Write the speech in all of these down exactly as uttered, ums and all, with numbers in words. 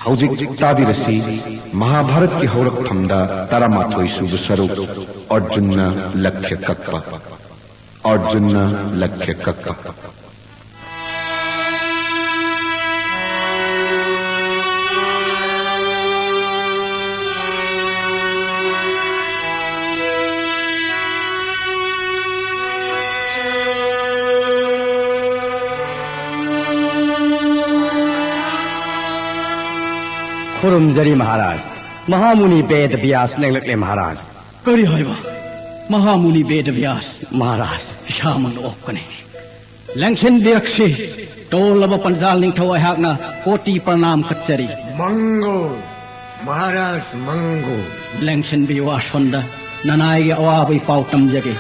ꯍꯧꯖꯤꯛ ꯇꯥꯕꯤꯔꯁꯤ, ꯃꯍꯥꯚꯥꯔꯠꯀꯤ ꯍꯧꯔꯛꯐꯝꯗ ꯇꯔꯥꯃꯥꯊꯣꯏ ꯁꯨꯕ ꯁꯔꯨꯛ, ꯑꯔꯖꯨꯟꯅ ꯂꯛꯈ꯭ꯌ ꯀꯛꯄ꯫ ꯑꯔꯖꯨꯟꯅ ꯂꯛꯈ꯭ꯌ ꯀꯛꯄ꯫ ꯈꯨꯔꯨꯝꯖꯔꯤ ꯃꯍꯥꯔꯥꯖ꯫ ꯃꯍꯥꯃꯨꯅꯤ ꯕꯦꯗ ꯕ꯭ꯌꯥꯁ ꯂꯦꯡꯂꯛꯂꯦ ꯃꯍꯥꯔꯥꯖ꯫ ꯀꯔꯤ ꯍꯥꯏꯕ? ꯃꯍꯥꯃꯨꯅꯤ ꯕꯦꯗ ꯕ꯭ꯌꯥꯁ? ꯃꯍꯥꯔꯥꯖ꯫ ꯏꯁꯥꯃꯛꯅ ꯑꯣꯛꯀꯅꯤ꯫ ꯂꯦꯡꯁꯤꯟꯕꯤꯔꯛꯁꯤ꯫ ꯇꯣꯜꯂꯕ ꯄꯟꯖꯥꯜ ꯅꯤꯡꯊꯧ ꯑꯩꯍꯥꯛꯅ ꯀꯣꯇꯤ ꯄ꯭ꯔꯅꯥꯝ ꯀꯠꯆꯔꯤ꯫ ꯃꯪꯒꯣ, ꯃꯍꯥꯔꯥꯖ ꯃꯪꯒꯣ꯫ ꯂꯦꯡꯁꯤꯟꯕꯤꯌꯨ ꯑꯥꯁꯣꯟꯗ, ꯅꯅꯥꯏꯒꯤ ꯑꯋꯥꯕꯒꯤ ꯄꯥꯎ ꯇꯝꯖꯒꯦ꯫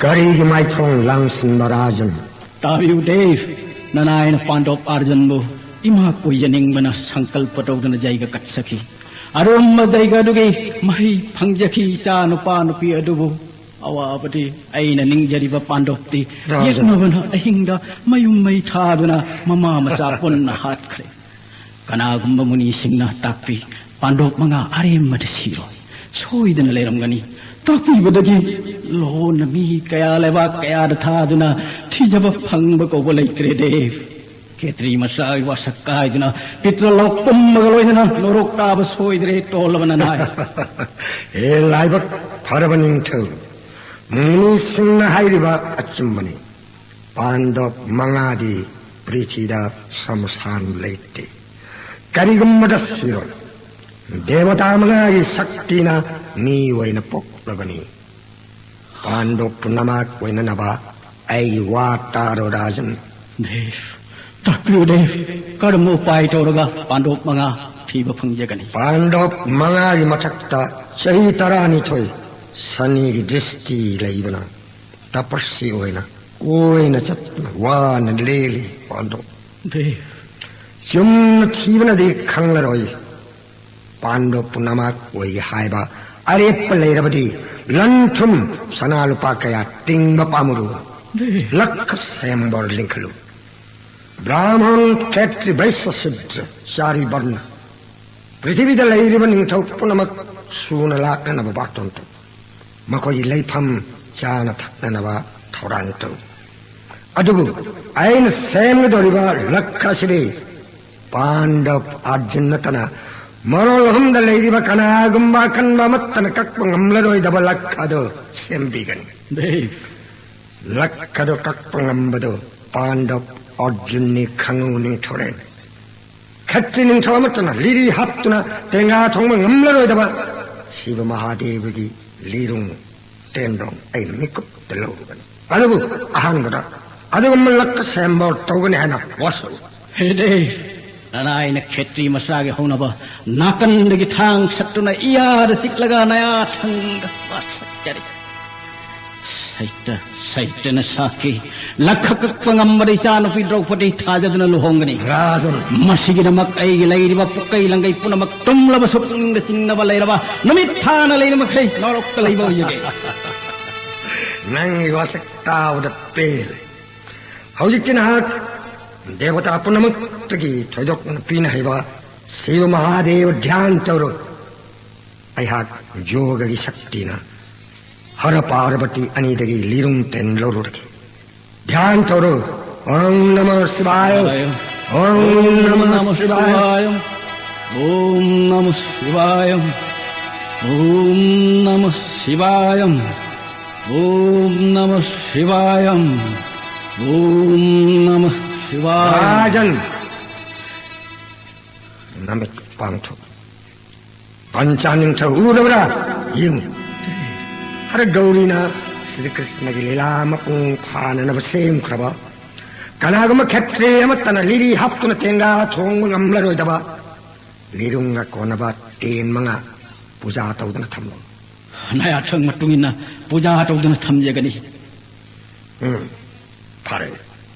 ꯀꯔꯤꯒꯤ ꯃꯥꯏꯊꯣꯡ ꯂꯥꯡꯁꯤꯟꯕ ꯔꯥꯖꯟ? ꯇꯥꯕꯤꯌꯨ ꯗꯦꯕ, ꯅꯅꯥꯏꯅ ꯄꯥꯟꯗꯣꯞ ꯑꯥꯔꯖꯨꯟꯕꯨ ꯏꯃꯥ ꯀꯣꯏꯖꯅꯤꯡꯕꯅ ꯁꯪꯀꯜꯄ ꯇꯧꯗꯨꯅ ꯖꯩꯒ ꯀꯠꯆꯈꯤ꯫ ꯑꯔꯨꯝꯕ ꯖꯩꯒ ꯑꯗꯨꯒꯤ ꯃꯍꯩ ꯐꯪꯖꯈꯤ ꯏꯆꯥ ꯅꯨꯄꯥ ꯅꯨꯄꯤ ꯑꯗꯨꯕꯨ꯫ ꯑꯋꯥꯕꯗꯤ ꯑꯩꯅ ꯅꯤꯡꯖꯔꯤꯕ ꯄꯥꯟꯗꯣꯞꯇꯤ ꯔꯥꯖꯟ꯫ ꯌꯦꯛꯅꯕꯅ ꯑꯍꯤꯡꯗ ꯃꯌꯨꯝ ꯃꯩ ꯊꯥꯗꯨꯅ ꯃꯃꯥ ꯃꯆꯥ ꯄꯨꯟꯅ ꯍꯥꯠꯈ꯭ꯔꯦ꯫ ꯀꯅꯥꯒꯨꯝꯕ ꯃꯨꯅꯤꯁꯤꯡꯅ ꯇꯥꯛꯄꯤ, ꯄꯥꯟꯗꯣꯞ ꯃꯉꯥ ꯑꯔꯦꯝꯕꯗ ꯁꯤꯔꯣꯏ, ꯁꯣꯏꯗꯅ ꯂꯩꯔꯝꯒꯅꯤ꯫ ꯇꯥꯛꯄꯤꯕꯗꯒꯤ ꯂꯣꯟꯅ ꯃꯤ ꯀꯌꯥ ꯂꯩꯕꯥꯛ ꯀꯌꯥꯗ ꯊꯥꯗꯨꯅ ꯊꯤꯖꯕ ꯐꯪꯕ ꯀꯧꯕ ꯂꯩꯇ꯭ꯔꯦ ꯗꯦꯕ꯫ ꯈꯦꯇ꯭ꯔꯤ ꯃꯆꯥꯒꯤ ꯋꯥꯁꯛ ꯀꯥꯏꯗꯨꯅ ꯄꯤꯇ꯭ꯔ ꯂꯧ ꯄꯨꯝꯃꯒ ꯂꯣꯏꯅꯅ ꯅꯣꯔꯣꯛ ꯇꯥꯕ ꯁꯣꯏꯗ꯭ꯔꯦ ꯇꯣꯜꯂꯕ ꯅꯅꯥꯏ꯫ ꯍꯦ ꯂꯥꯏꯕꯛ ꯐꯔꯕ ꯅꯤꯡꯊꯧ, ꯃꯨꯅꯤꯁꯤꯡꯅ ꯍꯥꯏꯔꯤꯕ ꯑꯆꯨꯝꯕꯅꯤ꯫ ꯄꯥꯟꯗꯣꯞ ꯃꯉꯥꯗꯤ ꯄ꯭ꯔꯤꯊꯤꯗ ꯁꯝꯁꯥꯟ ꯂꯩꯇꯦ꯫ ꯀꯔꯤꯒꯨꯝꯕꯗ ꯁꯤꯔꯣꯏ꯫ ꯗꯦꯕꯇꯥ ꯃꯉꯥꯒꯤ ꯁꯛꯇꯤꯅ ꯃꯤ ꯑꯣꯏꯅ ꯄꯣꯛꯂꯕꯅꯤ꯫ ꯄꯥꯟꯗꯣꯞ ꯄꯨꯝꯅꯃꯛ ꯑꯣꯏꯅꯅꯕ ꯑꯩꯒꯤ ꯋꯥ ꯇꯥꯔꯣ ꯔꯥꯖꯟ꯫ ꯗꯦꯕ, ꯇꯥꯛꯄꯤꯌꯨ ꯗꯦꯕ, ꯀꯔꯝꯕ ꯎꯄꯥꯏ ꯇꯧꯔꯒ ꯄꯥꯟꯗꯣꯞ ꯃꯉꯥ ꯊꯤꯕ ꯐꯪꯖꯒꯅꯤ? ꯄꯥꯟꯗꯣꯞ ꯃꯉꯥꯒꯤ ꯃꯊꯛꯇ ꯆꯍꯤ ꯇꯔꯥꯅꯤꯊꯣꯏ ꯁꯅꯤꯒꯤ ꯗ꯭ꯔꯤꯁꯇꯤ ꯂꯩꯕꯅ ꯇꯄꯁꯤ ꯑꯣꯏꯅ ꯀꯣꯏꯅ ꯆꯠꯇꯨꯅ ꯋꯥꯅ ꯂꯦꯜꯂꯤ ꯄꯥꯟꯗꯣꯞ꯫ ꯗꯦꯕ꯫ ꯆꯨꯝꯅ ꯊꯤꯕꯅꯗꯤ ꯈꯪꯂꯔꯣꯏ꯫ ꯄꯥꯟꯗꯣꯞ ꯄꯨꯝꯅꯃꯛ ꯑꯣꯏꯒꯦ ꯍꯥꯏꯕ ꯑꯔꯦꯞꯄ ꯂꯩꯔꯕꯗꯤ ꯂꯟ ꯊꯨꯝ ꯁꯅꯥ ꯂꯨꯄꯥ ꯀꯌꯥ ꯇꯤꯡꯕ ꯄꯥꯝꯃꯨꯔꯨ꯫ ꯂꯛꯈ ꯁꯦꯝꯕꯔ ꯂꯤꯡꯈꯠꯂꯨ꯫ ꯕ꯭ꯔꯥꯍꯃꯟ, ꯈꯦꯇ꯭ꯔꯤ, ꯕꯩꯁ꯭ꯌ, ꯁꯨꯗ꯭ꯔ, ꯆꯥꯔꯤ ꯕꯔꯅ, ꯄ꯭ꯔꯤꯊꯤꯕꯤꯗ ꯂꯩꯔꯤꯕ ꯅꯤꯡꯊꯧ ꯄꯨꯝꯅꯃꯛ ꯁꯨꯅ ꯂꯥꯛꯅꯅꯕ ꯕꯥꯔꯇꯣꯟ ꯇꯧ꯫ ꯃꯈꯣꯏꯒꯤ ꯂꯩꯐꯝ ꯆꯥꯅ ꯊꯛꯅꯅꯕ ꯊꯧꯔꯥꯡ ꯇꯧ꯫ ꯑꯗꯨꯕꯨ ꯑꯩꯅ ꯁꯦꯝꯒꯗꯧꯔꯤꯕ ꯂꯛꯈ ꯑꯁꯤꯗꯤ ꯄꯥꯟꯗꯕ ꯑꯔꯖꯨꯟ ꯅꯠꯇꯅ ꯃꯔꯣꯜ ꯑꯍꯨꯝꯗ ꯂꯩꯔꯤꯕ ꯀꯅꯥꯒꯨꯝꯕ ꯑꯀꯟꯕ ꯑꯃꯠꯇꯅ ꯀꯛꯄ ꯉꯝꯂꯔꯣꯏꯗꯕ ꯂꯛꯈ ꯑꯗꯨ ꯁꯦꯝꯕꯤꯒꯅꯤ꯫ ꯂꯛꯈ ꯑꯗꯨ ꯀꯛꯄ ꯉꯝꯕꯗꯨ ꯄꯥꯟꯗꯕ ꯑꯔꯖꯨꯟꯅꯤ, ꯈꯪꯉꯨ ꯅꯤꯡꯊꯧꯔꯦꯜ꯫ ꯈꯠꯇ꯭ꯔꯤ ꯅꯤꯡꯊꯧ ꯑꯃꯠꯇꯅ ꯂꯤꯔꯤ ꯍꯥꯞꯇꯨꯅ ꯇꯦꯡꯒꯥ ꯊꯣꯡꯕ ꯉꯝꯂꯔꯣꯏꯗꯕ ꯁꯤꯕ ꯃꯍꯥꯗꯦꯕꯒꯤ ꯂꯤꯔꯨꯡ ꯇꯦꯟꯗꯣꯡ ꯑꯩꯅ ꯃꯤꯀꯨꯞꯇ ꯂꯧꯔꯨꯕꯅꯤ꯫ ꯑꯗꯨꯕꯨ ꯑꯍꯥꯟꯕꯗ ꯑꯗꯨꯒꯨꯝꯕ ꯂꯛꯈ ꯁꯦꯝꯕ ꯇꯧꯒꯅꯤ ꯍꯥꯏꯅ ꯋꯥꯁꯛꯎ꯫ ꯍꯦ ꯗꯦꯕ, ꯅꯅꯥꯏꯅ ꯈꯦꯇ꯭ꯔꯤ ꯃꯆꯥꯒꯤ ꯍꯧꯅꯕ ꯅꯥꯀꯟꯗꯒꯤ ꯊꯥꯡ ꯁꯠꯇꯨꯅ ꯏꯌꯥꯗ ꯆꯤꯛꯂꯒ ꯅꯌꯥ ꯊꯪꯗ ꯋꯥꯁꯛꯆꯔꯤ꯫ ꯁꯩꯇ, ꯁꯩꯇꯅ ꯁꯥꯈꯤ꯫ ꯂꯛꯈ ꯀꯛꯄ ꯉꯝꯕꯗ ꯏꯆꯥꯅꯨꯄꯤ ꯗ꯭ꯔꯧꯄꯗꯤ ꯊꯥꯖꯗꯨꯅ ꯂꯨꯍꯣꯡꯒꯅꯤ꯫ ꯔꯥꯖꯟ꯫ ꯃꯁꯤꯒꯤꯗꯃꯛ ꯑꯩꯒꯤ ꯂꯩꯔꯤꯕ ꯄꯨꯀꯩ ꯂꯪꯒꯩ ꯄꯨꯝꯅꯃꯛ ꯇꯨꯝꯂꯕꯁꯨ ꯄꯨꯛꯅꯤꯡꯗ ꯆꯤꯡꯅꯕ ꯂꯩꯔꯕ ꯅꯨꯃꯤꯠ ꯊꯥꯅ ꯂꯩꯔꯤ ꯃꯈꯩ ꯅꯣꯔꯣꯛꯇ ꯂꯩꯕ ꯑꯣꯏꯖꯒꯦ꯫ ꯅꯪꯒꯤ ꯋꯥꯁꯛ ꯇꯥꯕꯗ ꯄꯦꯜꯂꯦ꯫ ꯍꯧꯖꯤꯛꯇꯤ ꯅꯍꯥꯛ ꯗꯦꯕꯇꯥ ꯄꯨꯝꯅꯃꯛꯇꯒꯤ ꯊꯣꯏꯗꯣꯛꯅ ꯄꯤꯅ ꯍꯩꯕ ꯁꯤꯕ ꯃꯍꯥꯗꯦꯕ ꯙ꯭ꯌꯥꯟ ꯇꯧꯔꯣ꯫ ꯑꯩꯍꯥꯛ ꯌꯣꯒꯒꯤ ꯁꯛꯇꯤꯅ ꯍꯔ ꯄꯥꯔꯕꯇꯤ ꯑꯅꯤꯗꯒꯤ ꯂꯤꯔꯨꯡ ꯇꯦꯟ ꯂꯧꯔꯨꯔꯒꯦ꯫ ꯙ꯭ꯌꯥꯟ ꯇꯧꯔꯣ꯫ ॐ नमः शिवाय। ॐ नमः शिवाय। ॐ नमः शिवाय। ॐ नमः शिवाय। ॐ नमः शिवाय। ॐ नमः शिवाय। ꯔꯥꯖꯟ, ꯅꯃꯤꯠ ꯄꯥꯡꯊꯣꯛ꯫ ꯄꯟꯆꯥ ꯅꯤꯡꯊꯧ ꯎꯔꯕ꯭ꯔꯥ? ꯌꯦꯡꯉꯨ꯫ ꯍꯔ ꯒꯧꯔꯤꯅ ꯁ꯭ꯔꯤ ꯀ꯭ꯔꯤꯁꯅꯒꯤ ꯂꯤꯂꯥ ꯃꯄꯨꯡ ꯐꯥꯅꯅꯕ ꯁꯦꯝꯈ꯭ꯔꯕ ꯀꯅꯥꯒꯨꯝꯕ ꯈꯦꯇ꯭ꯔꯤ ꯑꯃꯠꯇꯅ ꯂꯤꯔꯤ ꯍꯥꯞꯇꯨꯅ ꯇꯦꯡꯒꯥ ꯊꯣꯡꯕ ꯉꯝꯂꯔꯣꯏꯗꯕ ꯂꯤꯔꯨꯡꯒ ꯀꯣꯟꯅꯕ ꯇꯦꯟ ꯃꯉꯥ ꯄꯨꯖꯥ ꯇꯧꯗꯨꯅ ꯊꯝꯂꯣ꯫ ꯅꯌꯥꯊꯪ ꯃꯇꯨꯡ ꯏꯟꯅ ꯄꯨꯖꯥ ꯇꯧꯗꯨꯅ ꯊꯝꯖꯒꯅꯤ꯫ ꯎꯝ, ꯐꯔꯦ꯫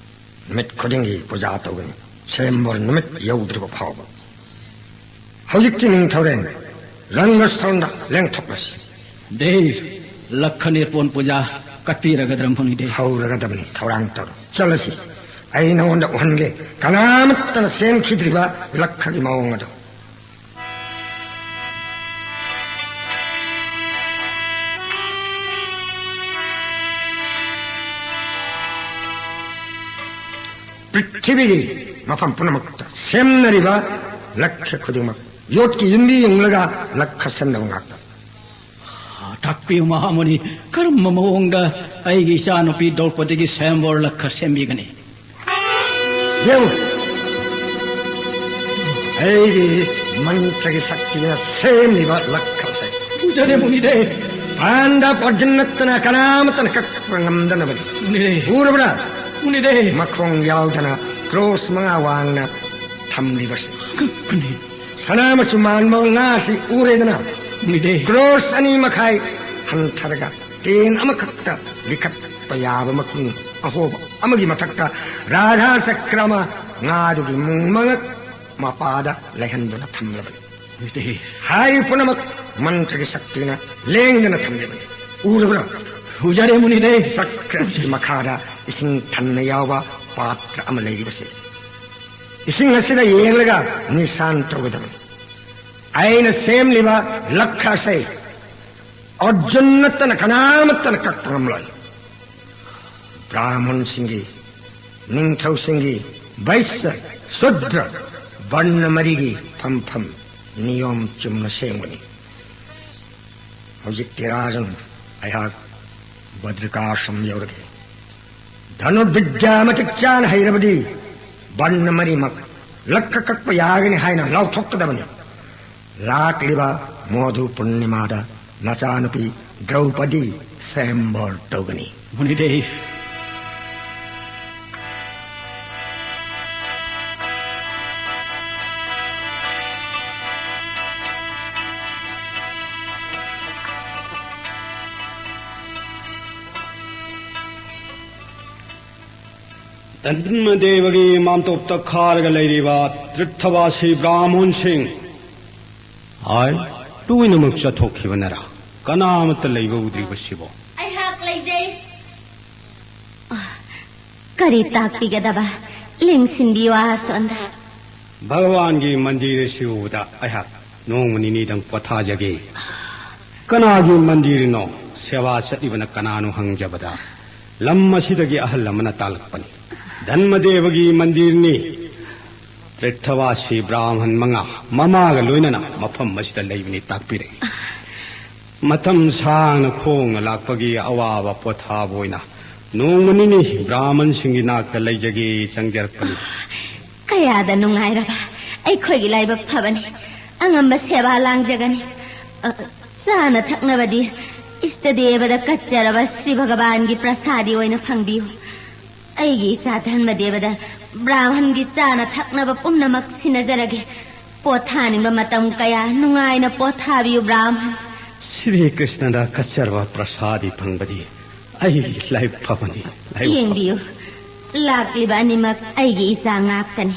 ꯅꯨꯃꯤꯠ ꯈꯨꯗꯤꯡꯒꯤ ꯄꯨꯖꯥ ꯇꯧꯒꯅꯤ, ꯁꯦꯝꯕꯣꯔ ꯅꯨꯃꯤꯠ ꯌꯧꯗ꯭ꯔꯤꯕ ꯐꯥꯎꯕ꯫ ꯍꯧꯖꯤꯛꯇꯤ ꯅꯤꯡꯊꯧꯔꯦꯜ, ꯔꯪꯒꯁ꯭ꯊꯣꯟꯗ ꯂꯦꯡꯊꯣꯛꯂꯁꯤ꯫ ꯗꯦꯕ, ꯂꯛꯈ ꯅꯤꯔꯄꯣꯟ ꯄꯨꯖꯥ ꯀꯠꯄꯤꯔꯒꯗ꯭ꯔ ꯃꯨꯅꯤꯗꯦꯕ? ꯍꯧꯔꯒꯗꯕꯅꯤ, ꯊꯧꯔꯥꯡ ꯇꯧꯔꯣ꯫ ꯆꯠꯂꯁꯤ꯫ ꯑꯩ ꯅꯉꯣꯟꯗ ꯎꯍꯟꯒꯦ, ꯀꯅꯥꯃꯠꯇꯅ ꯁꯦꯝꯈꯤꯗ꯭ꯔꯤꯕ ꯂꯛꯈꯒꯤ ꯃꯑꯣꯡ ꯑꯗꯨ꯫ ꯄ꯭ꯔꯤꯊꯤꯕꯤꯒꯤ ꯃꯐꯝ ꯄꯨꯝꯅꯃꯛꯇ ꯁꯦꯝꯅꯔꯤꯕ ꯂꯛꯈ ꯈꯨꯗꯤꯡꯃꯛ ꯌꯣꯠꯀꯤ ꯌꯨꯝꯕꯤ ꯌꯨꯡꯂꯒ ꯂꯛꯈ ꯁꯦꯝꯅꯕ ꯉꯥꯛꯇ꯫ ꯇꯥꯛꯄꯤꯌꯨ ꯃꯍꯥꯃꯨꯅꯤ, ꯀꯔꯝꯕ ꯃꯑꯣꯡꯗ ꯑꯩꯒꯤ ꯏꯆꯥꯅꯨꯄꯤ ꯗ꯭ꯔꯧꯄꯗꯤꯒꯤ ꯁ꯭ꯋꯌꯝꯕꯔ ꯂꯛꯈ ꯁꯦꯝꯕꯤꯒꯅꯤ? ꯌꯦꯡꯉꯨ, ꯑꯩꯒꯤ ꯃꯟꯇ꯭ꯔꯒꯤ ꯁꯛꯇꯤꯅ ꯁꯦꯝꯂꯤꯕ ꯂꯛꯈꯁꯦ꯫ ꯎꯖꯔꯦ ꯃꯨꯅꯤꯗꯦ꯫ ꯄꯥꯟꯗꯕ ꯑꯔꯖꯨꯟ ꯅꯠꯇꯅ ꯀꯅꯥꯃꯠꯇꯅ ꯀꯛꯄ ꯉꯝꯗꯅꯕꯅꯤ꯫ ꯃꯨꯅꯤꯗꯦ꯫ ꯎꯔꯕ꯭ꯔꯥ? ꯃꯨꯅꯤꯗꯦ꯫ ꯃꯈꯣꯡ ꯌꯥꯎꯗꯅ ꯀ꯭ꯔꯣꯁ ꯃꯉꯥ ꯋꯥꯡꯅ ꯊꯝꯂꯤꯕꯁꯦ꯫ ꯀꯛꯄꯅꯤ꯫ ꯁꯅꯥ ꯃꯆꯨ ꯃꯥꯟꯕ ꯉꯥꯁꯤ ꯎꯔꯦꯗꯅ? ꯎꯗꯦ꯫ ꯀ꯭ꯔꯣꯁ ꯑꯅꯤ ꯃꯈꯥꯏ ꯍꯟꯊꯔꯒ ꯇꯦꯟ ꯑꯃꯈꯛꯇ ꯂꯤꯈꯠꯄ ꯌꯥꯕ ꯃꯈꯨꯟ ꯑꯍꯣꯕ ꯑꯃꯒꯤ ꯃꯊꯛꯇ ꯔꯥꯙꯥ ꯆꯀ꯭ꯔ ꯑꯃ ꯉꯥꯗꯨꯒꯤ ꯃꯉꯛ ꯃꯄꯥꯗ ꯂꯩꯍꯟꯗꯨꯅ ꯊꯝꯂꯕꯅꯤ꯫ ꯎꯗꯦ꯫ ꯍꯥꯏꯔꯤꯕ ꯄꯨꯝꯅꯃꯛ ꯃꯟꯇ꯭ꯔꯒꯤ ꯁꯛꯇꯤꯅ ꯂꯦꯡꯗꯅ ꯊꯝꯂꯤꯕꯅꯤ꯫ ꯎꯔꯕ꯭ꯔꯥ? ꯎꯖꯔꯦ ꯃꯨꯅꯤꯗꯦ꯫ ꯆꯀ꯭ꯔ ꯑꯁꯤꯒꯤ ꯃꯈꯥꯗ ꯏꯁꯤꯡ ꯊꯟꯅ ꯌꯥꯎꯕ ꯄꯥꯇ꯭ꯔ ꯑꯃ ꯂꯩꯔꯤꯕꯁꯦ꯫ ꯏꯁꯤꯡ ꯑꯁꯤꯗ ꯌꯦꯡꯂꯒ ꯅꯤꯁꯥꯟ ꯇꯧꯒꯗꯕꯅꯤ꯫ ꯑꯩꯅ ꯁꯦꯝꯂꯤꯕ ꯂꯛꯈ ꯑꯁꯤ ꯑꯔꯖꯨꯟ ꯅꯠꯇꯅ ꯀꯅꯥꯃꯠꯇꯅ ꯀꯛꯄ ꯉꯝꯂꯣꯏ꯫ ꯕ꯭ꯔꯥꯍꯃꯟꯁꯤꯡꯒꯤ, ꯅꯤꯡꯊꯧꯁꯤꯡꯒꯤ, ꯕꯩꯁ꯭ꯌ, ꯁꯨꯗ꯭ꯔ, ꯕꯔꯅ ꯃꯔꯤꯒꯤ ꯐꯝꯐꯝ ꯅꯤꯌꯣꯝ ꯆꯨꯝꯅ ꯁꯦꯝꯒꯅꯤ꯫ ꯍꯧꯖꯤꯛꯇꯤ ꯔꯥꯖꯟ, ꯑꯩꯍꯥꯛ ꯕꯗ꯭ꯔꯤꯀꯥꯁ꯭ꯔꯝ ꯌꯧꯔꯒꯦ꯫ ꯙꯅꯨꯔꯕꯤꯗ꯭ꯌꯥ ꯃꯇꯤꯛ ꯆꯥꯅ ꯍꯩꯔꯕꯗꯤ ꯕꯟꯅ ꯃꯔꯤꯃꯛ ꯂꯛꯈ ꯀꯛꯄ ꯌꯥꯒꯅꯤ ꯍꯥꯏꯅ ꯂꯥꯎꯊꯣꯛꯀꯗꯕꯅꯤ꯫ ꯂꯥꯛꯂꯤꯕ ꯃꯣꯙꯨ ꯄꯨꯔꯅꯤꯃꯥꯗ ꯅꯆꯥꯅꯨꯄꯤ ꯗ꯭ꯔꯧꯄꯗꯤ ꯁꯦꯝꯕꯣꯔ ꯇꯧꯒꯅꯤ꯫ ꯃꯨꯅꯤꯗꯦ꯫ ꯙꯔꯃꯗꯦꯕꯒꯤ ꯃꯥꯝꯇꯣꯞꯇ ꯈꯥꯔꯒ ꯂꯩꯔꯤꯕ ꯇꯤꯔꯊꯕꯥꯁꯤ ꯕ꯭ꯔꯥꯍꯃꯣꯟꯁꯤꯡ꯫ ꯍꯥꯏ, ꯂꯣꯏꯅꯃꯛ ꯆꯠꯊꯣꯛꯈꯤꯕꯅꯔꯥ? ꯀꯅꯥ ꯑꯃꯠꯇ ꯂꯩꯕ ꯎꯗ꯭ꯔꯤꯕꯁꯤꯕꯣ? ꯑꯩꯍꯥꯛ ꯂꯩꯖꯩ꯫ ꯑ, ꯀꯔꯤ ꯇꯥꯛꯄꯤꯒꯗꯕ? ꯂꯦꯡꯁꯤꯟꯕꯤꯌꯨ ꯑꯁꯣꯟꯗ꯫ ꯚꯒꯋꯥꯟꯒꯤ ꯃꯟꯗꯤꯔ ꯑꯁꯤ ꯎꯕꯗ ꯑꯩꯍꯥꯛ ꯅꯣꯡꯃ ꯅꯤꯅꯤꯗꯪ ꯄꯣꯊꯥꯖꯒꯦ꯫ ꯀꯅꯥꯒꯤ ꯃꯟꯗꯤꯔꯅꯣ? ꯁꯦꯕꯥ ꯆꯠꯂꯤꯕꯅ ꯀꯅꯥꯅꯣ ꯍꯪꯖꯕꯗ, ꯂꯝ ꯑꯁꯤꯗꯒꯤ ꯑꯍꯜ ꯑꯃꯅ ꯇꯥꯛꯂꯛꯄꯅꯤ꯫ ꯙꯟꯃꯗꯦꯕꯒꯤ ꯃꯟꯗꯤꯔꯅꯤ꯫ ꯇ꯭ꯔꯤꯊꯋꯥꯁꯤ ꯕ꯭ꯔꯥꯍꯃꯟ ꯃꯉꯥ ꯃꯃꯥꯒ ꯂꯣꯏꯅꯅ ꯃꯐꯝ ꯑꯁꯤꯗ ꯂꯩꯕꯅꯤ ꯇꯥꯛꯄꯤꯔꯛꯏ꯫ ꯃꯇꯝ ꯁꯥꯡꯅ ꯈꯣꯡꯅ ꯂꯥꯛꯄꯒꯤ ꯑꯋꯥꯕ ꯄꯣꯊꯥꯕ ꯑꯣꯏꯅ ꯅꯣꯡꯃ ꯅꯤꯅꯤ ꯕ꯭ꯔꯥꯍꯃꯟꯁꯤꯡꯒꯤ ꯅꯥꯛꯇ ꯂꯩꯖꯒꯦ ꯆꯪꯖꯔꯛꯄꯅꯤ꯫ ꯀꯌꯥꯗ ꯅꯨꯡꯉꯥꯏꯔꯕ ꯑꯩꯈꯣꯏꯒꯤ ꯂꯥꯏꯕꯛ ꯐꯕꯅꯤ꯫ ꯑꯉꯝꯕ ꯁꯦꯕꯥ ꯂꯥꯡꯖꯒꯅꯤ꯫ ꯑ, ꯆꯥꯅ ꯊꯛꯅꯕꯗꯤ ꯏꯁꯇ ꯗꯦꯕꯗ ꯀꯠꯆꯔꯕ ꯁ꯭ꯔꯤ ꯚꯒꯋꯥꯟꯒꯤ ꯄ꯭ꯔꯁꯥꯗꯤ ꯑꯣꯏꯅ ꯐꯪꯕꯤꯌꯨ꯫ ꯑꯩꯒꯤ ꯏꯆꯥ ꯙꯔꯃꯗꯦꯕꯗ ꯕ꯭ꯔꯥꯍꯃꯟꯒꯤ ꯆꯥꯅ ꯊꯛꯅꯕ ꯄꯨꯝꯅꯃꯛ ꯁꯤꯟꯅꯖꯔꯒꯦ꯫ ꯄꯣꯊꯥꯅꯤꯡꯕ ꯃꯇꯝ ꯀꯌꯥ ꯅꯨꯡꯉꯥꯏꯅ ꯄꯣꯊꯥꯕꯤꯌꯨ ꯕ꯭ꯔꯥꯍꯃꯟ꯫ ꯁ꯭ꯔꯤ ꯀ꯭ꯔꯤꯁꯅꯗ ꯀꯠꯆꯔꯕ ꯄ꯭ꯔꯁꯥꯗꯤ ꯐꯪꯕꯗꯤ ꯑꯩꯒꯤ ꯂꯥꯏꯕꯛ ꯐꯕꯅꯤ꯫ ꯂꯥꯏꯕꯛ ꯐꯕ- ꯌꯦꯡꯕꯤꯌꯨ, ꯂꯥꯛꯂꯤꯕ ꯑꯅꯤꯃꯛ ꯑꯩꯒꯤ ꯏꯆꯥ ꯉꯥꯛꯇꯅꯤ꯫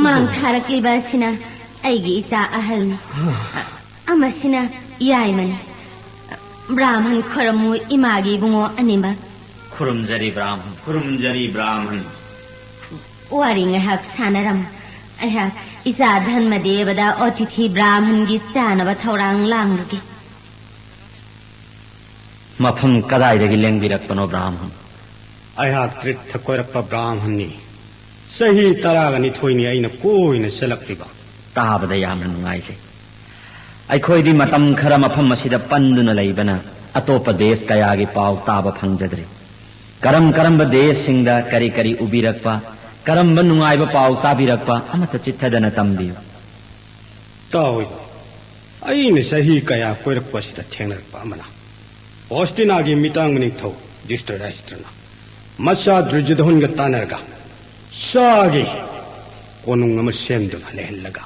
ꯃꯥꯡ ꯊꯥꯔꯛꯂꯤꯕ ꯑꯁꯤꯅ ꯑꯩꯒꯤ ꯏꯆꯥ ꯑꯍꯜꯅꯤ꯫ ꯑꯃꯁꯤꯅ ꯌꯥꯏꯃꯅꯤ꯫ ꯕ꯭ꯔꯥꯍꯃꯟ ꯈꯣꯏꯔꯝꯃꯨ ꯏꯃꯥꯒꯤ ꯏꯕꯨꯡꯉꯣ ꯑꯅꯤꯃꯛ꯫ ꯈꯨꯔꯨꯝꯖꯔꯤ ꯕ꯭ꯔꯥꯍꯃꯟ, ꯈꯨꯔꯨꯝꯖꯔꯤ ꯕ꯭ꯔꯥꯍꯃꯟ꯫ ꯋꯥꯔꯤ ꯉꯥꯏꯍꯥꯛ ꯁꯥꯟꯅꯔꯝꯃꯨ꯫ ꯑꯩꯍꯥꯛ ꯏꯆꯥ ꯙꯔꯃꯗꯦꯕꯗ ꯑꯣꯇꯤꯊꯤ ꯕ꯭ꯔꯥꯍꯃꯟꯒꯤ ꯆꯥꯅꯕ ꯊꯧꯔꯥꯡ ꯂꯥꯡꯂꯨꯒꯦ꯫ ꯃꯐꯝ ꯀꯗꯥꯏꯗꯒꯤ ꯂꯦꯡꯕꯤꯔꯛꯄꯅꯣ ꯕ꯭ꯔꯥꯍꯃꯟ? ꯑꯩꯍꯥꯛ ꯇ꯭ꯔꯤꯊ ꯀꯣꯏꯔꯛꯄ ꯕ꯭ꯔꯥꯍꯃꯟꯅꯤ꯫ ꯆꯍꯤ ꯇꯔꯥꯒ ꯅꯤꯊꯣꯏꯅꯤ ꯑꯩꯅ ꯀꯣꯏꯅ ꯆꯠꯂꯛꯂꯤꯕ꯫ ꯇꯥꯕꯗ ꯌꯥꯝꯅ ꯅꯨꯡꯉꯥꯏꯖꯩ꯫ ꯑꯩꯈꯣꯏꯗꯤ ꯃꯇꯝ ꯈꯔ ꯃꯐꯝ ꯑꯁꯤꯗ ꯄꯟꯗꯨꯅ ꯂꯩꯕꯅ ꯑꯇꯣꯞꯄ ꯗꯦꯁ ꯀꯌꯥꯒꯤ ꯄꯥꯎ ꯇꯥꯕ ꯐꯪꯖꯗ꯭ꯔꯤ꯫ ꯀꯔꯝ ꯀꯔꯝꯕ ꯗꯦꯁꯁꯤꯡꯗ ꯀꯔꯤ ꯀꯔꯤ ꯎꯕꯤꯔꯛꯄ, ꯀꯔꯝꯕ ꯅꯨꯡꯉꯥꯏꯕ ꯄꯥꯎ ꯇꯥꯕꯤꯔꯛꯄ ꯑꯃꯠꯇ ꯆꯤꯠꯊꯗꯅ ꯇꯝꯕꯤꯌꯨ꯫ ꯇꯥꯎꯏ, ꯑꯩꯅ ꯆꯍꯤ ꯀꯌꯥ ꯀꯣꯏꯔꯛꯄ ꯑꯁꯤꯗ ꯊꯦꯡꯅꯔꯛꯄ ꯑꯃꯅ, ꯍꯣꯁꯇꯤꯅꯥꯒꯤ ꯃꯤꯇꯥꯡ ꯃꯅꯤꯡꯊꯧ ꯙ꯭ꯔꯤꯇꯔꯥꯁꯇ꯭ꯔꯅ ꯃꯆꯥ ꯗꯨꯔꯖꯣꯙꯟꯒ ꯇꯥꯟꯅꯔꯒ ꯆꯥꯒꯤ ꯀꯣꯅꯨꯡ ꯑꯃ ꯁꯦꯝꯗꯨꯅ ꯂꯩꯍꯜꯂꯒ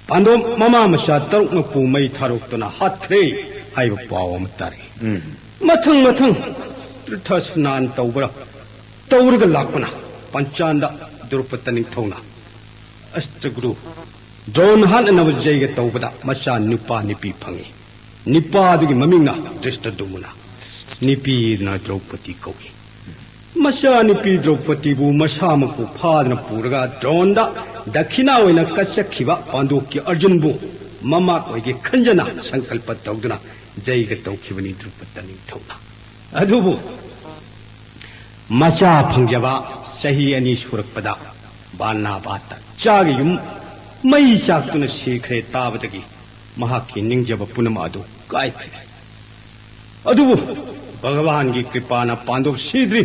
ꯄꯥꯟꯗꯣꯞ ꯃꯃꯥ ꯃꯆꯥ ꯇꯔꯨꯛꯃꯛꯄꯨ ꯃꯩ ꯊꯥꯔꯣꯛꯇꯨꯅ ꯍꯥꯠꯈ꯭ꯔꯦ ꯍꯥꯏꯕ ꯄꯥꯎ ꯑꯃ ꯇꯥꯔꯛꯏ꯫ ꯃꯊꯪ ꯃꯊꯪ ꯇꯤꯔꯊ ꯁ꯭ꯅꯥꯟ ꯇꯧꯕ꯭ꯔꯥ ꯇꯧꯔꯒ ꯂꯥꯛꯄꯅ ꯄꯟꯆꯥꯟꯗ ꯗ꯭ꯔꯧꯄꯗ ꯅꯤꯡꯊꯧꯅ ꯑꯁꯇ꯭ꯔꯒꯨꯔꯨ ꯗ꯭ꯔꯣꯟ ꯍꯥꯠꯅꯅꯕ ꯖꯩꯒ ꯇꯧꯕꯗ ꯃꯆꯥ ꯅꯨꯄꯥ ꯅꯨꯄꯤ ꯐꯪꯉꯤ꯫ ꯅꯨꯄꯥꯗꯨꯒꯤ ꯃꯃꯤꯡꯅ ꯙ꯭ꯔꯤꯁꯇꯗꯨꯃꯅ, ꯅꯨꯄꯤꯗꯨꯅ ꯗ꯭ꯔꯧꯄꯗꯤ ꯀꯧꯏ꯫ ꯃꯆꯥꯅꯨꯄꯤ ꯗ꯭ꯔꯧꯄꯗꯤꯕꯨ ꯃꯁꯥꯃꯛꯄꯨ ꯐꯥꯗꯨꯅ ꯄꯨꯔꯒ ꯗ꯭ꯔꯣꯟꯗ ꯗꯈꯤꯅꯥ ꯑꯣꯏꯅ ꯀꯠꯆꯈꯤꯕ ꯄꯥꯟꯗꯣꯞꯀꯤ ꯑꯔꯖꯨꯟꯕꯨ ꯃꯃꯥꯛ ꯑꯣꯏꯒꯦ ꯈꯟꯖꯅ ꯁꯪꯀꯜꯄ ꯇꯧꯗꯨꯅ ꯖꯩꯒ ꯇꯧꯈꯤꯕꯅꯤ ꯗ꯭ꯔꯨꯄꯗ ꯅꯤꯡꯊꯧꯅ꯫ ꯑꯗꯨꯕꯨ ꯃꯆꯥ ꯐꯪꯖꯕ ꯆꯍꯤ ꯑꯅꯤ ꯁꯨꯔꯛꯄꯗ ꯕꯥꯅꯥꯕꯥꯇ ꯆꯥꯒꯤ ꯌꯨꯝ ꯃꯩ ꯆꯥꯛꯇꯨꯅ ꯁꯤꯈ꯭ꯔꯦ ꯇꯥꯕꯗꯒꯤ ꯃꯍꯥꯛꯀꯤ ꯅꯤꯡꯖꯕ ꯄꯨꯝꯅꯃꯛ ꯑꯗꯨ ꯀꯥꯏꯈ꯭ꯔꯦ꯫ ꯑꯗꯨꯕꯨ ꯚꯒꯋꯥꯟꯒꯤ ꯀ꯭ꯔꯤꯄꯥꯅ ꯄꯥꯟꯗꯣꯞ ꯁꯤꯗ꯭ꯔꯤ꯫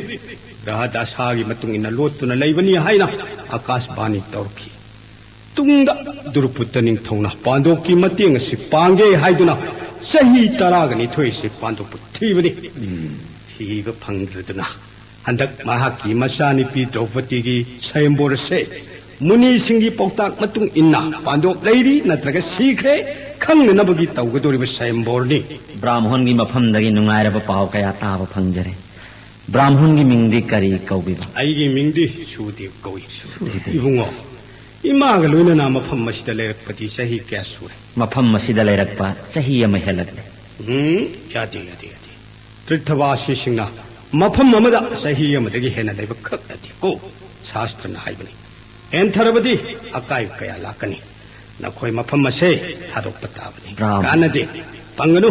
ꯒ꯭ꯔꯍ ꯗꯁꯥꯒꯤ ꯃꯇꯨꯡ ꯏꯟꯅ ꯂꯣꯠꯇꯨꯅ ꯂꯩꯕꯅꯤ ꯍꯥꯏꯅ ꯑꯀꯥꯁꯕꯥꯅꯤ ꯇꯧꯔꯛꯈꯤ꯫ ꯇꯨꯡꯗ ꯗ꯭ꯔꯨꯄꯗ ꯅꯤꯡꯊꯧꯅ ꯄꯥꯟꯗꯣꯞꯀꯤ ꯃꯇꯦꯡ ꯑꯁꯤ ꯄꯥꯡꯒꯦ ꯍꯥꯏꯗꯨꯅ ꯆꯍꯤ ꯇꯔꯥꯒ ꯅꯤꯊꯣꯏ ꯑꯁꯤ ꯄꯥꯟꯗꯣꯞꯄꯨ ꯊꯤꯕꯅꯤ꯫ ꯊꯤꯕ ꯐꯪꯗ꯭ꯔꯗꯨꯅ ꯍꯟꯗꯛ ꯃꯍꯥꯛꯀꯤ ꯃꯆꯥꯅꯨꯄꯤ ꯗ꯭ꯔꯧꯄꯗꯤꯒꯤ ꯁꯌꯝꯕꯣꯔ ꯑꯁꯦ ꯃꯨꯅꯤꯁꯤꯡꯒꯤ ꯄꯥꯎꯇꯥꯛ ꯃꯇꯨꯡ ꯏꯟꯅ ꯄꯥꯟꯗꯣꯞ ꯂꯩꯔꯤ ꯅꯠꯇ꯭ꯔꯒ ꯁꯤꯈ꯭ꯔꯦ ꯈꯪꯅꯅꯕꯒꯤ ꯇꯧꯒꯗꯧꯔꯤꯕ ꯁꯌꯝꯕꯣꯔꯅꯤ꯫ ꯕ꯭ꯔꯥꯝꯍꯣꯟꯒꯤ ꯃꯐꯝꯗꯒꯤ ꯅꯨꯡꯉꯥꯏꯔꯕ ꯄꯥꯎ ꯀꯌꯥ ꯇꯥꯕ ꯐꯪꯖꯔꯦ꯫ ꯕ꯭ꯔꯥꯝꯍꯣꯟꯒꯤ ꯃꯤꯡꯗꯤ ꯀꯔꯤ ꯀꯧꯕꯤꯕ? ꯑꯩꯒꯤ ꯃꯤꯡꯗꯤ ꯁꯨꯗꯦꯕ ꯀꯧꯏ꯫ ꯏꯕꯨꯡꯉꯣ, ꯏꯃꯥꯒ ꯂꯣꯏꯅꯅ ꯃꯐꯝ ꯑꯁꯤꯗ ꯂꯩꯔꯛꯄꯗꯤ ꯆꯍꯤ ꯀꯌꯥ ꯁꯨꯔꯦ? ꯃꯐꯝ ꯑꯁꯤꯗ ꯂꯩꯔꯛꯄ ꯆꯍꯤ ꯑꯃ ꯍꯦꯜꯂꯛꯂꯦ꯫ ꯎꯝ, ꯌꯥꯗꯦ, ꯌꯥꯗꯦ, ꯌꯥꯗꯦ꯫ ꯇꯤꯔꯊꯕꯥꯁꯤꯁꯤꯡꯅ ꯃꯐꯝ ꯑꯃꯗ ꯆꯍꯤ ꯑꯃꯗꯒꯤ ꯍꯦꯟꯅ ꯂꯩꯕ ꯈꯛ ꯅꯠꯇꯦ ꯀꯣ꯫ ꯁꯥꯁꯇ꯭ꯔꯅ ꯍꯥꯏꯕꯅꯤ꯫ ꯍꯦꯟꯊꯔꯕꯗꯤ ꯑꯀꯥꯏꯕ ꯀꯌꯥ ꯂꯥꯛꯀꯅꯤ꯫ ꯅꯈꯣꯏ ꯃꯐꯝ ꯑꯁꯦ ꯊꯥꯗꯣꯛꯄ ꯇꯥꯕꯅꯤ꯫ ꯕ꯭ꯔꯥꯝ꯫ ꯀꯥꯟꯅꯗꯦ꯫ ꯄꯪꯒꯅꯨ꯫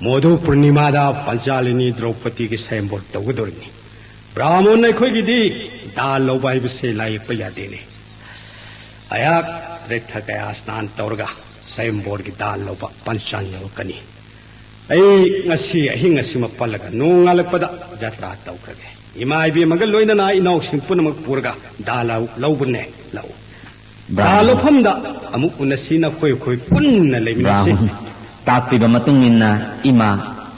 ꯃꯣꯙꯨ ꯄꯨꯔꯅꯤꯃꯥꯗ ꯄꯟꯆꯥꯂꯤꯅꯤ ꯗ꯭ꯔꯧꯄꯗꯤꯒꯤ ꯁꯌꯝꯕꯣꯔ ꯇꯧꯒꯗꯧꯔꯤꯕꯅꯤ꯫ ꯕ꯭ꯔꯥꯍꯃꯣꯟ ꯑꯩꯈꯣꯏꯒꯤꯗꯤ ꯗꯥꯜ ꯂꯧꯕ ꯍꯥꯏꯕꯁꯦ ꯂꯥꯏꯌꯦꯛꯄ ꯌꯥꯗꯦꯅꯦ꯫ ꯑꯩꯍꯥꯛ ꯇꯤꯔꯊ ꯀꯌꯥ ꯁ꯭ꯅꯥꯟ ꯇꯧꯔꯒ ꯁꯌꯝꯕꯣꯔꯒꯤ ꯗꯥꯜ ꯂꯧꯕ ꯄꯟꯆꯥꯟ ꯌꯧꯔꯛꯀꯅꯤ꯫ ꯑꯩ ꯉꯁꯤ ꯑꯍꯤꯡ ꯑꯁꯤꯃ ꯄꯜꯂꯒ ꯅꯣꯡꯉꯥꯜꯂꯛꯄꯗ ꯖꯇ꯭ꯔꯥ ꯇꯧꯈ꯭ꯔꯒꯦ꯫ ꯏꯃꯥ ꯏꯕꯦꯝꯃꯒ ꯂꯣꯏꯅꯅ ꯏꯅꯥꯎꯁꯤꯡ ꯄꯨꯝꯅꯃꯛ ꯄꯨꯔꯒ ꯗꯥꯜ ꯂꯧ-, ꯂꯧꯕꯅꯦ꯫ ꯂꯥꯛꯎ꯫ ꯗꯥꯜ ꯂꯧꯐꯝꯗ ꯑꯃꯨꯛ ꯎꯅꯁꯤ, ꯅꯈꯣꯏ ꯑꯩꯈꯣꯏ ꯄꯨꯟꯅ ꯂꯩꯃꯤꯟꯅꯁꯤ꯫ ꯕ꯭ꯔꯥꯝꯍꯟ꯫ ꯇꯥꯛꯄꯤꯕ ꯃꯇꯨꯡ ꯏꯟꯅ ꯏꯃꯥ,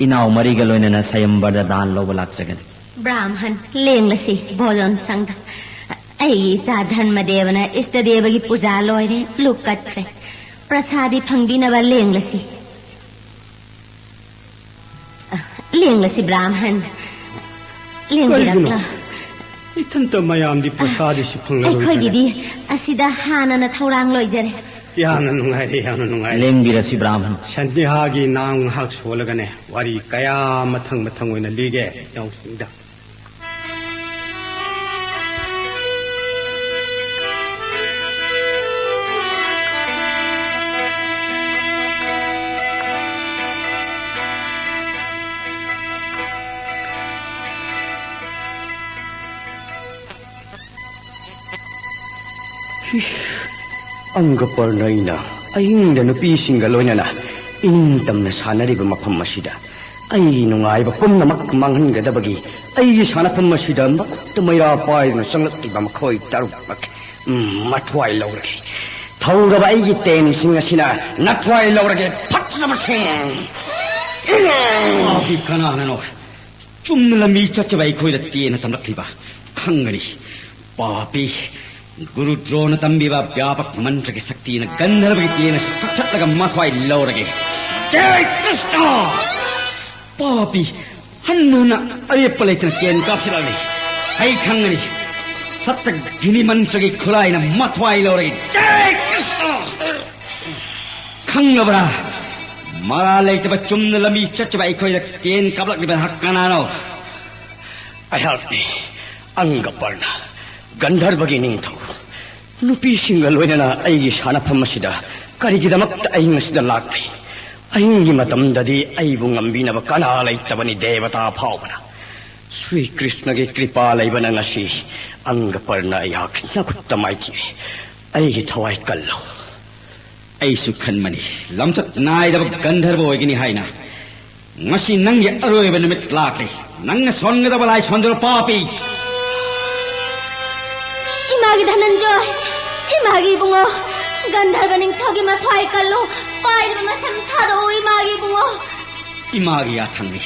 ꯏꯅꯥꯎ ꯃꯔꯤꯒ ꯂꯣꯏꯅꯅ ꯁꯌꯝꯕꯔꯗ ꯗꯥꯜ ꯂꯧꯕ ꯂꯥꯛꯆꯒꯅꯤ꯫ ꯕ꯭ꯔꯥꯝꯍꯟ, ꯂꯦꯡꯂꯁꯤ ꯚꯣꯖꯟ ꯁꯪꯗ꯫ ꯑꯩꯒꯤ ꯏꯆꯥ ꯙꯔꯃꯗꯦꯕꯅ ꯏꯁꯇꯗꯦꯕꯒꯤ ꯄꯨꯖꯥ ꯂꯣꯏꯔꯦ, ꯂꯨꯛ ꯀꯠꯈ꯭ꯔꯦ꯫ ꯄ꯭ꯔꯁꯥꯗꯤ ꯐꯪꯕꯤꯅꯕ ꯂꯦꯡꯂꯁꯤ꯫ ꯂꯦꯡꯂꯁꯤ ꯕ꯭ꯔꯥꯝꯍꯟ꯫ ꯀꯔꯤꯒꯤꯅꯣ? ꯂꯦꯡꯕꯤꯔꯛꯂꯣ꯫ ꯏꯊꯟꯇ ꯃꯌꯥꯝꯗꯤ ꯄ꯭ꯔꯁꯥꯗꯤꯁꯨ ꯐꯪꯂꯔꯣꯏꯗ꯭ꯔꯅꯦ? ꯑꯩꯈꯣꯏꯒꯤꯗꯤ ꯑꯁꯤꯗ ꯍꯥꯟꯅꯅ ꯊꯧꯔꯥꯡ ꯂꯣꯏꯖꯔꯦ꯫ ꯌꯥꯝꯅ ꯅꯨꯡꯉꯥꯏꯔꯦ, ꯌꯥꯝꯅ ꯅꯨꯡꯉꯥꯏꯔꯦ꯫ ꯂꯦꯡꯕꯤꯔꯁꯤ ꯕ꯭ꯔꯥꯝꯍꯟ꯫ ꯁꯟꯗꯦꯍꯥꯒꯤ ꯅꯥꯡ ꯉꯥꯏꯍꯥꯛ ꯁꯣꯜꯂꯒꯅꯦ, ꯋꯥꯔꯤ ꯀꯌꯥ ꯃꯊꯪ ꯃꯊꯪ ꯑꯣꯏꯅ ꯂꯤꯒꯦ ꯏꯅꯥꯎꯁꯤꯡꯗ꯫ ꯏꯁ, ꯑꯪꯒꯄꯔꯅ ꯑꯩꯅ ꯑꯍꯤꯡꯗ ꯅꯨꯄꯤꯁꯤꯡꯒ ꯂꯣꯏꯅꯅ ꯏꯅꯤꯡꯇꯝꯅ ꯁꯥꯟꯅꯔꯤꯕ ꯃꯐꯝ ꯑꯁꯤꯗ ꯑꯩꯒꯤ ꯅꯨꯡꯉꯥꯏꯕ ꯄꯨꯝꯅꯃꯛ ꯃꯥꯡꯍꯟꯒꯗꯕꯒꯤ ꯑꯩꯒꯤ ꯁꯥꯟꯅꯐꯝ ꯑꯁꯤꯗ ꯃꯈꯨꯠꯇ ꯃꯩꯔꯥ ꯄꯥꯏꯗꯨꯅ ꯆꯪꯂꯛꯂꯤꯕ ꯃꯈꯣꯏ ꯇꯔꯨꯛꯃꯛ, ꯎꯝ, ꯃꯊ꯭ꯋꯥꯏ ꯂꯧꯔꯒꯦ꯫ ꯊꯧꯔꯕ ꯑꯩꯒꯤ ꯇꯦꯟꯁꯤꯡ ꯑꯁꯤꯅ ꯅꯊ꯭ꯋꯥꯏ ꯂꯧꯔꯒꯦ, ꯐꯠꯇ꯭ꯔꯕꯁꯤꯡ! ꯄꯥꯄꯤ ꯀꯅꯥꯅꯅꯣ? ꯆꯨꯝꯅ ꯂꯝꯕꯤ ꯆꯠꯆꯕ ꯑꯩꯈꯣꯏꯗ ꯇꯦꯟꯅ ꯇꯝꯂꯛꯂꯤꯕ ꯈꯪꯒꯅꯤ꯫ ꯄꯥꯄꯤ, ꯒꯨꯔꯨ ꯗ꯭ꯔꯣꯅ ꯇꯝꯕꯤꯕ ꯕ꯭ꯌꯥꯄꯛ ꯃꯟꯇ꯭ꯔꯒꯤ ꯁꯛꯇꯤꯅ ꯒꯟꯙꯔꯕꯒꯤ ꯇꯦꯟ ꯑꯁꯤ ꯀꯛꯊꯠꯂꯒ ꯃꯊ꯭ꯋꯥꯏ ꯂꯧꯔꯒꯦ꯫ ꯖꯩ ꯀ꯭ꯔꯤꯁꯅ! ꯄꯥꯄꯤ, ꯍꯟꯅ ꯍꯟꯅ ꯑꯔꯦꯞꯄ ꯂꯩꯇꯅ ꯇꯦꯟ ꯀꯥꯞꯁꯤꯜꯂꯛꯂꯤ꯫ ꯑꯩ ꯈꯪꯒꯅꯤ꯫ ꯁꯠꯇꯒꯤꯅꯤ ꯃꯟꯇ꯭ꯔꯒꯤ ꯈꯨꯠꯂꯥꯏꯅ ꯃꯊ꯭ꯋꯥꯏ ꯂꯧꯔꯒꯦ꯫ ꯖꯩ ꯀ꯭ꯔꯤꯁꯅ! ꯈꯪꯂꯕ꯭ꯔꯥ? ꯃꯔꯥ ꯂꯩꯇꯕ ꯆꯨꯝꯅ ꯂꯝꯕꯤ ꯆꯠꯆꯕ ꯑꯩꯈꯣꯏꯗ ꯇꯦꯟ ꯀꯥꯞꯂꯛꯂꯤꯕ ꯅꯍꯥꯛ ꯀꯅꯥꯅꯣ? ꯑꯩꯍꯥꯛꯅꯤ, ꯑꯪꯒꯄꯔꯅ, ꯒꯟꯙꯔꯕꯒꯤ ꯅꯤꯡꯊꯧ꯫ ꯅꯨꯄꯤꯁꯤꯡꯒ ꯂꯣꯏꯅꯅ ꯑꯩꯒꯤ ꯁꯥꯟꯅꯐꯝ ꯑꯁꯤꯗ ꯀꯔꯤꯒꯤꯗꯃꯛꯇ ꯑꯍꯤꯡ ꯑꯁꯤꯗ ꯂꯥꯛꯂꯤ? ꯑꯍꯤꯡꯒꯤ ꯃꯇꯝꯗꯗꯤ ꯑꯩꯕꯨ ꯉꯝꯕꯤꯅꯕ ꯀꯅꯥ ꯂꯩꯇꯕꯅꯤ, ꯗꯦꯕꯇꯥ ꯐꯥꯎꯕꯅ꯫ ꯁ꯭ꯔꯤ ꯀ꯭ꯔꯤꯁꯅꯒꯤ ꯀ꯭ꯔꯤꯄꯥ ꯂꯩꯕꯅ ꯉꯁꯤ ꯑꯪꯒꯄꯔꯅ ꯑꯩꯍꯥꯛ ꯅꯈꯨꯠꯇ ꯃꯥꯏꯊꯤꯔꯦ꯫ ꯑꯩꯒꯤ ꯊꯋꯥꯏ ꯀꯜꯂꯣ꯫ ꯑꯩꯁꯨ ꯈꯟꯕꯅꯤ, ꯂꯝꯆꯠ ꯅꯥꯏꯗꯕ ꯒꯟꯙꯔꯕ ꯑꯣꯏꯒꯅꯤ ꯍꯥꯏꯅ꯫ ꯉꯁꯤ ꯅꯪꯒꯤ ꯑꯔꯣꯏꯕ ꯅꯨꯃꯤꯠ ꯂꯥꯛꯂꯦ꯫ ꯅꯪꯅ ꯁꯣꯟꯒꯗꯕ ꯂꯥꯏ ꯁꯣꯟꯖꯔꯣ, ꯄꯥꯄꯤ! ꯏꯃꯥꯒꯤ ꯙꯅꯟꯖꯣꯏ, ꯏꯃꯥꯒꯤ ꯏꯕꯨꯡꯉꯣ, ꯒꯟꯙꯔꯕ ꯅꯤꯡꯊꯧꯒꯤ ꯃꯊ꯭ꯋꯥꯏ ꯀꯜꯂꯨ, ꯄꯥꯏꯔꯤꯕ ꯃꯁꯝ ꯊꯥꯗꯣꯛꯎ, ꯏꯃꯥꯒꯤ ꯏꯕꯨꯡꯉꯣ꯫ ꯏꯃꯥꯒꯤ ꯌꯥꯊꯪꯅꯤ꯫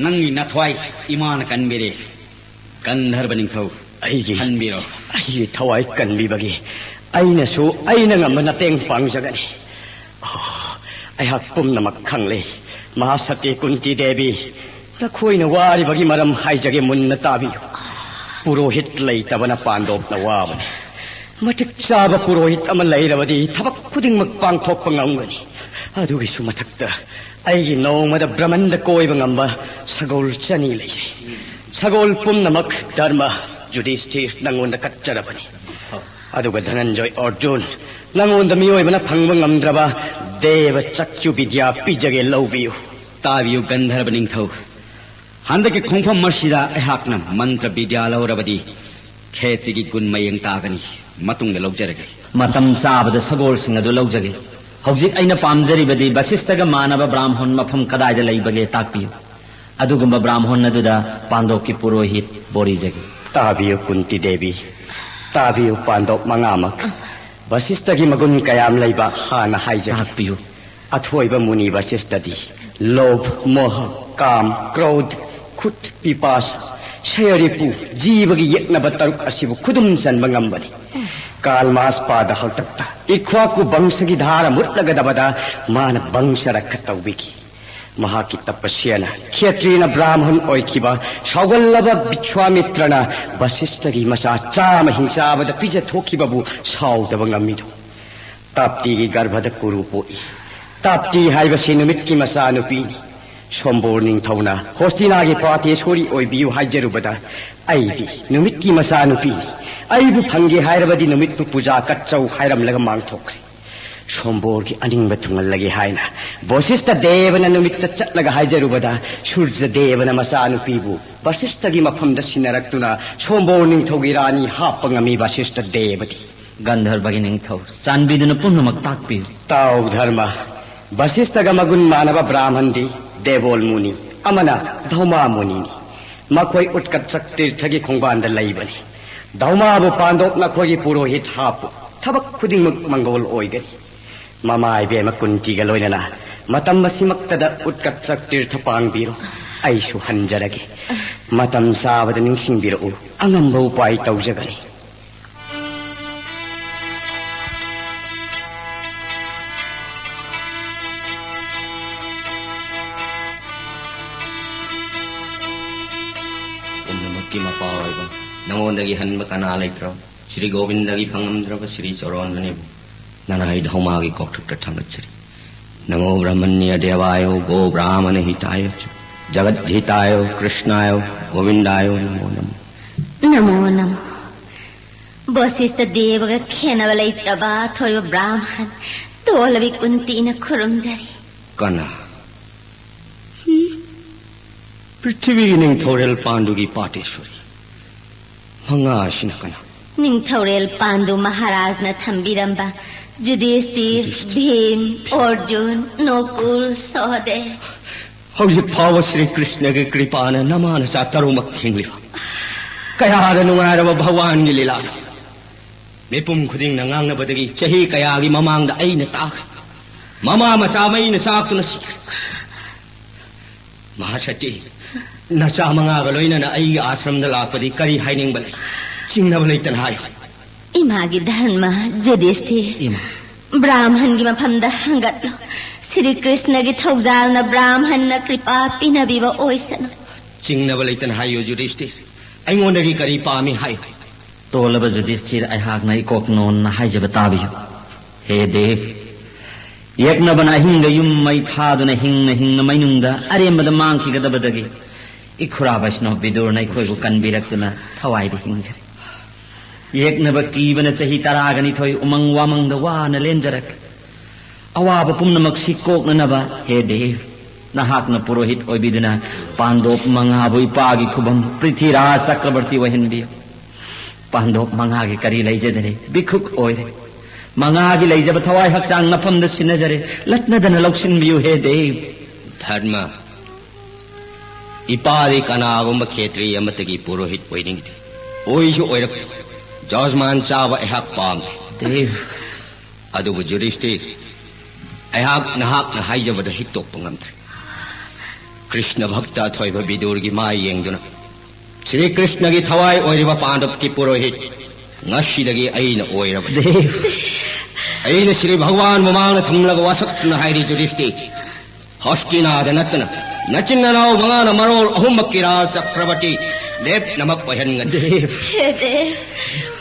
ꯅꯪꯒꯤ ꯅꯊ꯭ꯋꯥꯏ ꯏꯃꯥꯅ ꯀꯟꯕꯤꯔꯦ꯫ ꯒꯟꯙꯔꯕ ꯅꯤꯡꯊꯧ, ꯑꯩꯒꯤ ꯈꯟꯕꯤꯔꯣ꯫ ꯑꯩꯒꯤ ꯊꯋꯥꯏ ꯀꯟꯕꯤꯕꯒꯤ ꯑꯩꯅꯁꯨ ꯑꯩꯅ ꯉꯝꯕ ꯃꯇꯦꯡ ꯄꯥꯡꯖꯒꯅꯤ꯫ ꯑꯣ, ꯑꯩꯍꯥꯛ ꯄꯨꯝꯅꯃꯛ ꯈꯪꯂꯦ꯫ ꯃꯍꯥꯁꯇꯤ ꯀꯨꯟꯇꯤ ꯗꯦꯕꯤ, ꯅꯈꯣꯏꯅ ꯋꯥꯔꯤꯕꯒꯤ ꯃꯔꯝ ꯍꯥꯏꯖꯒꯦ, ꯃꯨꯟꯅ ꯇꯥꯕꯤꯌꯨ꯫ ꯄꯨꯔꯣꯍꯤꯠ ꯂꯩꯇꯕꯅ ꯄꯥꯟꯗꯣꯞꯅ ꯋꯥꯕꯅꯤ꯫ ꯃꯇꯤꯛ ꯆꯥꯕ ꯄꯨꯔꯣꯍꯤꯠ ꯑꯃ ꯂꯩꯔꯕꯗꯤ ꯊꯕꯛ ꯈꯨꯗꯤꯡꯃꯛ ꯄꯥꯡꯊꯣꯛꯄ ꯉꯝꯒꯅꯤ꯫ ꯑꯗꯨꯒꯤꯁꯨ ꯃꯊꯛꯇ ꯑꯩꯒꯤ ꯅꯣꯡꯃꯗ ꯕ꯭ꯔꯍꯃꯟꯗ ꯀꯣꯏꯕ ꯉꯝꯕ ꯁꯒꯣꯜ ꯆꯅꯤ ꯂꯩꯖꯩ꯫ ꯁꯒꯣꯜ ꯄꯨꯝꯅꯃꯛ ꯙꯔꯃ ꯌꯨꯙꯤꯁꯊꯤꯔ ꯅꯪꯉꯣꯟꯗ ꯀꯠꯆꯔꯕꯅꯤ꯫ ꯑꯗꯨꯒ ꯙꯅꯟꯖꯣꯏ ꯑꯔꯖꯨꯟ, ꯅꯪꯉꯣꯟꯗ ꯃꯤꯑꯣꯏꯕꯅ ꯐꯪꯕ ꯉꯝꯗ꯭ꯔꯕ ꯗꯦꯕ ꯆꯛꯈ꯭ꯌꯨ ꯕꯤꯗ꯭ꯌꯥ ꯄꯤꯖꯒꯦ, ꯂꯧꯕꯤꯌꯨ꯫ ꯇꯥꯕꯤꯌꯨ ꯒꯟꯙꯔꯕ ꯅꯤꯡꯊꯧ, ꯍꯟꯗꯛꯀꯤ ꯈꯣꯡꯐꯝ ꯑꯁꯤꯗ ꯑꯩꯍꯥꯛꯅ ꯃꯟꯇ꯭ꯔ ꯕꯤꯗ꯭ꯌꯥ ꯂꯧꯔꯕꯗꯤ ꯈꯦꯆꯤꯒꯤ ꯒꯨꯟ ꯃꯌꯦꯡ ꯇꯥꯒꯅꯤ꯫ ꯃꯇꯨꯡꯗ ꯂꯧꯖꯔꯒꯦ꯫ ꯃꯇꯝ ꯆꯥꯕꯗ ꯁꯒꯣꯜꯁꯤꯡ ꯑꯗꯨ ꯂꯧꯖꯒꯦ꯫ ꯍꯧꯖꯤꯛ ꯑꯩꯅ ꯄꯥꯝꯖꯔꯤꯕꯗꯤ ꯕꯁꯤꯁꯇꯒ ꯃꯥꯟꯅꯕ ꯕ꯭ꯔꯥꯝꯍꯣꯟ ꯃꯐꯝ ꯀꯗꯥꯏꯗ ꯂꯩꯕꯒꯦ ꯇꯥꯛꯄꯤꯌꯨ꯫ ꯑꯗꯨꯒꯨꯝꯕ ꯕ꯭ꯔꯥꯝꯍꯣꯟ ꯑꯗꯨꯗ ꯄꯥꯟꯗꯣꯞꯀꯤ ꯄꯨꯔꯣꯍꯤꯠ ꯕꯣꯔꯤꯖꯒꯦ꯫ ꯇꯥꯕꯤꯌꯨ ꯀꯨꯟꯇꯤ ꯗꯦꯕꯤ, ꯇꯥꯕꯤꯌꯨ ꯄꯥꯟꯗꯣꯞ ꯃꯉꯥꯃꯛ꯫ ꯕꯁꯤꯁꯇꯒꯤ ꯃꯒꯨꯟ ꯀꯌꯥꯝ ꯂꯩꯕ ꯍꯥꯟꯅ ꯍꯥꯏꯖꯒꯦ꯫ ꯇꯥꯛꯄꯤꯌꯨ꯫ ꯑꯊꯣꯏꯕ ꯃꯨꯅꯤ ꯕꯁꯤꯁꯇꯗꯤ ꯂꯣꯚ, ꯃꯣꯍ, ꯀꯥꯝ, ꯀ꯭ꯔꯣꯙ, ꯈꯨꯠ, ꯄꯤꯄꯥꯁ, ꯁꯌꯔꯤꯄꯨ, ꯖꯤꯕꯒꯤ ꯌꯦꯛꯅꯕ ꯇꯔꯨꯛ ꯑꯁꯤꯕꯨ ꯈꯨꯗꯨꯝ ꯆꯟꯕ ꯉꯝꯕꯅꯤ꯫ ꯀꯥꯜꯃꯥꯁ ꯄꯥꯗ ꯍꯥꯛꯇꯛꯇ ꯏꯈ꯭ꯋꯥꯀꯨ ꯕꯪꯁꯒꯤ ꯙꯥꯔ ꯃꯨꯠꯂꯒꯗꯕꯗ ꯃꯥꯅ ꯕꯪꯁ ꯔꯛꯈ ꯇꯧꯕꯤꯈꯤ꯫ ꯃꯍꯥꯛꯀꯤ ꯇꯄꯁ꯭ꯌꯅ ꯈꯦꯇ꯭ꯔꯤꯅ ꯕ꯭ꯔꯥꯍꯃꯟ ꯑꯣꯏꯈꯤꯕ ꯁꯥꯎꯒꯜꯂꯕ ꯕꯤꯁ꯭ꯋꯥꯃꯤꯇ꯭ꯔꯅ ꯕꯁꯤꯁ꯭ꯇꯒꯤ ꯃꯆꯥ ꯆꯥꯝꯃ ꯍꯤꯡꯆꯥꯕꯗ ꯄꯤꯖꯊꯣꯛꯈꯤꯕꯕꯨ ꯁꯥꯎꯗꯕ ꯉꯝꯃꯤꯗꯣ꯫ ꯇꯥꯞꯇꯤꯒꯤ ꯒꯔꯚꯗ ꯀꯨꯔꯨ ꯄꯣꯛꯏ꯫ ꯇꯥꯞꯇꯤ ꯍꯥꯏꯕꯁꯤ ꯅꯨꯃꯤꯠꯀꯤ ꯃꯆꯥꯅꯨꯄꯤꯅꯤ꯫ ꯁꯣꯝꯕꯣꯔ ꯅꯤꯡꯊꯧꯅ ꯍꯣꯁꯇꯤꯅꯥꯒꯤ ꯄꯥꯇꯦꯁꯣꯔꯤ ꯑꯣꯏꯕꯤꯌꯨ ꯍꯥꯏꯖꯔꯨꯕꯗ, ꯑꯩꯗꯤ ꯅꯨꯃꯤꯠꯀꯤ ꯃꯆꯥꯅꯨꯄꯤꯅꯤ, ꯑꯩꯕꯨ ꯐꯪꯒꯦ ꯍꯥꯏꯔꯕꯗꯤ ꯅꯨꯃꯤꯠꯄꯨ ꯄꯨꯖꯥ ꯀꯠꯆꯧ ꯍꯥꯏꯔꯝꯂꯒ ꯃꯥꯡꯊꯣꯛꯈ꯭ꯔꯦ꯫ ꯁꯣꯝꯕꯣꯔꯒꯤ ꯑꯅꯤꯡꯕ ꯊꯨꯡꯍꯜꯂꯒꯦ ꯍꯥꯏꯅ ꯕꯣꯁꯤꯁꯇ ꯗꯦꯕꯅ ꯅꯨꯃꯤꯠꯇ ꯆꯠꯂꯒ ꯍꯥꯏꯖꯔꯨꯕꯗ, ꯁꯨꯔꯖ ꯗꯦꯕꯅ ꯃꯆꯥꯅꯨꯄꯤꯕꯨ ꯕꯁꯤꯁꯇꯒꯤ ꯃꯐꯝꯗ ꯁꯤꯟꯅꯔꯛꯇꯨꯅ ꯁꯣꯝꯕꯣꯔ ꯅꯤꯡꯊꯧꯒꯤ ꯔꯥꯅꯤ ꯍꯥꯞꯄ ꯉꯝꯃꯤ ꯕꯁꯤꯁꯇ ꯗꯦꯕꯗꯤ꯫ ꯒꯟꯙꯔꯕꯒꯤ ꯅꯤꯡꯊꯧ, ꯆꯥꯟꯕꯤꯗꯨꯅ ꯄꯨꯝꯅꯃꯛ ꯇꯥꯛꯄꯤꯌꯨ꯫ ꯇꯥꯎ ꯙꯔꯃ, ꯕꯁꯤꯁꯇꯒ ꯃꯒꯨꯟ ꯃꯥꯟꯅꯕ ꯕ꯭ꯔꯥꯍꯃꯟꯗꯤ ꯗꯦꯕꯣꯜ ꯃꯨꯅꯤ, ꯑꯃꯅ ꯙꯧꯃꯥ ꯃꯨꯅꯤꯅꯤ꯫ ꯃꯈꯣꯏ ꯎꯠꯀꯠꯆꯛ ꯇꯤꯔꯊꯒꯤ ꯈꯣꯡꯕꯥꯟꯗ ꯂꯩꯕꯅꯤ꯫ ꯙꯧꯃꯥꯕꯨ ꯄꯥꯟꯗꯣꯞ ꯅꯈꯣꯏꯒꯤ ꯄꯨꯔꯣꯍꯤꯠ ꯍꯥꯞꯄꯨ꯫ ꯊꯕꯛ ꯈꯨꯗꯤꯡꯃꯛ ꯃꯪꯒꯣꯜ ꯑꯣꯏꯒꯅꯤ꯫ ꯃꯃꯥ ꯏꯕꯦꯝꯃ ꯀꯨꯟꯇꯤꯒ ꯂꯣꯏꯅꯅ ꯃꯇꯝ ꯑꯁꯤꯃꯛꯇꯗ ꯎꯠꯀꯠꯆꯛ ꯇꯤꯔꯊ ꯄꯥꯡꯕꯤꯔꯣ꯫ ꯑꯩꯁꯨ ꯍꯟꯖꯔꯒꯦ꯫ ꯃꯇꯝ ꯆꯥꯕꯗ ꯅꯤꯡꯁꯤꯡꯕꯤꯔꯛꯎ꯫ ꯑꯉꯝꯕ ꯎꯄꯥꯏ ꯇꯧꯖꯒꯅꯤ꯫ ꯄꯨꯝꯅꯃꯛꯀꯤ ꯃꯄꯥ ꯑꯣꯏꯕ, ꯅꯉꯣꯟꯗꯒꯤ ꯍꯟꯕ ꯀꯅꯥ ꯂꯩꯇ꯭ꯔꯕ, ꯁ꯭ꯔꯤ ꯒꯣꯕꯤꯟꯗꯒꯤ ꯐꯪꯉꯝꯗ꯭ꯔꯕ ꯁ꯭ꯔꯤ ꯆꯔꯣꯟꯗꯅꯤꯕꯨ ꯅꯅꯥꯏ ꯙꯧꯃꯥꯒꯤ ꯀꯣꯛꯊꯛꯇ ꯊꯥꯡꯒꯠꯆꯔꯤ꯫ ꯅꯃꯣ ꯕ꯭ꯔꯥꯍꯃꯅ꯭ꯌ ꯗꯦꯕꯥꯌꯣ ꯒꯣ ꯕ꯭ꯔꯥꯍꯃꯅ ꯍꯤꯇꯥꯌ ꯆ ꯖꯒꯠ ꯍꯤꯇꯥꯌꯣ ꯀ꯭ꯔꯤꯁ꯭ꯅꯥꯌꯣ ꯒꯣꯕꯤꯟꯗꯥꯌꯣ ꯅꯃꯣ ꯅꯃꯣ꯫ ꯅꯃꯣ ꯅꯃꯣ꯫ ꯕꯣꯁꯤꯁꯇ ꯗꯦꯕꯒ ꯈꯦꯟꯅꯕ ꯂꯩꯇ꯭ꯔꯕ ꯑꯊꯣꯏꯕ ꯕ꯭ꯔꯥꯍꯃꯟ ꯇꯣꯜꯂꯕꯤ ꯀꯨꯟꯇꯤꯅ ꯈꯨꯔꯨꯝꯖꯔꯤ꯫ ꯀꯅꯥ? ꯍꯤ? ꯄ꯭ꯔꯤꯊꯤꯕꯤꯒꯤ ꯅꯤꯡꯊꯧꯔꯦꯜ ꯄꯥꯟꯗꯨꯒꯤ ꯄꯥꯇꯦꯁꯣꯔꯤ꯫ ꯃꯉꯥ ꯑꯁꯤꯅ ꯀꯅꯥ? ꯅꯤꯡꯊꯧꯔꯦꯜ ꯄꯥꯟꯗꯨ ꯃꯍꯥꯔꯥꯖꯅ ꯊꯝꯕꯤꯔꯝꯕ ꯖꯨꯗꯤꯁꯇꯤꯔ, ꯚꯤꯝ, ꯑꯣꯔꯖꯨꯟ, ꯅꯣꯀꯨꯜ, ꯁꯣꯍꯗꯦ꯫ ꯍꯧꯖꯤꯛ ꯐꯥꯎꯕ ꯁ꯭ꯔꯤ ꯀ꯭ꯔꯤꯁꯅꯒꯤ ꯀ꯭ꯔꯤꯄꯥꯅ ꯅꯃꯥ ꯅꯆꯥ ꯇꯔꯨꯛꯃꯛ ꯍꯤꯡꯂꯤꯕ꯫ ꯀꯌꯥꯗ ꯅꯨꯡꯉꯥꯏꯔꯕ ꯚꯒꯋꯥꯟꯒꯤ ꯂꯤꯂꯥꯅꯣ꯫ ꯃꯤꯄꯨꯝ ꯈꯨꯗꯤꯡꯅ ꯉꯥꯡꯅꯕꯗꯒꯤ ꯆꯍꯤ ꯀꯌꯥꯒꯤ ꯃꯃꯥꯡꯗ ꯑꯩꯅ ꯇꯥꯈ꯭ꯔꯦ꯫ ꯃꯃꯥ ꯃꯆꯥ ꯃꯩꯅ ꯆꯥꯛꯇꯨꯅ ꯁꯤꯈ꯭ꯔꯦ꯫ ꯃꯍꯥꯁꯇꯤ, ꯅꯆꯥ ꯃꯉꯥꯒ ꯂꯣꯏꯅꯅ ꯑꯩꯒꯤ ꯑꯥꯁ꯭ꯔꯝꯗ ꯂꯥꯛꯄꯗꯤ ꯀꯔꯤ ꯍꯥꯏꯅꯤꯡꯕ ꯂꯩ? ꯆꯤꯡꯅꯕ ꯂꯩꯇꯅ ꯍꯥꯏꯌꯨ꯫ ꯏꯃꯥꯒꯤ ꯙꯔꯃ, ꯖꯨꯗꯤꯁꯇꯤꯔ꯫ ꯏꯃꯥ꯫ ꯕ꯭ꯔꯥꯝꯍꯟꯒꯤ ꯃꯐꯝꯗ ꯍꯪꯒꯠꯂꯣ꯫ ꯁ꯭ꯔꯤ ꯀ꯭ꯔꯤꯁꯅꯒꯤ ꯊꯧꯖꯥꯜꯅ ꯕ꯭ꯔꯥꯝꯍꯟꯅ ꯀ꯭ꯔꯤꯄꯥ ꯄꯤꯅꯕꯤꯕ ꯑꯣꯏꯁꯅꯨ꯫ ꯆꯤꯡꯅꯕ ꯂꯩꯇꯅ ꯍꯥꯏꯌꯨ ꯖꯨꯗꯤꯁꯇꯤꯔ꯫ ꯑꯩꯉꯣꯟꯗꯒꯤ ꯀꯔꯤ ꯄꯥꯝꯃꯤ ꯍꯥꯏꯌꯨ꯫ ꯇꯣꯜꯂꯕ ꯖꯨꯗꯤꯁꯇꯤꯔ, ꯑꯩꯍꯥꯛꯅ ꯏꯀꯣꯛ ꯅꯣꯟꯅ ꯍꯥꯏꯖꯕ ꯇꯥꯕꯤꯌꯨ꯫ ꯍꯦ ꯗꯦꯕ, ꯌꯦꯛꯅꯕꯅ ꯑꯍꯤꯡꯗ ꯌꯨꯝ ꯃꯩ ꯊꯥꯗꯨꯅ ꯍꯤꯡꯅ ꯍꯤꯡꯅ ꯃꯩꯅꯨꯡꯗ ꯑꯔꯦꯝꯕꯗ ꯃꯥꯡꯈꯤꯒꯗꯕꯗꯒꯤ ꯏꯈꯨꯔꯥ ꯕꯩꯁꯅꯣ ꯕꯤꯗꯨꯔꯅ ꯑꯩꯈꯣꯏꯕꯨ ꯀꯟꯕꯤꯔꯛꯇꯨꯅ ꯊꯋꯥꯏꯗ ꯍꯤꯡꯖꯔꯦ꯫ ꯌꯦꯛꯅꯕ ꯀꯤꯕꯅ ꯆꯍꯤ ꯇꯔꯥꯒ ꯅꯤꯊꯣꯏ ꯎꯃꯪ ꯋꯥꯃꯪꯗ ꯋꯥꯅ ꯂꯦꯟꯖꯔꯛꯂꯦ꯫ ꯑꯋꯥꯕ ꯄꯨꯝꯅꯃꯛꯁꯤ ꯀꯣꯛꯅꯅꯕ, ꯍꯦ ꯗꯦꯕ, ꯅꯍꯥꯛꯅ ꯄꯨꯔꯣꯍꯤꯠ ꯑꯣꯏꯕꯤꯗꯨꯅ ꯄꯥꯟꯗꯣꯞ ꯃꯉꯥꯕꯨ ꯏꯄꯥꯒꯤ ꯈꯨꯕꯝ ꯄ꯭ꯔꯤꯊꯤꯔꯥꯖ ꯆꯀ꯭ꯔꯕꯔꯇꯤ ꯑꯣꯏꯍꯟꯕꯤꯌꯨ꯫ ꯄꯥꯟꯗꯣꯞ ꯃꯉꯥꯒꯤ ꯀꯔꯤ ꯂꯩꯖꯗꯔꯦ, ꯚꯤꯈꯨꯛ ꯑꯣꯏꯔꯦ꯫ ꯃꯉꯥꯒꯤ ꯂꯩꯖꯕ ꯊꯋꯥꯏ ꯍꯛꯆꯥꯡ ꯅꯐꯝꯗ ꯁꯤꯟꯅꯖꯔꯦ, ꯂꯠꯅꯗꯅ ꯂꯧꯁꯤꯟꯕꯤꯌꯨ, ꯍꯦ ꯗꯦꯕ꯫ ꯙꯔꯃ, ꯏꯄꯥꯗꯤ ꯀꯅꯥꯒꯨꯝꯕ ꯈꯦꯇ꯭ꯔꯤ ꯑꯃꯠꯇꯒꯤ ꯄꯨꯔꯣꯍꯤꯠ ꯑꯣꯏꯅꯤꯡꯗꯦ꯫ ꯑꯣꯏꯁꯨ ꯑꯣꯏꯔꯛꯇꯦ꯫ ꯖꯖꯃꯥꯟ ꯆꯥꯕ ꯑꯩꯍꯥꯛ ꯄꯥꯝꯗꯦ꯫ ꯗꯦꯕ꯫ ꯑꯗꯨꯕꯨ ꯖꯨꯗꯤꯁꯇꯤꯔ, ꯑꯩꯍꯥꯛ ꯅꯍꯥꯛꯅ ꯍꯥꯏꯖꯕꯗ ꯍꯤꯛꯇꯣꯛꯄ ꯉꯝꯗ꯭ꯔꯦ꯫ ꯀ꯭ꯔꯤꯁꯅ ꯚꯛꯇ ꯑꯊꯣꯏꯕ ꯕꯤꯗꯨꯔꯒꯤ ꯃꯥꯏ ꯌꯦꯡꯗꯨꯅ, ꯁ꯭ꯔꯤ ꯀ꯭ꯔꯤꯁꯅꯒꯤ ꯊꯋꯥꯏ ꯑꯣꯏꯔꯤꯕ ꯄꯥꯟꯗꯕꯀꯤ ꯄꯨꯔꯣꯍꯤꯠ ꯉꯁꯤꯗꯒꯤ ꯑꯩꯅ ꯑꯣꯏꯔꯕꯅꯤ꯫ ꯗꯦꯕ꯫ ꯑꯩꯅ ꯁ꯭ꯔꯤ ꯚꯒꯋꯥꯟ ꯃꯃꯥꯡꯗ ꯊꯝꯂꯒ ꯋꯥꯁꯛꯅ ꯍꯥꯏꯔꯤ ꯖꯨꯗꯤꯁꯇꯤꯔ, ꯍꯣꯁꯇꯤꯅꯥꯗ ꯅꯠꯇꯅ ꯅꯆꯤꯟ ꯅꯅꯥꯎ ꯃꯉꯥꯅ ꯃꯔꯣꯜ ꯑꯍꯨꯝꯃꯛꯀꯤ ꯔꯥꯖ ꯆꯀ꯭ꯔꯕꯔꯇꯤ ꯂꯦꯞꯅꯃꯛ ꯑꯣꯏꯍꯟꯒꯅꯤ꯫ ꯍꯦꯗꯦ,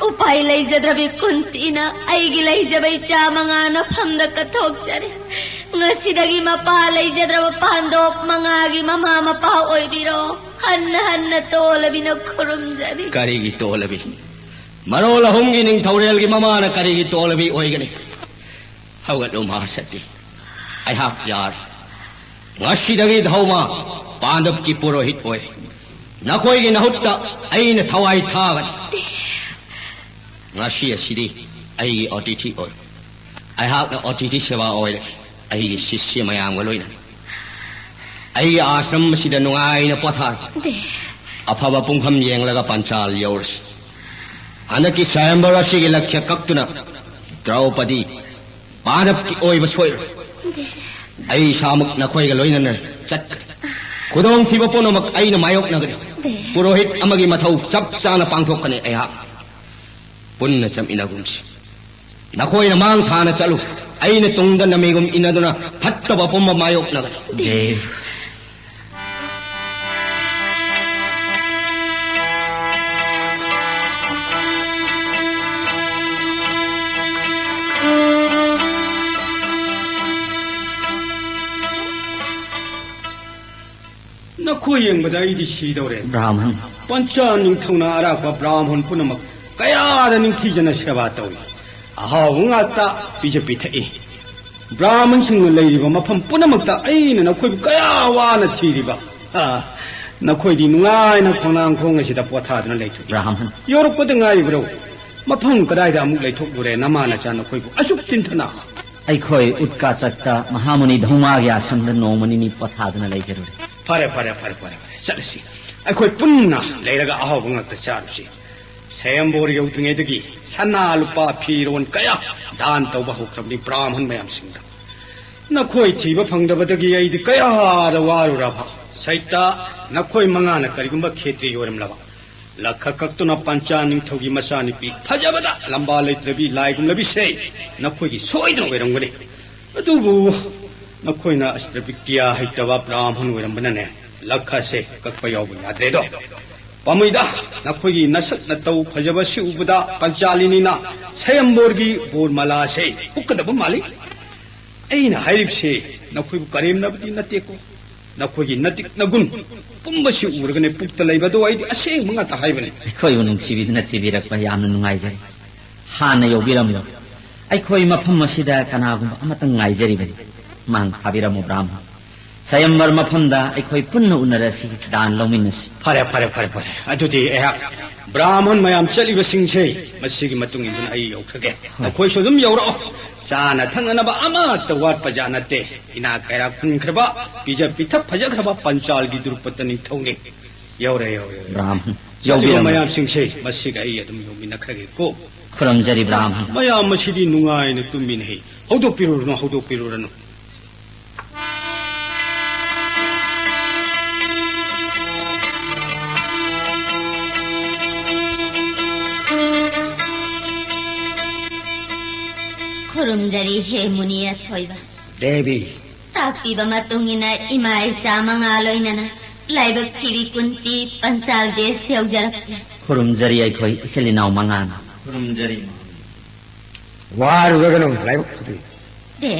ꯎꯄꯥꯏ ꯂꯩꯖꯗ꯭ꯔꯕꯤ ꯀꯨꯟꯇꯤꯅ ꯑꯩꯒꯤ ꯂꯩꯖꯕ ꯏꯆꯥ ꯃꯉꯥ ꯅꯐꯝꯗ ꯀꯠꯊꯣꯛꯆꯔꯦ꯫ ꯉꯁꯤꯗꯒꯤ ꯃꯄꯥ ꯂꯩꯖꯗ꯭ꯔꯕ ꯄꯥꯟꯗꯣꯞ ꯃꯉꯥꯒꯤ ꯃꯃꯥ ꯃꯄꯥ ꯑꯣꯏꯕꯤꯔꯣ꯫ ꯍꯟꯅ ꯍꯟꯅ ꯇꯣꯂꯕꯤꯅ ꯈꯨꯔꯨꯝꯖꯔꯤ꯫ ꯀꯔꯤꯒꯤ ꯇꯣꯂꯕꯤ? ꯃꯔꯣꯜ ꯑꯍꯨꯝꯒꯤ ꯅꯤꯡꯊꯧꯔꯦꯜꯒꯤ ꯃꯃꯥꯅ ꯀꯔꯤꯒꯤ ꯇꯣꯂꯕꯤ ꯑꯣꯏꯒꯅꯤ? ꯍꯧꯒꯠꯂꯨ ꯃꯍꯥꯁꯛꯇꯤ, ꯑꯩꯍꯥꯛ ꯌꯥꯔꯦ꯫ ꯉꯁꯤꯗꯒꯤ ꯙꯧꯃ ꯄꯥꯟꯗꯕꯀꯤ ꯄꯨꯔꯣꯍꯤꯠ ꯑꯣꯏꯔꯦ꯫ ꯅꯈꯣꯏꯒꯤ ꯅꯍꯨꯠꯇ ꯑꯩꯅ ꯊꯋꯥꯏ ꯊꯥꯒꯅꯤ꯫ ꯉꯁꯤ ꯑꯁꯤꯗꯤ ꯑꯩꯒꯤ ꯑꯣꯇꯤꯊꯤ ꯑꯣꯏ꯫ ꯑꯩꯍꯥꯛꯅ ꯑꯣꯇꯤꯊꯤ ꯁꯦꯕꯥ ꯑꯣꯏꯔꯒꯦ꯫ ꯑꯩꯒꯤ ꯁꯤꯁ꯭ꯌ ꯃꯌꯥꯝꯒ ꯂꯣꯏꯅꯅ ꯑꯩꯒꯤ ꯑꯥꯁ꯭ꯔꯝ ꯑꯁꯤꯗ ꯅꯨꯡꯉꯥꯏꯅ ꯄꯣꯊꯥꯔꯣ꯫ ꯑꯐꯕ ꯄꯨꯡꯐꯝ ꯌꯦꯡꯂꯒ ꯄꯟꯆꯥꯜ ꯌꯧꯔꯁꯤ꯫ ꯍꯟꯗꯛꯀꯤ ꯁ꯭ꯋꯥꯌꯝꯚꯔ ꯑꯁꯤꯒꯤ ꯂꯛꯈ꯭ꯌ ꯀꯛꯇꯨꯅ ꯗ꯭ꯔꯧꯄꯗꯤ ꯄꯥꯟꯗꯕꯀꯤ ꯑꯣꯏꯕ ꯁꯣꯏꯔꯣꯏ꯫ ꯑꯩ ꯏꯁꯥꯃꯛ ꯅꯈꯣꯏꯒ ꯂꯣꯏꯅꯅ ꯆꯠꯀꯅꯤ꯫ ꯈꯨꯗꯣꯡꯊꯤꯕ ꯄꯨꯝꯅꯃꯛ ꯑꯩꯅ ꯃꯥꯌꯣꯛꯅꯒꯅꯤ꯫ ꯄꯨꯔꯣꯍꯤꯠ ꯑꯃꯒꯤ ꯃꯊꯧ ꯆꯞ ꯆꯥꯅ ꯄꯥꯡꯊꯣꯛꯀꯅꯤ ꯑꯩꯍꯥꯛ꯫ ꯄꯨꯟꯅ ꯆꯠꯃꯤꯟꯅꯒꯨꯝꯁꯤ꯫ ꯅꯈꯣꯏꯅ ꯃꯥꯡ ꯊꯥꯅ ꯆꯠꯂꯨ꯫ ꯑꯩꯅ ꯇꯨꯡꯗ ꯅꯃꯤꯒꯨꯝ ꯏꯟꯅꯗꯨꯅ ꯐꯠꯇꯕ ꯄꯨꯝꯕ ꯃꯥꯌꯣꯛꯅꯒꯅꯤ꯫ ꯅꯈꯣꯏ ꯌꯦꯡꯕꯗ ꯑꯩꯗꯤ ꯁꯤꯗꯧꯔꯦ꯫ ꯕ꯭ꯔꯥꯍꯃꯟ꯫ ꯄꯟꯆꯥ ꯅꯤꯡꯊꯧꯅ ꯑꯔꯥꯛꯄ ꯕ꯭ꯔꯥꯍꯃꯟ ꯄꯨꯝꯅꯃꯛ ꯀꯌꯥꯗ ꯅꯤꯡꯊꯤꯖꯅ ꯁꯦꯕꯥ ꯇꯧꯏ꯫ ꯑꯍꯥꯎꯕ ꯉꯥꯛꯇ ꯄꯤꯖ ꯄꯤꯊꯛꯏ꯫ ꯕ꯭ꯔꯥꯍꯃꯟꯁꯤꯡꯅ ꯂꯩꯔꯤꯕ ꯃꯐꯝ ꯄꯨꯝꯅꯃꯛꯇ ꯑꯩꯅ ꯅꯈꯣꯏꯕꯨ ꯀꯌꯥ ꯋꯥꯅ ꯊꯤꯔꯤꯕ꯫ ꯑꯥ, ꯅꯈꯣꯏꯗꯤ ꯅꯨꯡꯉꯥꯏꯅ ꯈꯣꯡꯅꯥꯡ ꯈꯣꯡ ꯑꯁꯤꯗ ꯄꯣꯊꯥꯗꯨꯅ ꯂꯩꯊꯣꯛꯏ꯫ ꯕ꯭ꯔꯥꯍꯃꯟ꯫ ꯌꯧꯔꯛꯄꯗ ꯉꯥꯏꯔꯤꯕ꯭ꯔꯣ? ꯃꯐꯝ ꯀꯗꯥꯏꯗ ꯑꯃꯨꯛ ꯂꯩꯊꯣꯛꯂꯨꯔꯦ ꯅꯃꯥ ꯅꯆꯥ ꯅꯈꯣꯏꯕꯨ ꯑꯁꯨꯛ ꯆꯤꯟꯊꯅ? ꯑꯩꯈꯣꯏ ꯎꯠꯀꯥꯆꯛꯇ ꯃꯍꯥꯃꯨꯅꯤ ꯙꯧꯃꯥꯒꯤ ꯑꯥꯁ꯭ꯔꯝꯗ ꯅꯣꯡꯃ ꯅꯤꯅꯤ ꯄꯣꯊꯥꯗꯨꯅ ꯂꯩꯖꯔꯨꯔꯦ꯫ ꯐꯔꯦ, ꯐꯔꯦ, ꯐꯔꯦ, ꯐꯔꯦ, ꯐꯔꯦ, ꯆꯠꯂꯁꯤ꯫ ꯑꯩꯈꯣꯏ ꯄꯨꯟꯅ ꯂꯩꯔꯒ ꯑꯍꯥꯎꯕ ꯉꯥꯛꯇ ꯆꯥꯔꯨꯁꯤ꯫ ꯁ꯭ꯋꯥꯌꯝꯚꯔ ꯌꯧꯗ꯭ꯔꯤꯉꯩꯗꯒꯤ ꯁꯅꯥ ꯂꯨꯄꯥ ꯐꯤꯔꯣꯟ ꯀꯌꯥ ꯗꯥꯟ ꯇꯧꯕ ꯍꯧꯈ꯭ꯔꯕꯅꯤ ꯕ꯭ꯔꯥꯍꯃꯟ ꯃꯌꯥꯝꯁꯤꯡꯗ꯫ ꯅꯈꯣꯏ ꯊꯤꯕ ꯐꯪꯗꯕꯗꯒꯤ ꯑꯩꯗꯤ ꯀꯌꯥꯗ ꯋꯥꯔꯨꯔꯕ꯫ ꯁꯩꯇ, ꯅꯈꯣꯏ ꯃꯉꯥꯅ ꯀꯔꯤꯒꯨꯝꯕ ꯈꯦꯇ꯭ꯔꯤ ꯑꯣꯏꯔꯝꯂꯕ, ꯂꯛꯈ ꯀꯛꯇꯨꯅ ꯄꯟꯆꯥ ꯅꯤꯡꯊꯧꯒꯤ ꯃꯆꯥꯅꯨꯄꯤ ꯐꯖꯕꯗ ꯂꯝꯕꯥ ꯂꯩꯇ꯭ꯔꯕꯤ ꯂꯥꯏꯒꯨꯝꯂꯕꯤꯁꯦ ꯅꯈꯣꯏꯒꯤ ꯁꯣꯏꯗꯅ ꯑꯣꯏꯔꯝꯒꯅꯤ꯫ ꯑꯗꯨꯕꯨ ꯅꯈꯣꯏꯅ ꯑꯁꯇ꯭ꯔꯕꯤꯗ꯭ꯌꯥ ꯍꯩꯇꯕ ꯕ꯭ꯔꯥꯍꯃꯟ ꯑꯣꯏꯔꯝꯕꯅꯅꯦ ꯂꯛꯈꯁꯦ ꯀꯛꯄ ꯌꯥꯎꯕ ꯌꯥꯗ꯭ꯔꯦꯗꯣ꯫ ꯄꯥꯝꯃꯨꯏꯗ, ꯅꯈꯣꯏꯒꯤ ꯅꯁꯛ ꯅꯇꯧ ꯐꯖꯕꯁꯤ ꯎꯕꯗ ꯄꯟꯆꯥꯂꯤꯅꯤꯅ ꯁ꯭ꯋꯥꯌꯝꯚꯔꯒꯤ ꯕꯣꯔꯃꯥꯂꯥꯁꯦ ꯍꯨꯛꯀꯗꯕ ꯃꯥꯜꯂꯤ꯫ ꯑꯩꯅ ꯍꯥꯏꯔꯤꯕꯁꯦ ꯅꯈꯣꯏꯕꯨ ꯀꯔꯦꯝꯅꯕꯗꯤ ꯅꯠꯇꯦꯀꯣ꯫ ꯅꯈꯣꯏꯒꯤ ꯅꯇꯤꯛ ꯅꯒꯨꯟ ꯄꯨꯝꯕꯁꯤ ꯎꯔꯒꯅꯦ ꯄꯨꯛꯇ ꯂꯩꯕ ꯑꯗꯣ ꯑꯩꯗꯤ ꯑꯁꯦꯡꯕ ꯉꯥꯛꯇ ꯍꯥꯏꯕꯅꯤ꯫ ꯑꯩꯈꯣꯏꯕꯨ ꯅꯨꯡꯁꯤꯕꯤꯗꯨꯅ ꯊꯤꯕꯤꯔꯛꯄ ꯌꯥꯝꯅ ꯅꯨꯡꯉꯥꯏꯖꯔꯦ꯫ ꯍꯥꯟꯅ ꯌꯧꯕꯤꯔꯝꯂꯣ꯫ ꯑꯩꯈꯣꯏ ꯃꯐꯝ ꯑꯁꯤꯗ ꯀꯅꯥꯒꯨꯝꯕ ꯑꯃꯇꯪ ꯉꯥꯏꯖꯔꯤꯕꯅꯤ꯫ ꯃꯥꯡ ꯊꯥꯕꯤꯔꯝꯃꯨ ꯕ꯭ꯔꯥꯍꯃꯟ꯫ ꯁ꯭ꯋꯌꯝꯕꯔ ꯃꯐꯝꯗ ꯑꯩꯈꯣꯏ ꯄꯨꯟꯅ ꯎꯅꯔꯁꯤ, ꯗꯥꯟ ꯂꯧꯃꯤꯟꯅꯁꯤ꯫ ꯐꯔꯦ, ꯐꯔꯦ, ꯐꯔꯦ, ꯐꯔꯦ꯫ ꯑꯗꯨꯗꯤ ꯑꯩꯍꯥꯛ ꯕ꯭ꯔꯥꯍꯃꯟ ꯃꯌꯥꯝ ꯆꯠꯂꯤꯕꯁꯤꯡꯁꯦ ꯃꯁꯤꯒꯤ ꯃꯇꯨꯡ ꯏꯟꯗꯨꯅ ꯑꯩ ꯌꯧꯈ꯭ꯔꯒꯦ꯫ ꯍꯣꯏ꯫ ꯅꯈꯣꯏꯁꯨ ꯑꯗꯨꯝ ꯌꯧꯔꯛꯑꯣ꯫ ꯆꯥꯅ ꯊꯛꯅꯅꯕ ꯑꯃꯠꯇ ꯋꯥꯠꯄ ꯖꯥꯠ ꯅꯠꯇꯦ꯫ ꯏꯅꯥꯛ ꯀꯩꯔꯥꯛ ꯈꯨꯟꯈ꯭ꯔꯕ, ꯄꯤꯖ ꯄꯤꯊꯛ ꯐꯖꯈ꯭ꯔꯕ ꯄꯟꯆꯥꯜꯒꯤ ꯗ꯭ꯔꯨꯄꯗ ꯅꯤꯡꯊꯧꯅꯤ꯫ ꯌꯧꯔꯦ, ꯌꯧꯔꯦ, ꯌꯧꯔꯦ꯫ ꯕ꯭ꯔꯥꯍꯃꯟ, ꯆꯠꯂꯤꯕ ꯌꯧꯕꯤꯔꯝꯃꯣ꯫ ꯃꯌꯥꯝꯁꯤꯡꯁꯦ ꯃꯁꯤꯒ ꯑꯩ ꯑꯗꯨꯝ ꯌꯧꯃꯤꯟꯅꯈ꯭ꯔꯒꯦꯀꯣ꯫ ꯈꯨꯔꯨꯝꯖꯔꯤ, ꯕ꯭ꯔꯥꯍꯃꯟ꯫ ꯃꯌꯥꯝ ꯑꯁꯤꯗꯤ ꯅꯨꯡꯉꯥꯏꯅ ꯇꯨꯝꯃꯤꯅꯦꯍꯦ꯫ ꯍꯧꯗꯣꯛꯄꯤꯔꯨꯔꯅꯨ, ꯍꯧꯗꯣꯛꯄꯤꯔꯨꯔꯅꯨ꯫ ꯈꯨꯔꯨꯝꯖꯔꯤ, ꯍꯦ ꯃꯨꯅꯤ ꯑꯊꯣꯏꯕ꯫ ꯗꯦꯕꯤ꯫ ꯇꯥꯛꯄꯤꯕ ꯃꯇꯨꯡ ꯏꯟꯅ ꯏꯃꯥ ꯏꯆꯥ ꯃꯉꯥ ꯂꯣꯏꯅꯅ ꯂꯥꯏꯕꯛ ꯊꯤꯕꯤ ꯀꯨꯟꯇꯤ ꯄꯟꯆꯥꯜ ꯗꯦꯁ ꯌꯧꯖꯔꯛꯂꯦ꯫ ꯈꯨꯔꯨꯝꯖꯔꯤ ꯑꯩꯈꯣꯏ ꯏꯆꯤꯜ ꯏꯅꯥꯎ ꯃꯉꯥꯅ꯫ ꯈꯨꯔꯨꯝꯖꯔꯤ꯫ ꯋꯥꯔꯨꯔꯒꯅꯨ, ꯂꯥꯏꯕꯛ ꯐꯕꯤ꯫ ꯗꯦ꯫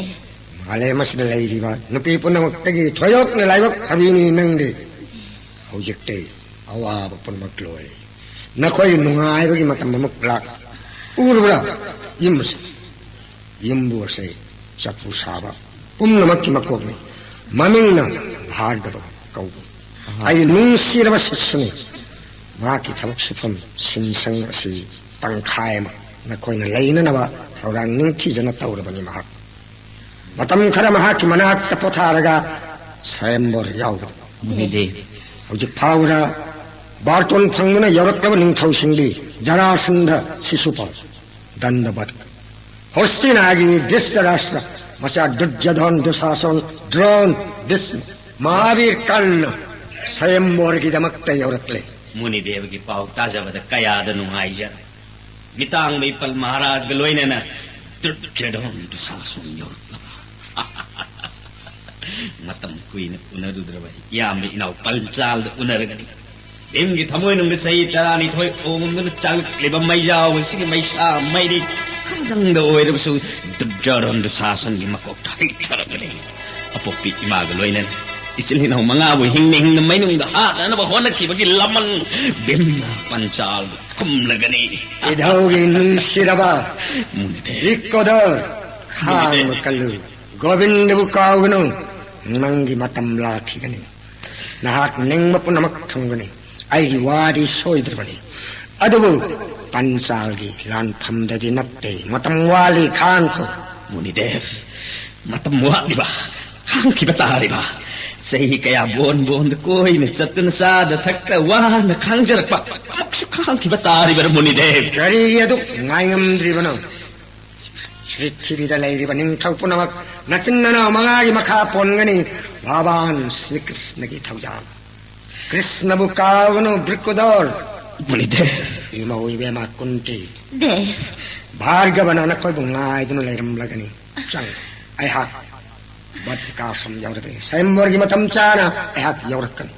ꯃꯥꯂꯦꯝ ꯑꯁꯤꯗ ꯂꯩꯔꯤꯕ ꯅꯨꯄꯤ ꯄꯨꯝꯅꯃꯛꯇꯒꯤ ꯊꯣꯏꯗꯣꯛꯅ ꯂꯥꯏꯕꯛ ꯐꯕꯤꯅꯤ ꯅꯪꯗꯤ꯫ ꯍꯧꯖꯤꯛꯇꯤ ꯑꯋꯥꯕ ꯄꯨꯝꯅꯃꯛ ꯂꯣꯏꯔꯦ꯫ ꯅꯈꯣꯏ ꯅꯨꯡꯉꯥꯏꯕꯒꯤ ꯃꯇꯝ ꯑꯃꯨꯛ ꯂꯥꯛ꯫ ꯎꯔꯕ꯭ꯔꯥ? ꯌꯨꯝ ꯑꯁꯤ, ꯌꯨꯝꯕꯨ ꯑꯁꯤ ꯆꯐꯨ ꯁꯥꯕ ꯄꯨꯝꯅꯃꯛꯀꯤ ꯃꯀꯣꯛꯅꯤ꯫ ꯃꯃꯤꯡꯅ ꯚꯥꯔꯒꯕ ꯀꯧꯕ꯫ ꯑꯍꯥ꯫ ꯑꯩ ꯅꯨꯡꯁꯤꯔꯕ ꯁꯤꯁꯨꯅꯤ꯫ ꯃꯍꯥꯛꯀꯤ ꯊꯕꯛ ꯁꯨꯐꯝ ꯁꯤꯟꯁꯪ ꯑꯁꯤ ꯇꯪꯈꯥꯏ ꯑꯃ ꯅꯈꯣꯏꯅ ꯂꯩꯅꯅꯕ ꯊꯧꯔꯥꯡ ꯅꯤꯡꯊꯤꯖꯅ ꯇꯧꯔꯕꯅꯤ ꯃꯍꯥꯛ꯫ ꯃꯇꯝ ꯈꯔ ꯃꯍꯥꯛꯀꯤ ꯃꯅꯥꯛꯇ ꯄꯣꯊꯥꯔꯒ ꯁ꯭ꯋꯌꯝꯕꯔ ꯌꯥꯎꯕꯗ꯫ ꯃꯨꯅꯤꯗꯦ꯫ ꯍꯧꯖꯤꯛ ꯐꯥꯎꯕꯗ ꯕꯥꯔꯇꯣꯟ ꯐꯪꯗꯨꯅ ꯌꯧꯔꯛꯂꯕ ꯅꯤꯡꯊꯧꯁꯤꯡꯗꯤ ꯖꯔꯥꯁꯟꯙ, ꯁꯤꯁꯨꯄꯥꯜ, ꯗꯟꯗꯕꯠ, ꯍꯣꯁꯇꯤꯅꯥꯒꯤ ꯙ꯭ꯔꯤꯇꯔꯥꯁꯇ꯭ꯔ, ꯃꯆꯥ ꯗꯨꯔꯖꯣꯙꯟ, ꯗꯨꯁꯥꯁꯟ, ꯗ꯭ꯔꯣꯟ, ꯚꯤꯁꯃ, ꯃꯍꯥꯕꯤꯔ ꯀꯔꯅ ꯁ꯭ꯋꯌꯝꯕꯔꯒꯤꯗꯃꯛꯇ ꯌꯧꯔꯛꯂꯦ꯫ ꯃꯨꯅꯤꯗꯦꯕꯒꯤ ꯄꯥꯎ ꯇꯥꯖꯕꯗ ꯀꯌꯥꯗ ꯅꯨꯡꯉꯥꯏꯖꯔꯦ꯫ ꯃꯤꯇꯥꯡꯕ ꯏꯄꯜ ꯃꯍꯥꯔꯥꯖꯒ ꯂꯣꯏꯅꯅ ꯗꯨꯔꯖꯣꯙꯟ, ꯗꯨꯁꯥꯁꯟ ꯌꯧꯔꯛꯂꯕ꯫ ꯃꯇꯝ ꯀꯨꯏꯅ ꯎꯅꯔꯨꯗ꯭ꯔꯕ ꯏꯌꯥꯝꯕ ꯏꯅꯥꯎ ꯄꯟꯆꯥꯜꯗ ꯎꯅꯔꯒꯅꯤ꯫ ꯚꯤꯝꯒꯤ ꯊꯃꯣꯏꯅꯨꯡꯗ ꯆꯍꯤ ꯇꯔꯥꯅꯤꯊꯣꯏ ꯑꯣꯝꯗꯨꯅ ꯆꯥꯛꯂꯛꯂꯤꯕ ꯃꯩꯖꯥꯎ ꯑꯁꯤꯒꯤ ꯃꯩꯁꯥ ꯃꯩꯔꯤ ꯈꯔꯗꯪꯗ ꯑꯣꯏꯔꯕꯁꯨ ꯗꯨꯔꯖꯣꯙꯟ, ꯗꯨꯁꯥꯁꯟꯒꯤ ꯃꯀꯣꯛꯇ ꯍꯩꯊꯔꯕꯅꯤ꯫ ꯑꯄꯣꯛꯄꯤ ꯏꯃꯥꯒ ꯂꯣꯏꯅꯅ ꯏꯆꯤꯜ ꯏꯅꯥꯎ ꯃꯉꯥꯕꯨ ꯍꯤꯡꯅ ꯍꯤꯡꯅ ꯃꯩꯅꯨꯡꯗ ꯍꯥꯠꯅꯅꯕ ꯍꯣꯠꯅꯈꯤꯕꯒꯤ ꯂꯃꯟ ꯚꯤꯝꯅ ꯄꯟꯆꯥꯜꯕꯨ ꯈꯨꯝꯂꯒꯅꯤ꯫ ꯏꯙꯧꯒꯤ ꯅꯨꯡꯁꯤꯔꯕ ꯃꯨꯅꯤꯗꯦ꯫ ꯔꯤꯛꯀꯣꯗꯔ, ꯈꯥꯡꯕ ꯃꯨꯅꯤꯗꯦ꯫ ꯀꯜꯂꯨ꯫ ꯒꯣꯕꯤꯟꯗꯕꯨ ꯀꯥꯎꯒꯅꯨ꯫ ꯅꯪꯒꯤ ꯃꯇꯝ ꯂꯥꯛꯈꯤꯒꯅꯤ꯫ ꯅꯍꯥꯛ ꯅꯤꯡꯕ ꯄꯨꯝꯅꯃꯛ ꯊꯨꯡꯒꯅꯤ꯫ ꯑꯩꯒꯤ ꯋꯥꯗꯤ ꯁꯣꯏꯗ꯭ꯔꯕꯅꯤ꯫ ꯑꯗꯨꯕꯨ ꯄꯟꯆꯥꯜꯒꯤ ꯂꯥꯟꯐꯝꯗꯗꯤ ꯅꯠꯇꯦ꯫ ꯃꯇꯝ ꯋꯥꯠꯂꯤ, ꯈꯥꯡꯈꯣ꯫ ꯃꯨꯅꯤꯗꯦꯕ, ꯃꯇꯝ ꯋꯥꯠꯂꯤꯕ, ꯈꯥꯡꯈꯤꯕ ꯇꯥꯔꯤꯕ꯫ ꯆꯍꯤ ꯀꯌꯥ ꯕꯣꯟ ꯕꯣꯟꯗ ꯀꯣꯏꯅ ꯆꯠꯇꯨꯅ ꯆꯥꯗ ꯊꯛꯇ ꯋꯥꯅ ꯈꯥꯡꯖꯔꯛꯄ ꯑꯃꯨꯛꯁꯨ ꯈꯥꯡꯈꯤꯕ ꯇꯥꯔꯤꯕꯔ ꯃꯨꯅꯤꯗꯦꯕ? ꯀꯔꯤꯒꯤ ꯑꯗꯨꯛ ꯉꯥꯏꯉꯝꯗ꯭ꯔꯤꯕꯅꯣ? ꯄ꯭ꯔꯤꯊꯤꯕꯤꯗ ꯂꯩꯔꯤꯕ ꯅꯤꯡꯊꯧ ꯄꯨꯝꯅꯃꯛ ꯅꯆꯤꯟ ꯅꯅꯥꯎ ꯃꯉꯥꯒꯤ ꯃꯈꯥ ꯄꯣꯟꯒꯅꯤ꯫ ꯚꯒꯋꯥꯟ ꯁ꯭ꯔꯤ ꯀ꯭ꯔꯤꯁꯅꯒꯤ ꯊꯧꯖꯥꯜ꯫ ꯀ꯭ꯔꯤꯁꯅꯕꯨ ꯀꯥꯎꯒꯅꯨ, ꯕ꯭ꯔꯤꯀꯨꯗꯣꯔ꯫ ꯃꯨꯅꯤꯗꯦꯕ꯫ ꯏꯃꯧ ꯏꯕꯦꯝꯃ ꯀꯨꯟꯇꯤ꯫ ꯗꯦꯕ꯫ ꯚꯥꯔꯒꯕꯅ ꯅꯈꯣꯏꯕꯨ ꯉꯥꯏꯗꯨꯅ ꯂꯩꯔꯝꯂꯒꯅꯤ꯫ ꯆꯪ, ꯑꯩꯍꯥꯛ ꯕꯠ ꯀꯥꯁꯝ ꯌꯧꯔꯒꯦ꯫ ꯁ꯭ꯋꯌꯝꯕꯔꯒꯤ ꯃꯇꯝ ꯆꯥꯅ ꯑꯩꯍꯥꯛ ꯌꯧꯔꯛꯀꯅꯤ꯫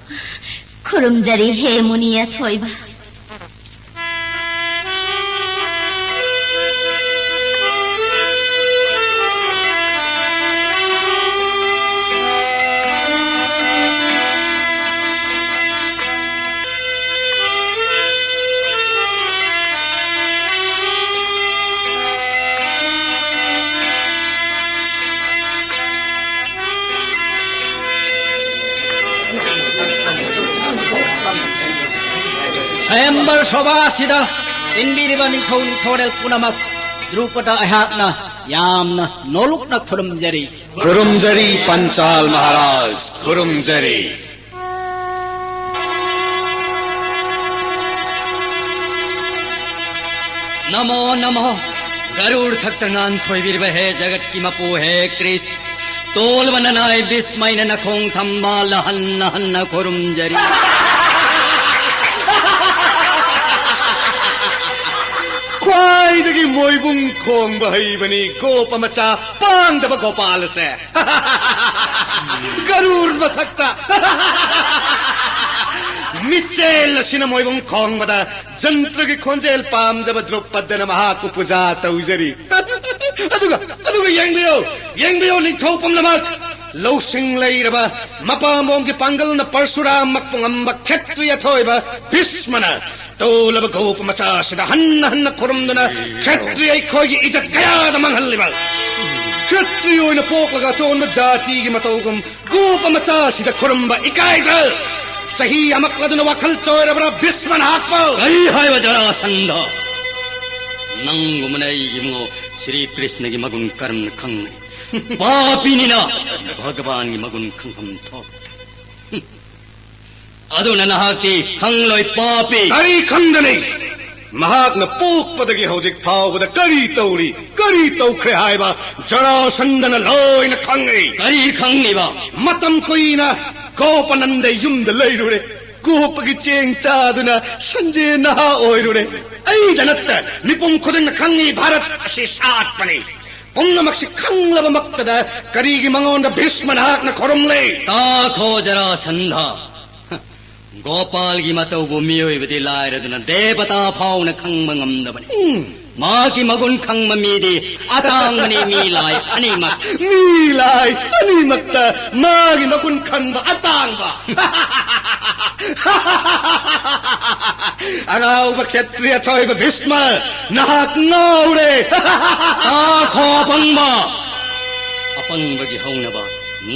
ꯈꯨꯔꯨꯝꯖꯔꯤ ꯍꯦ ꯃꯨꯅꯤ ꯑꯊꯣꯏꯕ꯫ ꯁ꯭ꯋꯌꯝꯕꯔ ꯁꯣꯚꯥꯁꯤꯗ ꯇꯤꯟꯕꯤꯔꯤꯕ ꯅꯤꯡꯊꯧ ꯅꯤꯡꯊꯧꯔꯦꯜ ꯄꯨꯝꯅꯃꯛ, ꯗ꯭ꯔꯨꯄꯗ ꯑꯩꯍꯥꯛꯅ ꯌꯥꯝꯅ ꯅꯣꯂꯨꯛꯅ ꯈꯨꯔꯨꯝꯖꯔꯤ꯫ ꯈꯨꯔꯨꯝꯖꯔꯤ ꯄꯟꯆꯥꯜ ꯃꯍꯥꯔꯥꯖ, ꯈꯨꯔꯨꯝꯖꯔꯤ꯫ ꯅꯃꯣ ꯅꯃꯣ꯫ ꯒꯔꯨꯔ ꯊꯛꯇ ꯉꯥꯟꯊꯣꯏꯕꯤꯔꯤꯕ ꯍꯦ ꯖꯒꯠꯀꯤ ꯃꯄꯨ ꯍꯦ ꯀ꯭ꯔꯤꯁ, ꯇꯣꯜꯂꯕ ꯅꯅꯥꯏ ꯕꯤꯁꯃꯩꯅ ꯅꯈꯣꯡ ꯊꯝꯕꯥꯜ ꯍꯟꯅ ꯍꯟꯅ ꯈꯨꯔꯨꯝꯖꯔꯤ꯫ ꯈ꯭ꯋꯥꯏꯗꯒꯤ ꯃꯣꯏꯕꯨꯡ ꯈꯣꯡꯕ ꯍꯩꯕꯅꯤ ꯒꯣꯄ ꯃꯆꯥ ꯄꯥꯡꯗꯕ ꯒꯣꯄꯥꯜ ꯑꯁꯦ꯫ ꯒꯔꯨꯔ ꯃꯊꯛꯇ꯫ ꯃꯤꯆꯦꯜ ꯑꯁꯤꯅ ꯃꯣꯏꯕꯨꯡ ꯈꯣꯡꯕꯗ ꯖꯟꯇ꯭ꯔꯒꯤ ꯈꯣꯟꯖꯦꯜ ꯄꯥꯝꯖꯕ ꯗ꯭ꯔꯧꯄꯗꯅ ꯃꯍꯥꯛꯄꯨ ꯄꯨꯖꯥ ꯇꯧꯖꯔꯤ꯫ ꯑꯗꯨꯒ, ꯑꯗꯨꯒ ꯌꯦꯡꯕꯤꯌꯨ, ꯌꯦꯡꯕꯤꯌꯨ ꯅꯤꯡꯊꯧ ꯄꯨꯝꯅꯃꯛ, ꯂꯧꯁꯤꯡ ꯂꯩꯔꯕ ꯃꯄꯥꯝꯕꯣꯝꯒꯤ ꯄꯥꯡꯒꯜꯅ ꯄꯔꯁꯨꯔꯥꯝꯃꯛꯄꯨ ꯉꯝꯕ ꯈꯦꯇ꯭ꯔꯤ ꯑꯊꯣꯏꯕ ꯚꯤꯁꯃꯅ ꯇꯣꯜꯂꯕ ꯒꯣꯄ ꯃꯆꯥꯁꯤꯗ ꯍꯟꯅ ꯍꯟꯅ ꯈꯨꯔꯨꯝꯗꯨꯅ ꯈꯦꯇ꯭ꯔꯤ ꯑꯩꯈꯣꯏꯒꯤ ꯏꯖꯠ ꯀꯌꯥꯗ ꯃꯥꯡꯍꯜꯂꯤꯕ꯫ ꯈꯇ꯭ꯔꯤꯌ ꯑꯣꯏꯅ ꯄꯣꯛꯂꯒ ꯑꯇꯣꯟꯕ ꯖꯥꯇꯤꯒꯤ ꯃꯇꯧꯒꯨꯝ ꯒꯣꯄ ꯃꯆꯥꯁꯤꯗ ꯈꯨꯔꯨꯝꯕ ꯏꯀꯥꯏꯗ꯭ꯔ? ꯆꯍꯤ ꯑꯃꯛꯂꯗꯨꯅ ꯋꯥꯈꯜ ꯆꯣꯏꯔꯕ꯭ꯔꯥ ꯚꯤꯁ꯭ꯃ ꯅꯍꯥꯛꯄꯨ? ꯀꯔꯤ ꯍꯥꯏꯕ ꯖꯔꯥꯁꯟꯙ? ꯅꯪꯒꯨꯝꯕꯅ ꯑꯩꯒꯤ ꯏꯕꯨꯡꯉꯣ ꯁ꯭ꯔꯤ ꯀ꯭ꯔꯤꯁ꯭ꯅꯒꯤ ꯃꯒꯨꯟ ꯀꯔꯝꯅ ꯈꯪꯒꯅꯤ? ꯄꯥꯄꯤꯅꯤꯅ ꯚꯒꯕꯥꯟꯒꯤ ꯃꯒꯨꯟ ꯈꯪꯐꯝ ꯊꯣꯛ꯫ ꯑꯗꯨꯅ ꯅꯍꯥꯛꯇꯤ ꯈꯪꯂꯣꯏ, ꯄꯥꯄꯤ꯫ ꯀꯔꯤ ꯈꯪꯒꯅꯤ? ꯃꯍꯥꯛꯅ ꯄꯣꯛꯄꯗꯒꯤ ꯍꯧꯖꯤꯛ ꯐꯥꯎꯕꯗ ꯀꯔꯤ ꯇꯧꯔꯤ, ꯀꯔꯤ ꯇꯧꯈ꯭ꯔꯦ ꯍꯥꯏꯕ ꯖꯔꯥꯁꯟꯙꯅ ꯂꯣꯏꯅ ꯈꯪꯏ꯫ ꯀꯔꯤ ꯈꯪꯂꯤꯕ? ꯃꯇꯝ ꯀꯨꯏꯅ ꯒꯣꯄꯅꯟꯗ ꯌꯨꯝꯗ ꯂꯩꯔꯨꯔꯦ꯫ ꯒꯣꯄꯒꯤ ꯆꯦꯡ ꯆꯥꯗꯨꯅ ꯁꯟꯖꯦ ꯅꯍꯥ ꯑꯣꯏꯔꯨꯔꯦ꯫ ꯑꯩꯗ ꯅꯠꯇ ꯃꯤꯄꯨꯝ ꯈꯨꯗꯤꯡꯅ ꯈꯪꯏ, ꯚꯥꯔꯠ ꯑꯁꯤ ꯁꯥꯠꯄꯅꯤ꯫ ꯄꯨꯝꯅꯃꯛꯁꯤ ꯈꯪꯂꯕꯃꯛꯇꯗ ꯀꯔꯤꯒꯤ ꯃꯉꯣꯟꯗ ꯚꯤꯁ꯭ꯃ ꯅꯍꯥꯛꯅ ꯈꯨꯔꯨꯝꯂꯤ? ꯇꯥꯈꯣ ꯖꯔꯥꯁꯟꯙ, ꯒꯣꯄꯥꯜꯒꯤ ꯃꯇꯧꯕꯨ ꯃꯤꯑꯣꯏꯕꯗꯤ ꯂꯥꯏꯔꯗꯨꯅ ꯗꯦꯕꯇꯥ ꯐꯥꯎꯅ ꯈꯪꯕ ꯉꯝꯗꯕꯅꯤ꯫ ꯎꯝ꯫ ꯃꯍꯥꯛꯀꯤ ꯃꯒꯨꯟ ꯈꯪꯕ ꯃꯤꯗꯤ ꯑꯇꯥꯡꯕꯅꯤ, ꯃꯤ ꯂꯥꯏ ꯑꯅꯤꯃꯛ꯫ ꯃꯤ ꯂꯥꯏ ꯑꯅꯤꯃꯛꯇ ꯃꯥꯒꯤ ꯃꯒꯨꯟ ꯈꯪꯕ ꯑꯇꯥꯡꯕ꯫ ꯑꯉꯥꯎꯕ ꯈꯦꯇ꯭ꯔꯤꯌ ꯊꯣꯏꯕ ꯚꯤꯁ꯭ꯃ, ꯅꯍꯥꯛ ꯉꯥꯎꯔꯦ꯫ ꯇꯥꯈꯣ ꯑꯄꯪꯕ! ꯑꯄꯪꯕꯒꯤ ꯍꯧꯅꯕ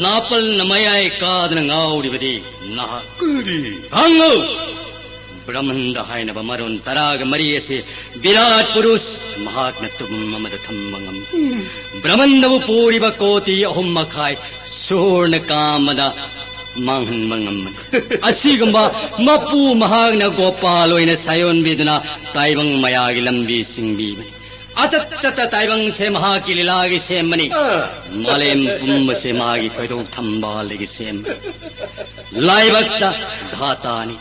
ꯅꯥꯄꯜꯅ ꯃꯌꯥꯏ ꯀꯥꯗꯅ ꯉꯥꯎꯔꯤꯕꯗꯤ ꯅꯍꯥꯛ꯫ ꯀꯔꯤ? ꯈꯪꯉꯨ! ꯕ꯭ꯔꯍꯃꯟꯗ ꯍꯥꯏꯅꯕ ꯃꯔꯣꯟ ꯇꯔꯥꯒ ꯃꯔꯤ ꯑꯁꯤ ꯕꯤꯔꯥꯠ ꯄꯨꯔꯨꯁ ꯃꯍꯥꯛꯅ ꯇꯨꯝ ꯑꯃꯗ ꯊꯝꯕ ꯉꯝꯃꯤ꯫ ꯕ꯭ꯔꯍꯃꯟꯗꯕꯨ ꯄꯨꯔꯤꯕ ꯀꯣꯇꯤ ꯑꯍꯨꯝ ꯃꯈꯥꯏ ꯁꯨꯔꯅ ꯀꯥ ꯑꯃꯗ ꯃꯥꯡꯍꯟꯕ ꯉꯝꯕꯅꯤ꯫ ꯑꯁꯤꯒꯨꯝꯕ ꯃꯄꯨ ꯃꯍꯥꯛꯅ ꯒꯣꯄꯥꯜ ꯑꯣꯏꯅ ꯁꯥꯌꯣꯟꯕꯤꯗꯨꯅ ꯇꯥꯏꯕꯪ ꯃꯌꯥꯒꯤ ꯂꯝꯕꯤ ꯁꯤꯡꯕꯤꯕꯅꯤ꯫ ꯑꯆꯠ ꯆꯠꯇ ꯇꯥꯏꯕꯪꯁꯦ ꯃꯍꯥꯛꯀꯤ ꯂꯤꯂꯥꯒꯤ ꯁꯦꯝꯕꯅꯤ꯫ ꯑꯥ꯫ ꯃꯥꯂꯦꯝ ꯄꯨꯝꯕꯁꯦ ꯃꯥꯒꯤ ꯈꯣꯏꯗꯧ ꯊꯝꯕꯥꯜꯗꯒꯤ ꯁꯦꯝꯕꯅꯤ꯫ ꯂꯥꯏꯕꯛꯇ ꯙꯥꯇꯥꯅꯤ꯫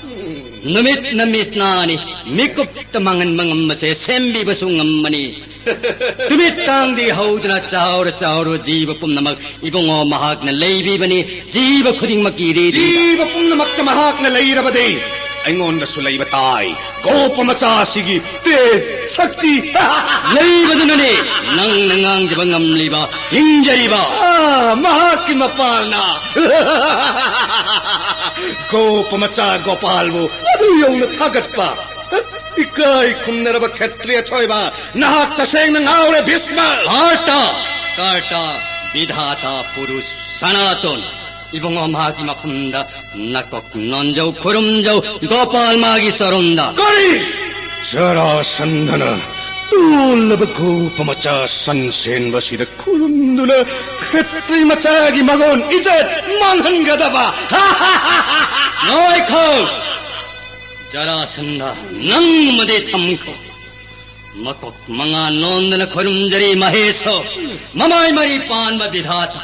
ꯅꯨꯃꯤꯠꯅ ꯃꯤꯁꯅꯥꯅꯤ꯫ ꯃꯤꯀꯨꯞꯇ ꯃꯥꯡꯍꯟꯕ ꯉꯝꯕꯁꯦ ꯁꯦꯝꯕꯤꯕꯁꯨ ꯉꯝꯕꯅꯤ꯫ ꯇꯨꯃꯤꯠ ꯀꯥꯡꯗꯤ ꯍꯧꯗꯨꯅ ꯆꯥꯎꯔ ꯆꯥꯎꯔꯕ ꯖꯤꯕ ꯄꯨꯝꯅꯃꯛ ꯏꯕꯨꯡꯉꯣ ꯃꯍꯥꯛꯅ ꯂꯩꯕꯤꯕꯅꯤ꯫ ꯖꯤꯕ ꯈꯨꯗꯤꯡꯃꯛꯀꯤ ꯔꯤꯗꯤꯡꯗ꯫ ꯖꯤꯕ ꯄꯨꯝꯅꯃꯛꯇ ꯃꯍꯥꯛꯅ ꯂꯩꯔꯕꯗꯤ ꯑꯩꯉꯣꯟꯗꯁꯨ ꯂꯩꯕ ꯇꯥꯏ꯫ ꯒꯣꯄ ꯃꯆꯥꯁꯤꯒꯤ ꯇꯦꯖ, ꯁꯛꯇꯤ꯫ ꯂꯩꯕꯗꯨꯅꯅꯦ ꯅꯪꯅ ꯉꯥꯡꯖꯕ ꯉꯝꯂꯤꯕ, ꯍꯤꯡꯖꯔꯤꯕ꯫ ꯑꯥ, ꯃꯍꯥꯛꯀꯤ ꯃꯄꯥꯜꯅ ꯒꯣꯄ ꯃꯆꯥ ꯒꯣꯄꯥꯜꯕꯨ ꯑꯗꯨ ꯌꯧꯅ ꯊꯥꯒꯠꯄ꯫ ꯏꯀꯥꯏ ꯈꯨꯝꯅꯔꯕ ꯈꯦꯇ꯭ꯔꯤꯌ ꯊꯣꯏꯕ, ꯅꯍꯥꯛ ꯇꯁꯦꯡꯅ ꯉꯥꯎꯔꯦ, ꯚꯤꯁ꯭ꯃ꯫ ꯍꯥꯔꯇ! ꯀꯔꯇꯥ, ꯕꯤꯙꯥꯇꯥ, ꯄꯨꯔꯨꯁ, ꯁꯅꯥꯇꯣꯟ, ꯏꯕꯨꯡꯉꯣ, ꯃꯥꯒꯤ ꯃꯐꯝꯗ ꯅꯀꯣꯛ ꯅꯣꯟꯖꯧ, ꯈꯨꯔꯨꯝꯖꯧ, ꯒꯣꯄꯥꯜ ꯃꯥꯒꯤ ꯆꯔꯣꯝꯗ꯫ ꯀꯔꯤ? ꯖꯔꯥꯁꯟꯙꯅ ꯇꯣꯜꯂꯕ ꯒꯣꯄ ꯃꯆꯥ ꯁꯟ ꯁꯦꯟꯕ ꯑꯁꯤꯗ ꯈꯨꯔꯨꯝꯗꯨꯅ ꯈꯦꯇ꯭ꯔꯤ ꯃꯆꯥꯒꯤ ꯃꯒꯨꯟ ꯏꯖꯠ ꯃꯥꯡꯍꯟꯒꯗꯕ? ꯉꯥꯏꯈꯣ! ꯖꯔꯥꯁꯟꯙ, ꯅꯪ ꯑꯃꯗꯤ ꯊꯝꯈꯣ꯫ ꯃꯀꯣꯛ ꯃꯉꯥ ꯅꯣꯟꯗꯅ ꯈꯨꯔꯨꯝꯖꯔꯤ ꯃꯍꯦꯁꯣ, ꯃꯃꯥꯏ ꯃꯔꯤ ꯄꯥꯟꯕ ꯕꯤꯙꯥꯇ,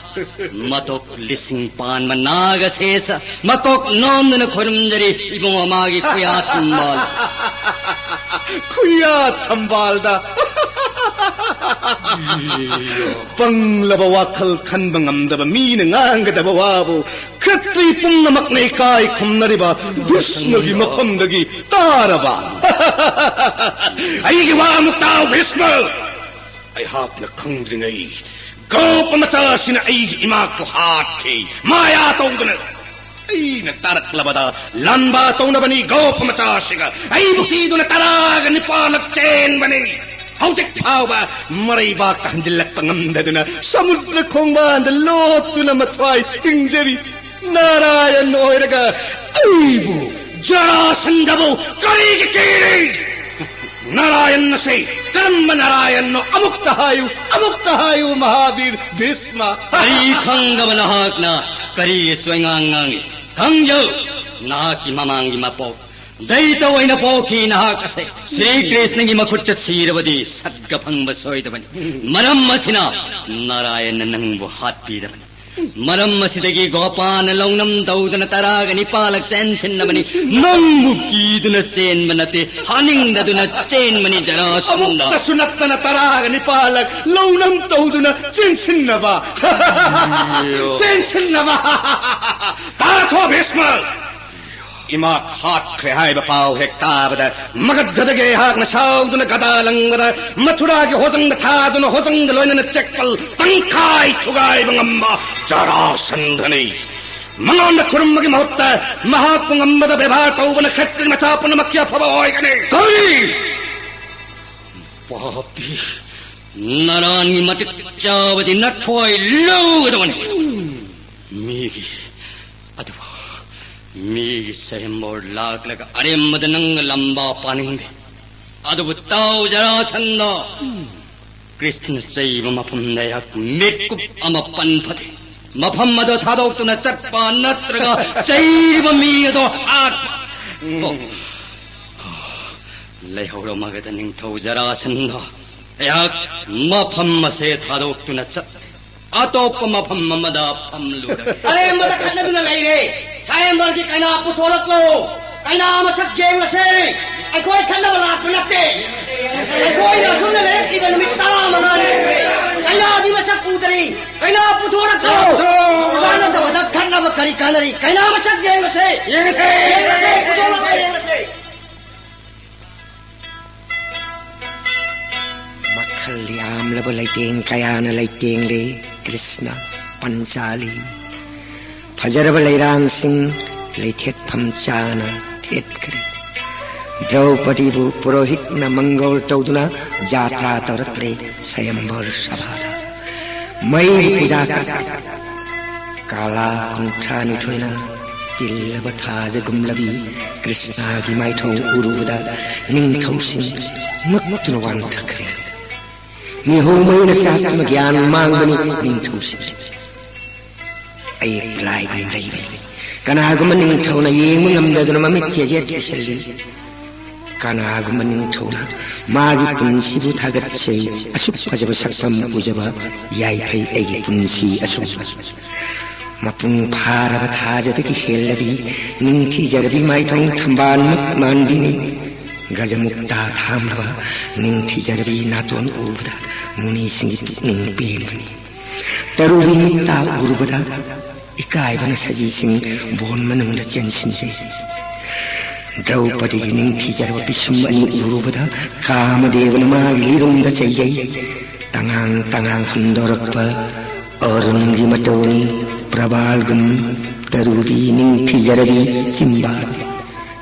ꯃꯇꯣꯛ ꯂꯤꯁꯤꯡ ꯄꯥꯟꯕ ꯅꯥꯒꯁꯦꯁ, ꯃꯀꯣꯛ ꯅꯣꯟꯗꯨꯅ ꯈꯨꯔꯨꯝꯖꯔꯤ ꯏꯕꯨꯡꯉꯣ ꯃꯥꯒꯤ ꯈꯨꯌꯥ ꯊꯝꯕꯥꯜ꯫ ꯈꯨꯌꯥ ꯊꯝꯕꯥꯜꯗ꯫ ꯄꯪꯂꯕ ꯋꯥꯈꯜ ꯈꯟꯕ ꯉꯝꯗꯕ ꯃꯤꯅ ꯉꯥꯡꯒꯗꯕ ꯋꯥꯕꯨ ꯈꯦꯇ꯭ꯔꯤ ꯄꯨꯝꯅꯃꯛꯅ ꯏꯀꯥꯏ ꯈꯨꯝꯅꯔꯤꯕ ꯚꯤꯁꯃꯒꯤ ꯃꯐꯝꯗꯒꯤ ꯇꯥꯔꯕ꯫ ꯑꯩꯒꯤ ꯋꯥ ꯑꯃꯨꯛ ꯇꯥꯎ, ꯚꯤꯁꯃ꯫ ꯑꯩꯍꯥꯛꯅ ꯈꯪꯗ꯭ꯔꯤꯉꯩ ꯒꯣꯄ ꯃꯆꯥꯁꯤꯅ ꯑꯩꯒꯤ ꯏꯃꯥꯛꯄꯨ ꯍꯥꯠꯈꯤ, ꯃꯥꯌꯥ ꯇꯧꯗꯨꯅ꯫ ꯑꯩꯅ ꯇꯥꯔꯛꯂꯕꯗ ꯂꯥꯟꯕ ꯇꯧꯅꯕꯅꯤ ꯒꯣꯄ ꯃꯆꯥꯁꯤꯒ꯫ ꯑꯩꯕꯨ ꯀꯤꯗꯨꯅ ꯇꯔꯥꯒ ꯅꯤꯄꯥꯜꯂꯛ ꯆꯦꯟꯕꯅꯤ꯫ ꯍꯧꯖꯤꯛ ꯐꯥꯎꯕ ꯃꯔꯩꯕꯥꯛꯇ ꯍꯟꯖꯤꯜꯂꯛꯄ ꯉꯝꯗꯗꯨꯅ ꯁꯃꯨꯗ꯭ꯔ ꯈꯣꯡꯕꯥꯟꯗ ꯂꯣꯠꯇꯨꯅ ꯃꯊ꯭ꯋꯥꯏ ꯍꯤꯡꯖꯔꯤ꯫ ꯅꯥꯔꯥꯌꯟ ꯑꯣꯏꯔꯒ ꯑꯩꯕꯨ, ꯖꯔꯥꯁꯟꯙꯕꯨ ꯀꯔꯤꯒꯤ ꯀꯤꯔꯤ? ꯅꯥꯔꯥꯌꯟ ꯑꯁꯤ ꯀꯔꯝꯕ ꯅꯥꯔꯥꯌꯟꯅꯣ? ꯑꯃꯨꯛꯇ ꯍꯥꯏꯌꯨ, ꯑꯃꯨꯛꯇ ꯍꯥꯏꯌꯨ, ꯃꯍꯥꯕꯤꯔ ꯚꯤꯁꯃ꯫ ꯀꯔꯤ ꯈꯪꯗꯕ ꯅꯍꯥꯛꯅ ꯀꯔꯤꯒꯤ ꯁꯣꯏꯉꯥꯡ ꯉꯥꯡꯉꯤ? ꯈꯪꯖꯧ, ꯅꯍꯥꯛꯀꯤ ꯃꯃꯥꯡꯒꯤ ꯃꯄꯣꯛ ꯗꯩꯇ ꯑꯣꯏꯅ ꯄꯣꯛꯈꯤ ꯅꯍꯥꯛ ꯑꯁꯦ꯫ ꯁ꯭ꯔꯤ ꯀ꯭ꯔꯤꯁꯅꯒꯤ ꯃꯈꯨꯠꯇ ꯁꯤꯔꯕꯗꯤ ꯁꯠꯒ ꯐꯪꯕ ꯁꯣꯏꯗꯕꯅꯤ꯫ ꯃꯔꯝ ꯑꯁꯤꯅ ꯅꯥꯔꯥꯌꯟꯅ ꯅꯪꯕꯨ ꯍꯥꯠꯄꯤꯗꯕꯅꯤ꯫ ꯃꯔꯝ ꯑꯁꯤꯗꯒꯤ ꯒꯣꯄꯥꯅ ꯂꯧꯅꯝ ꯇꯧꯗꯨꯅ ꯇꯔꯥꯒ ꯅꯤꯄꯥꯜꯂꯛ ꯆꯦꯟꯁꯤꯟꯅꯕꯅꯤ꯫ ꯅꯪꯕꯨ ꯀꯤꯗꯨꯅ ꯆꯦꯟꯕ ꯅꯠꯇꯦ, ꯍꯥꯠꯅꯤꯡꯗꯗꯨꯅ ꯆꯦꯟꯕꯅꯤ, ꯖꯔꯥꯁꯟꯙ꯫ ꯑꯃꯨꯛꯇꯁꯨ ꯅꯠꯇꯅ ꯇꯔꯥꯒ ꯅꯤꯄꯥꯜꯂꯛ ꯂꯧꯅꯝ ꯇꯧꯗꯨꯅ ꯆꯦꯟꯁꯤꯟꯅꯕ꯫ ꯆꯦꯟꯁꯤꯟꯅꯕ꯫ ꯇꯥꯈꯣ, ꯚꯤꯁꯃ! ꯏꯃꯥ ꯍꯥꯠꯈ꯭ꯔꯦ ꯍꯥꯏꯕ ꯄꯥꯎ ꯍꯦꯛ ꯇꯥꯕꯗ, ꯃꯒꯙꯗꯒꯤ ꯑꯩꯍꯥꯛꯅ ꯁꯥꯎꯗꯨꯅ ꯒꯗꯥ ꯂꯪꯕꯗ, ꯃꯊꯨꯔꯥꯒꯤ ꯍꯣꯖꯪꯗ ꯊꯥꯗꯨꯅ ꯍꯣꯖꯪꯗ ꯂꯣꯏꯅꯅ ꯆꯦꯛꯄꯜ ꯇꯪꯈꯥꯏ ꯊꯨꯒꯥꯏꯕ ꯉꯝꯕ ꯖꯔꯥꯁꯟꯙꯅꯤ꯫ ꯃꯉꯣꯟꯗ ꯈꯨꯔꯨꯝꯕꯒꯤ ꯃꯍꯨꯠꯇ ꯃꯍꯥꯛꯄꯨ ꯉꯝꯕꯗ ꯕꯦꯕꯥꯔ ꯇꯧꯕꯅ ꯈꯦꯇ꯭ꯔꯤ ꯃꯆꯥ ꯄꯨꯝꯅꯃꯛꯀꯤ ꯑꯐꯕ ꯑꯣꯏꯒꯅꯤ꯫ ꯀꯔꯤ? ꯄꯥꯄꯤ, ꯅꯔꯥꯟꯒꯤ ꯃꯇꯤꯛ ꯆꯥꯕꯗꯤ ꯅꯊꯣꯏ ꯂꯧꯒꯗꯕꯅꯤ꯫ ꯃꯤꯒꯤ ꯑꯗꯨꯕꯨ ꯃꯤꯒꯤ ꯁꯦꯝꯕꯣꯔ ꯂꯥꯛꯂꯒ ꯑꯔꯦꯝꯕꯗ ꯅꯪꯅ ꯂꯝꯕꯥ ꯄꯥꯅꯤꯡꯗꯦ꯫ ꯑꯗꯨꯕꯨ ꯇꯥꯎ ꯖꯔꯥꯁꯟꯗ, ꯀ꯭ꯔꯤꯁꯅ ꯆꯩꯕ ꯃꯐꯝꯗ ꯑꯩꯍꯥꯛ ꯃꯤꯠꯀꯨꯞ ꯑꯃ ꯄꯟ ꯐꯗꯦ꯫ ꯃꯐꯝ ꯑꯗꯨ ꯊꯥꯗꯣꯛꯇꯨꯅ ꯆꯠꯄ ꯅꯠꯇ꯭ꯔꯒ ꯆꯩꯔꯤꯕ ꯃꯤ ꯑꯗꯣ ꯍꯥꯠꯄ꯫ ꯑꯣ, ꯑꯣ, ꯂꯩꯍꯧꯔꯝꯃꯒꯗ ꯅꯤꯡꯊꯧ ꯖꯔꯥꯁꯟꯗ, ꯑꯩꯍꯥꯛ ꯃꯐꯝ ꯑꯁꯦ ꯊꯥꯗꯣꯛꯇꯨꯅ ꯆꯠꯂꯦ꯫ ꯑꯇꯣꯞꯄ ꯃꯐꯝ ꯑꯃꯗ ꯐꯝꯂꯨꯔꯒꯦ꯫ ꯑꯔꯦꯝꯕꯗ ꯈꯠꯅꯗꯨꯅ ꯂꯩꯔꯦ꯫ ꯁꯥꯌꯦꯝꯕꯔꯒꯤ ꯀꯩꯅꯥ ꯄꯨꯊꯣꯔꯛꯂꯣ꯫ ꯀꯩꯅꯥ ꯃꯁꯛ ꯌꯦꯡꯂꯁꯦ꯫ ꯑꯩꯈꯣꯏ ꯈꯠꯅꯕ ꯂꯥꯛꯄ ꯅꯠꯇꯦ꯫ ꯑꯩꯈꯣꯏꯅ ꯑꯁꯨꯝꯅ ꯂꯩꯔꯛꯂꯤꯕ ꯅꯨꯃꯤꯠ ꯇꯔꯥꯃꯉꯥꯅꯤ ꯁꯨꯔꯦ꯫ ꯀꯩꯅꯥꯗꯤ ꯃꯁꯛ ꯎꯗꯔꯤ꯫ ꯀꯩꯅꯥ ꯄꯨꯊꯣꯔꯛꯂꯣ꯫ ꯀꯥꯟꯅꯗꯕꯗ ꯈꯠꯅꯕ ꯀꯔꯤ ꯀꯥꯟꯅꯔꯤ? ꯀꯩꯅꯥ ꯃꯁꯛ ꯌꯦꯡꯂꯁꯦ꯫ ꯌꯦꯡꯂꯁꯦ꯫ ꯌꯦꯡꯂꯁꯦ꯫ ꯄꯨꯊꯣꯔꯛꯂꯒ ꯌꯦꯡꯂꯁꯦ꯫ ꯃꯈꯜ ꯌꯥꯝꯂꯕ ꯂꯩꯇꯦꯡ ꯀꯌꯥꯅ ꯂꯩꯇꯦꯡꯂꯦ ꯀ꯭ꯔꯤꯁꯅ ꯄꯟꯆꯥꯂꯤ꯫ ꯐꯖꯔꯕ ꯂꯩꯔꯥꯡꯁꯤꯡ ꯂꯩꯊꯦꯠꯐꯝ ꯆꯥꯅ ꯊꯦꯠꯈ꯭ꯔꯦ꯫ ꯗ꯭ꯔꯧꯄꯗꯤꯕꯨ ꯄꯨꯔꯣꯍꯤꯠꯅ ꯃꯪꯒꯣꯜ ꯇꯧꯗꯨꯅ ꯖꯥꯇ꯭ꯔꯥ ꯇꯧꯔꯛꯂꯦ ꯁꯌꯝꯚꯔ ꯁꯚꯥꯗ꯫ ꯃꯩ ꯄꯨꯖꯥ ꯀꯠ ꯀꯥꯂꯥ ꯀꯨꯟꯊ꯭ꯔꯥꯅꯤꯊꯣꯏꯅ ꯇꯤꯜꯂꯕ ꯊꯥꯖꯒꯨꯝꯂꯕꯤ ꯀ꯭ꯔꯤꯁꯅꯥꯒꯤ ꯃꯥꯏꯊꯣꯡ ꯎꯔꯨꯕꯗ ꯅꯤꯡꯊꯧꯁꯤꯡ ꯉꯛꯇꯨꯅ ꯋꯥꯟꯊꯈ꯭ꯔꯦ꯫ ꯃꯤꯍꯧ ꯃꯩꯅ ꯆꯥꯛꯇꯨꯅ ꯒ꯭ꯌꯥꯟ ꯃꯥꯡꯕꯅꯤ ꯅꯤꯡꯊꯧꯁꯤꯡ꯫ ꯑꯌꯦꯛꯄ ꯂꯥꯏꯒꯨꯝ ꯂꯩꯕꯅꯤ꯫ ꯀꯅꯥꯒꯨꯝꯕ ꯅꯤꯡꯊꯧꯅ ꯌꯦꯡꯕ ꯉꯝꯗꯗꯨꯅ ꯃꯃꯤꯠ ꯆꯦꯖꯦꯠ ꯎꯏꯁꯜꯂꯤ꯫ ꯀꯅꯥꯒꯨꯝꯕ ꯅꯤꯡꯊꯧꯅ ꯃꯥꯒꯤ ꯄꯨꯟꯁꯤꯕꯨ ꯊꯥꯒꯠꯆꯩ꯫ ꯑꯁꯨꯛ ꯐꯖꯕ ꯁꯛꯐꯝ ꯎꯖꯕ ꯌꯥꯏꯐꯩ ꯑꯩꯒꯤ ꯄꯨꯟꯁꯤ ꯑꯁꯨꯝꯕ꯫ ꯃꯄꯨꯡ ꯐꯥꯔꯕ ꯊꯥꯖꯗꯒꯤ ꯍꯦꯜꯂꯕꯤ ꯅꯤꯡꯊꯤꯖꯔꯕꯤ ꯃꯥꯏꯊꯣꯡ ꯊꯝꯕꯥꯜꯃꯨꯛ ꯃꯥꯟꯕꯤꯅꯤ꯫ ꯒꯖꯃꯨꯛꯇꯥ ꯊꯥꯝꯂꯕ ꯅꯤꯡꯊꯤꯖꯔꯕꯤ ꯅꯥꯇꯣꯟ ꯎꯕꯗ ꯃꯨꯅꯤꯁꯤꯡꯒꯤ ꯄꯨꯛꯅꯤꯡ ꯄꯦꯟꯕꯅꯤ꯫ ꯇꯔꯨꯕꯤ ꯃꯤꯠꯇ ꯎꯔꯨꯕꯗ ꯏꯀꯥꯏꯕꯅ ꯁꯖꯤꯁꯤꯡ ꯕꯣꯟ ꯃꯅꯨꯡꯗ ꯆꯦꯟꯁꯤꯟꯖꯩ꯫ ꯗ꯭ꯔꯧꯄꯗꯤꯒꯤ ꯅꯤꯡꯊꯤꯖꯔꯕ ꯄꯤꯁꯨꯝ ꯑꯅꯤ ꯎꯔꯨꯕꯗ ꯀꯥꯃꯗꯦꯕꯅ ꯃꯥꯒꯤ ꯂꯤꯔꯨꯝꯗ ꯆꯩꯖꯩ꯫ ꯇꯉꯥꯡ ꯇꯉꯥꯡ ꯍꯨꯟꯗꯣꯔꯛꯄ ꯑꯔꯨꯟꯒꯤ ꯃꯇꯧꯅꯤ ꯄ꯭ꯔꯕꯥꯜꯒꯨꯝ꯫ ꯇꯔꯨꯕꯤ ꯅꯤꯡꯊꯤꯖꯔꯕꯤ ꯆꯤꯝꯕꯥꯜ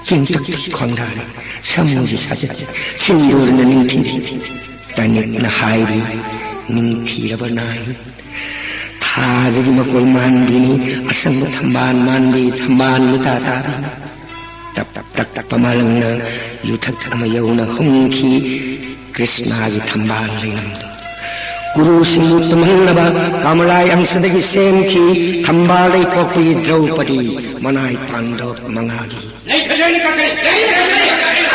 ꯆꯦꯡꯇꯛꯇꯒꯤ ꯈꯣꯡꯗꯥꯅꯤ꯫ ꯁꯃꯨꯒꯤ ꯁꯥꯖꯠ ꯁꯤꯟꯗꯨꯔꯅ ꯅꯤꯡꯊꯤꯔꯤ꯫ ꯑꯅꯤꯛꯅ ꯍꯥꯏꯔꯤ, ꯅꯤꯡꯊꯤꯔꯕ ꯅꯥꯏ꯫ ꯊꯥꯖꯒꯤ ꯃꯀꯣꯏ ꯃꯥꯟꯕꯤꯅꯤ, ꯑꯁꯪꯕ ꯊꯝꯕꯥꯜ ꯃꯥꯟꯕꯤ, ꯊꯝꯕꯥꯜ ꯃꯤꯇꯥ ꯇꯥꯕꯤꯅꯤ꯫ ꯇꯞ ꯇꯞ ꯇꯞ ꯇꯞꯄ ꯃꯥꯂꯪꯅ ꯌꯨꯊꯛ ꯑꯃ ꯌꯧꯅ ꯍꯨꯝꯈꯤ꯫ ꯀ꯭ꯔꯤꯁꯅꯥꯒꯤ ꯊꯝꯕꯥꯜ ꯂꯩꯅꯝꯗꯨ ꯀꯨꯔꯨꯁꯤꯡꯕꯨ ꯇꯨꯝꯍꯟꯅꯕ ꯀꯃꯂꯥ ꯑꯪꯁꯗꯒꯤ ꯁꯦꯝꯈꯤ꯫ ꯊꯝꯕꯥꯜꯗꯩ ꯄꯣꯛꯄꯤ ꯗ꯭ꯔꯧꯄꯗꯤ, ꯃꯅꯥꯏ ꯄꯥꯟꯗꯣꯞ ꯃꯉꯥꯒꯤ꯫ ꯂꯩ ꯈꯖꯥꯏꯅ ꯀꯛꯀꯅꯤ꯫ ꯂꯩ ꯈꯖꯥꯏꯅ ꯀꯛꯀꯅꯤ꯫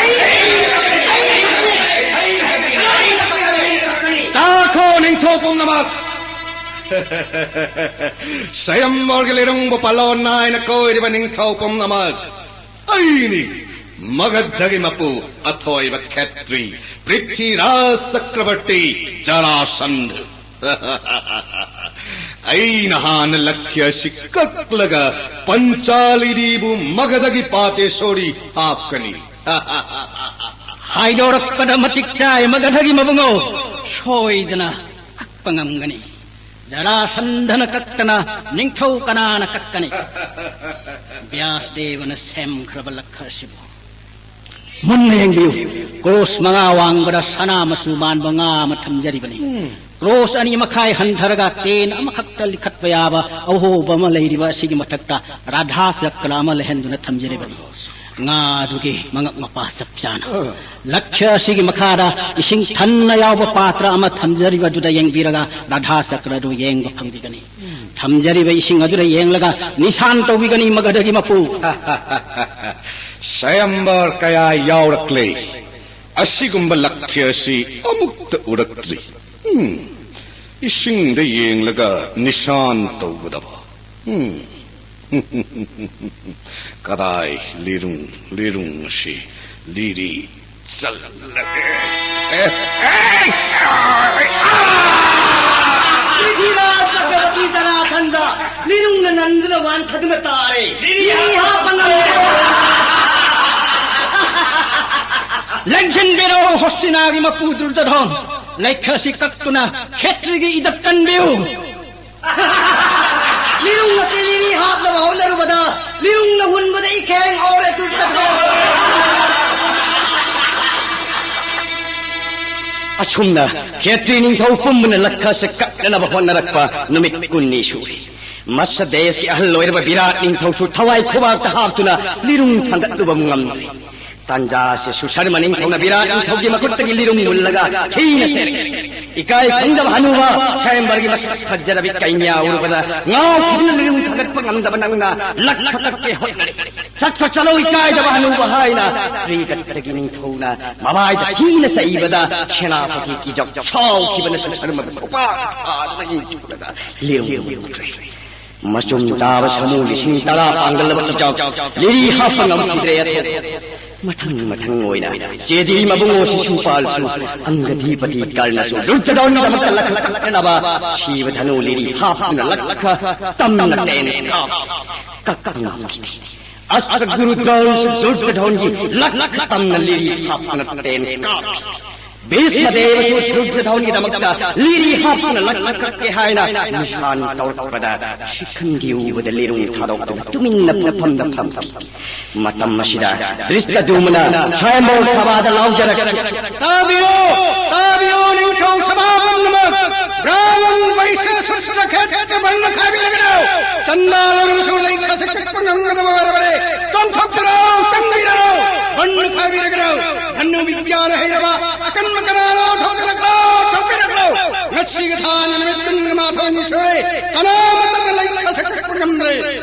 ꯇꯥꯈꯣ ꯅꯤꯡꯊꯧ ꯄꯨꯝꯅꯃꯛ! ꯁ꯭ꯋꯌꯝꯕꯔꯒꯤ ꯂꯤꯔꯨꯡꯕꯨ ꯄꯥꯂꯣꯟ ꯅꯥꯏꯅ ꯀꯣꯏꯔꯤꯕ ꯅꯤꯡꯊꯧ ꯄꯨꯝꯅꯃꯛ! ꯑꯩꯅꯤ ꯃꯒꯙꯒꯤ ꯃꯄꯨ ꯑꯊꯣꯏꯕ ꯈꯦꯇ꯭ꯔꯤ ꯄ꯭ꯔꯤꯊꯤꯔꯥꯖ ꯆꯀ꯭ꯔꯕꯔꯇꯤ ꯖꯔꯥꯁꯟꯙ꯫ ꯑꯩꯅ ꯍꯥꯟꯅ ꯂꯛꯈ꯭ꯌ ꯑꯁꯤ ꯀꯛꯂꯒ ꯄꯟꯆꯥꯂꯤꯗꯤꯕꯨ ꯃꯒꯙꯒꯤ ꯄꯥꯇꯦꯁꯣꯔꯤ ꯍꯥꯞꯀꯅꯤ꯫ ꯍꯥꯏꯗꯣꯔꯛꯄꯗ ꯃꯇꯤꯛ ꯆꯥꯏ ꯃꯒꯙꯒꯤ ꯃꯕꯨꯡꯉꯣ꯫ ꯁꯣꯏꯗꯅ ꯀꯛꯄ ꯉꯝꯒꯅꯤ꯫ ꯖꯔꯥꯁꯟꯙꯅ ꯀꯛꯇꯅ ꯅꯤꯡꯊꯧ ꯀꯅꯥꯅ ꯀꯛꯀꯅꯤ? ꯕ꯭ꯌꯥꯁꯗꯦꯕꯅ ꯁꯦꯝꯈ꯭ꯔꯕ ꯂꯛꯈ ꯑꯁꯤꯕꯨ ꯃꯨꯟꯅ ꯌꯦꯡꯕꯤꯌꯨ꯫ ꯀ꯭ꯔꯣꯁ ꯃꯉꯥ ꯋꯥꯡꯕꯗ ꯁꯅꯥ ꯃꯆꯨ ꯃꯥꯟꯕ ꯉꯥ ꯑꯃ ꯊꯝꯖꯔꯤꯕꯅꯤ꯫ ꯀ꯭ꯔꯣꯁ ꯑꯅꯤ ꯃꯈꯥꯏ ꯍꯟꯊꯔꯒ ꯇꯦꯟ ꯑꯃꯈꯛꯇ ꯂꯤꯈꯠꯄ ꯌꯥꯕ ꯑꯍꯣꯕ ꯑꯃ ꯂꯩꯔꯤꯕ ꯑꯁꯤꯒꯤ ꯃꯊꯛꯇ ꯔꯥꯙꯥ ꯆꯀ꯭ꯔ ꯑꯃ ꯂꯩꯍꯟꯗꯨꯅ ꯊꯝꯖꯔꯤꯕꯅꯤ꯫ ꯉꯥꯗꯨꯒꯤ ꯃꯉꯛ ꯃꯄꯥ ꯆꯞ ꯆꯥꯅ ꯂꯛꯈ꯭ꯌ ꯑꯁꯤꯒꯤ ꯃꯈꯥꯗ ꯏꯁꯤꯡ ꯊꯟꯅ ꯌꯥꯎꯕ ꯄꯥꯇ꯭ꯔ ꯑꯃ ꯊꯝꯖꯔꯤꯕꯗꯨꯗ ꯌꯦꯡꯕꯤꯔꯒ ꯔꯥꯙꯥ ꯆꯀ꯭ꯔ ꯑꯗꯨ ꯌꯦꯡꯕ ꯐꯪꯕꯤꯒꯅꯤ꯫ ꯊꯝꯖꯔꯤꯕ ꯏꯁꯤꯡ ꯑꯗꯨꯗ ꯌꯦꯡꯂꯒ ꯅꯤꯁꯥꯟ ꯇꯧꯕꯤꯒꯅꯤ ꯃꯒꯙꯒꯤ ꯃꯄꯨ꯫ ꯁ꯭ꯋꯌꯝꯕꯔ ꯀꯌꯥ ꯌꯥꯎꯔꯛꯂꯦ꯫ ꯑꯁꯤꯒꯨꯝꯕ ꯂꯛꯈ꯭ꯌ ꯑꯁꯤ ꯑꯃꯨꯛꯇ ꯎꯔꯛꯇ꯭ꯔꯤ꯫ ꯎꯝ, ꯏꯁꯤꯡꯗ ꯌꯦꯡꯂꯒ ꯅꯤꯁꯥꯟ ꯇꯧꯒꯗꯕ꯫ ꯎꯝ꯫ ꯀꯗꯥꯏ ꯂꯤꯔꯨꯡ, ꯂꯤꯔꯨꯡ ꯑꯁꯤ ꯂꯤꯔꯤ ꯆꯜꯂꯒꯦ꯫ ꯑꯦ, ꯑꯦ, ꯑꯥ! ꯄ꯭ꯔꯤꯊꯤꯔꯥꯖ ꯆꯀ꯭ꯔꯕꯔꯇꯤ ꯖꯔꯥꯁꯟꯙ ꯂꯤꯔꯨꯡꯅ ꯅꯟꯗꯨꯅ ꯋꯥꯟꯊꯗꯨꯅ ꯇꯥꯔꯦ꯫ ꯂꯤꯔꯤ ꯍꯥꯞꯄ ꯉꯝꯗꯦ꯫ ꯂꯦꯡꯁꯤꯟꯕꯤꯔꯣ ꯍꯣꯁꯇꯤꯅꯥꯒꯤ ꯃꯄꯨ ꯗꯨꯔꯖꯣꯙꯣꯟ꯫ ꯂꯩꯈ ꯑꯁꯤ ꯀꯛꯇꯨꯅ ꯈꯦꯇ꯭ꯔꯤꯒꯤ ꯏꯖꯠ ꯀꯟꯕꯤꯌꯨ꯫ ꯂꯤꯔꯨꯡ ꯑꯁꯤ ꯂꯤꯔꯤ ꯍꯥꯞꯅꯕ ꯍꯣꯠꯅꯔꯨꯕꯗ ꯂꯤꯔꯨꯡꯅ ꯍꯨꯟꯕꯗ ꯏꯈꯦꯡ ꯍꯧꯔꯦ ꯗꯨꯔꯖꯣꯙꯣꯟ꯫ ꯑꯁꯨꯝꯅ ꯈꯦꯇ꯭ꯔꯤ ꯅꯤꯡꯊꯧ ꯄꯨꯝꯕꯅ ꯂꯛꯈꯁꯦ ꯀꯛꯅꯅꯕ ꯍꯣꯠꯅꯔꯛꯄ ꯅꯨꯃꯤꯠ ꯀꯨꯟꯅꯤ ꯁꯨꯔꯦ꯫ ꯃꯁ ꯗꯦꯁꯀꯤ ꯑꯍꯜ ꯑꯣꯏꯔꯕ ꯕꯤꯔꯥꯠ ꯅꯤꯡꯊꯧꯁꯨ ꯊꯋꯥꯏ ꯈꯨꯕꯥꯛꯇ ꯍꯥꯞꯇꯨꯅ ꯂꯤꯔꯨꯡ ꯊꯥꯡꯒꯠꯂꯨꯕ ꯉꯝꯗ꯭ꯔꯦ꯫ ꯇꯥꯟꯖꯥꯁꯦ ꯁꯨꯁꯔꯃ ꯅꯤꯡꯊꯧꯅ ꯕꯤꯔꯥꯠ ꯅꯤꯡꯊꯧꯒꯤ ꯃꯈꯨꯠꯇꯒꯤ ꯂꯤꯔꯨꯡ ꯃꯨꯜꯂꯒ ꯊꯤꯅ ꯁꯦꯠꯈꯤ꯫ ꯏꯀꯥꯏ ꯈꯪꯗꯕ ꯍꯅꯨꯕ ꯁ꯭ꯋꯥꯌꯝꯕꯔꯒꯤ ꯃꯁꯛ ꯐꯖꯔꯕꯤ ꯀꯩꯅ꯭ꯌꯥ ꯎꯔꯨꯕꯗ ꯉꯥꯎꯈꯤꯗꯨꯅ ꯂꯤꯔꯨꯡ ꯊꯥꯡꯒꯠꯄ ꯉꯝꯗꯕ ꯅꯪꯅ ꯂꯛꯈ ꯀꯛꯀꯦ ꯍꯣꯠꯅꯔꯦ꯫ ꯆꯠꯈ꯭ꯔꯣ ꯆꯠꯂꯣ ꯏꯀꯥꯏꯗꯕ ꯍꯅꯨꯕ ꯍꯥꯏꯅ ꯀ꯭ꯔꯤꯒꯠꯇꯒꯤ ꯅꯤꯡꯊꯧꯅ ꯃꯃꯥꯏꯗ ꯊꯤꯅ ꯆꯩꯕꯗ ꯁꯦꯅꯥꯄꯇꯤ ꯀꯤꯖꯧ ꯁꯥꯎꯈꯤꯕꯅ ꯁꯨꯁꯔꯃꯕꯨ ꯈꯨꯄꯥꯛ ꯊꯥꯗꯨꯅ ꯏꯟꯊꯨꯔꯒ ꯂꯤꯔꯨꯡ ꯃꯨꯠꯈ꯭ꯔꯦ꯫ ꯃꯆꯨꯝ ꯇꯥꯕ ꯁꯥꯃꯨ ꯂꯤꯁꯤꯡ ꯇꯔꯥ ꯄꯥꯡꯒꯜꯂꯕ ꯀꯤꯖꯧ ꯂꯤꯔꯤ ꯍꯥꯞꯄ ꯉꯝꯈꯤꯗ꯭ꯔꯦ꯫ ꯑꯊꯧ ꯃꯊꯪ ꯃꯊꯪ ꯑꯣꯏꯅ ꯆꯦꯗꯤ ꯃꯕꯨꯡꯉꯣ ꯁꯤꯁꯨꯄꯥꯜꯁꯨ ꯑꯪꯒꯗꯤꯄꯇꯤ ꯀꯔꯅꯁꯨ ꯗꯨꯔꯖꯣꯙꯟꯒꯤꯗꯃꯛꯇ ꯂꯛꯈ ꯀꯛꯅꯅꯕ ꯁꯤꯕ ꯙꯅꯨ ꯂꯤꯔꯤ ꯍꯥꯞꯇꯨꯅ ꯂꯛꯈ ꯇꯝꯅ ꯇꯦꯟ ꯀꯥꯞꯈꯤ꯫ ꯀꯛꯄ ꯉꯝꯈꯤꯗꯦ꯫ ꯑꯁ ꯒꯨꯔꯨ ꯗ꯭ꯔꯣꯟꯁꯨ ꯗꯨꯔꯖꯣꯙꯟꯒꯤ ꯂꯛꯈ ꯇꯝꯅ ꯂꯤꯔꯤ ꯍꯥꯞꯇꯨꯅ ꯇꯦꯟ ꯀꯥꯞꯈꯤ꯫ ꯚꯤꯁꯃ ꯗꯦꯕꯁꯨ ꯗꯨꯔꯖꯣꯙꯟꯒꯤꯗꯃꯛꯇ ꯂꯤꯔꯤ ꯍꯥꯞꯇꯨꯅ ꯂꯛꯈ ꯀꯛꯀꯦ ꯍꯥꯏꯅ ꯅꯤꯁꯥꯟ ꯇꯧꯔꯛꯄꯗ ꯁꯤꯈꯟꯗꯤ ꯎꯕꯗ ꯂꯤꯔꯨꯡ ꯊꯥꯗꯣꯛꯇꯨꯅ ꯇꯨꯃꯤꯟꯅ ꯃꯐꯝꯗ ꯐꯝꯈꯤ꯫ ꯃꯇꯝ ꯑꯁꯤꯗ ꯗ꯭ꯔꯤꯁꯇꯗꯨꯃꯅ ꯁ꯭ꯋꯥꯌꯝꯚꯔ ꯁꯚꯥꯗ ꯂꯥꯎꯖꯔꯛꯈꯤ꯫ ꯇꯥꯕꯤꯌꯨ, ꯇꯥꯕꯤꯌꯨ, ꯅꯤꯡꯊꯧ ꯁꯚꯥ ꯄꯨꯝꯅꯃꯛ! ꯕ꯭ꯔꯥꯍꯃꯟ ꯕꯩꯁ꯭ꯌ ꯁꯨꯗ꯭ꯔ ꯈꯦꯇ꯭ꯔ ꯕꯟ ꯈꯥꯏꯕꯤꯔꯒꯅꯨ! ꯆꯟꯗꯥ ꯂꯧꯔꯕꯁꯨ ꯂꯩꯈꯥꯁꯦ ꯀꯛꯄ ꯉꯝꯒꯗꯕ ꯑꯣꯏꯔꯕꯅꯤ꯫ ꯆꯣꯡꯊꯣꯛꯄꯤꯔꯣ, ꯆꯪꯕꯤꯔꯣ! ꯕꯟ ꯈꯥꯏꯕꯤꯔꯒꯅꯨ! ꯙꯅꯨ ꯕꯤꯗ꯭ꯌꯥꯅ ꯍꯩꯔꯕ ꯑꯀꯟꯕ ꯀꯅꯥ ꯂꯧꯊꯣꯛꯄꯤꯔꯛꯂꯣ, ꯊꯣꯛꯄꯤꯔꯛꯂꯣ! ꯉꯁꯤꯒꯤ ꯊꯥꯅ ꯅꯨꯃꯤꯠ ꯀꯨꯟꯒ ꯃꯥꯊꯣꯏꯅꯤ ꯁꯨꯔꯦ, ꯀꯅꯥꯃꯠꯇꯅ ꯂꯩꯈꯥꯁꯦ ꯀꯛꯄ ꯉꯝꯗ꯭ꯔꯦ꯫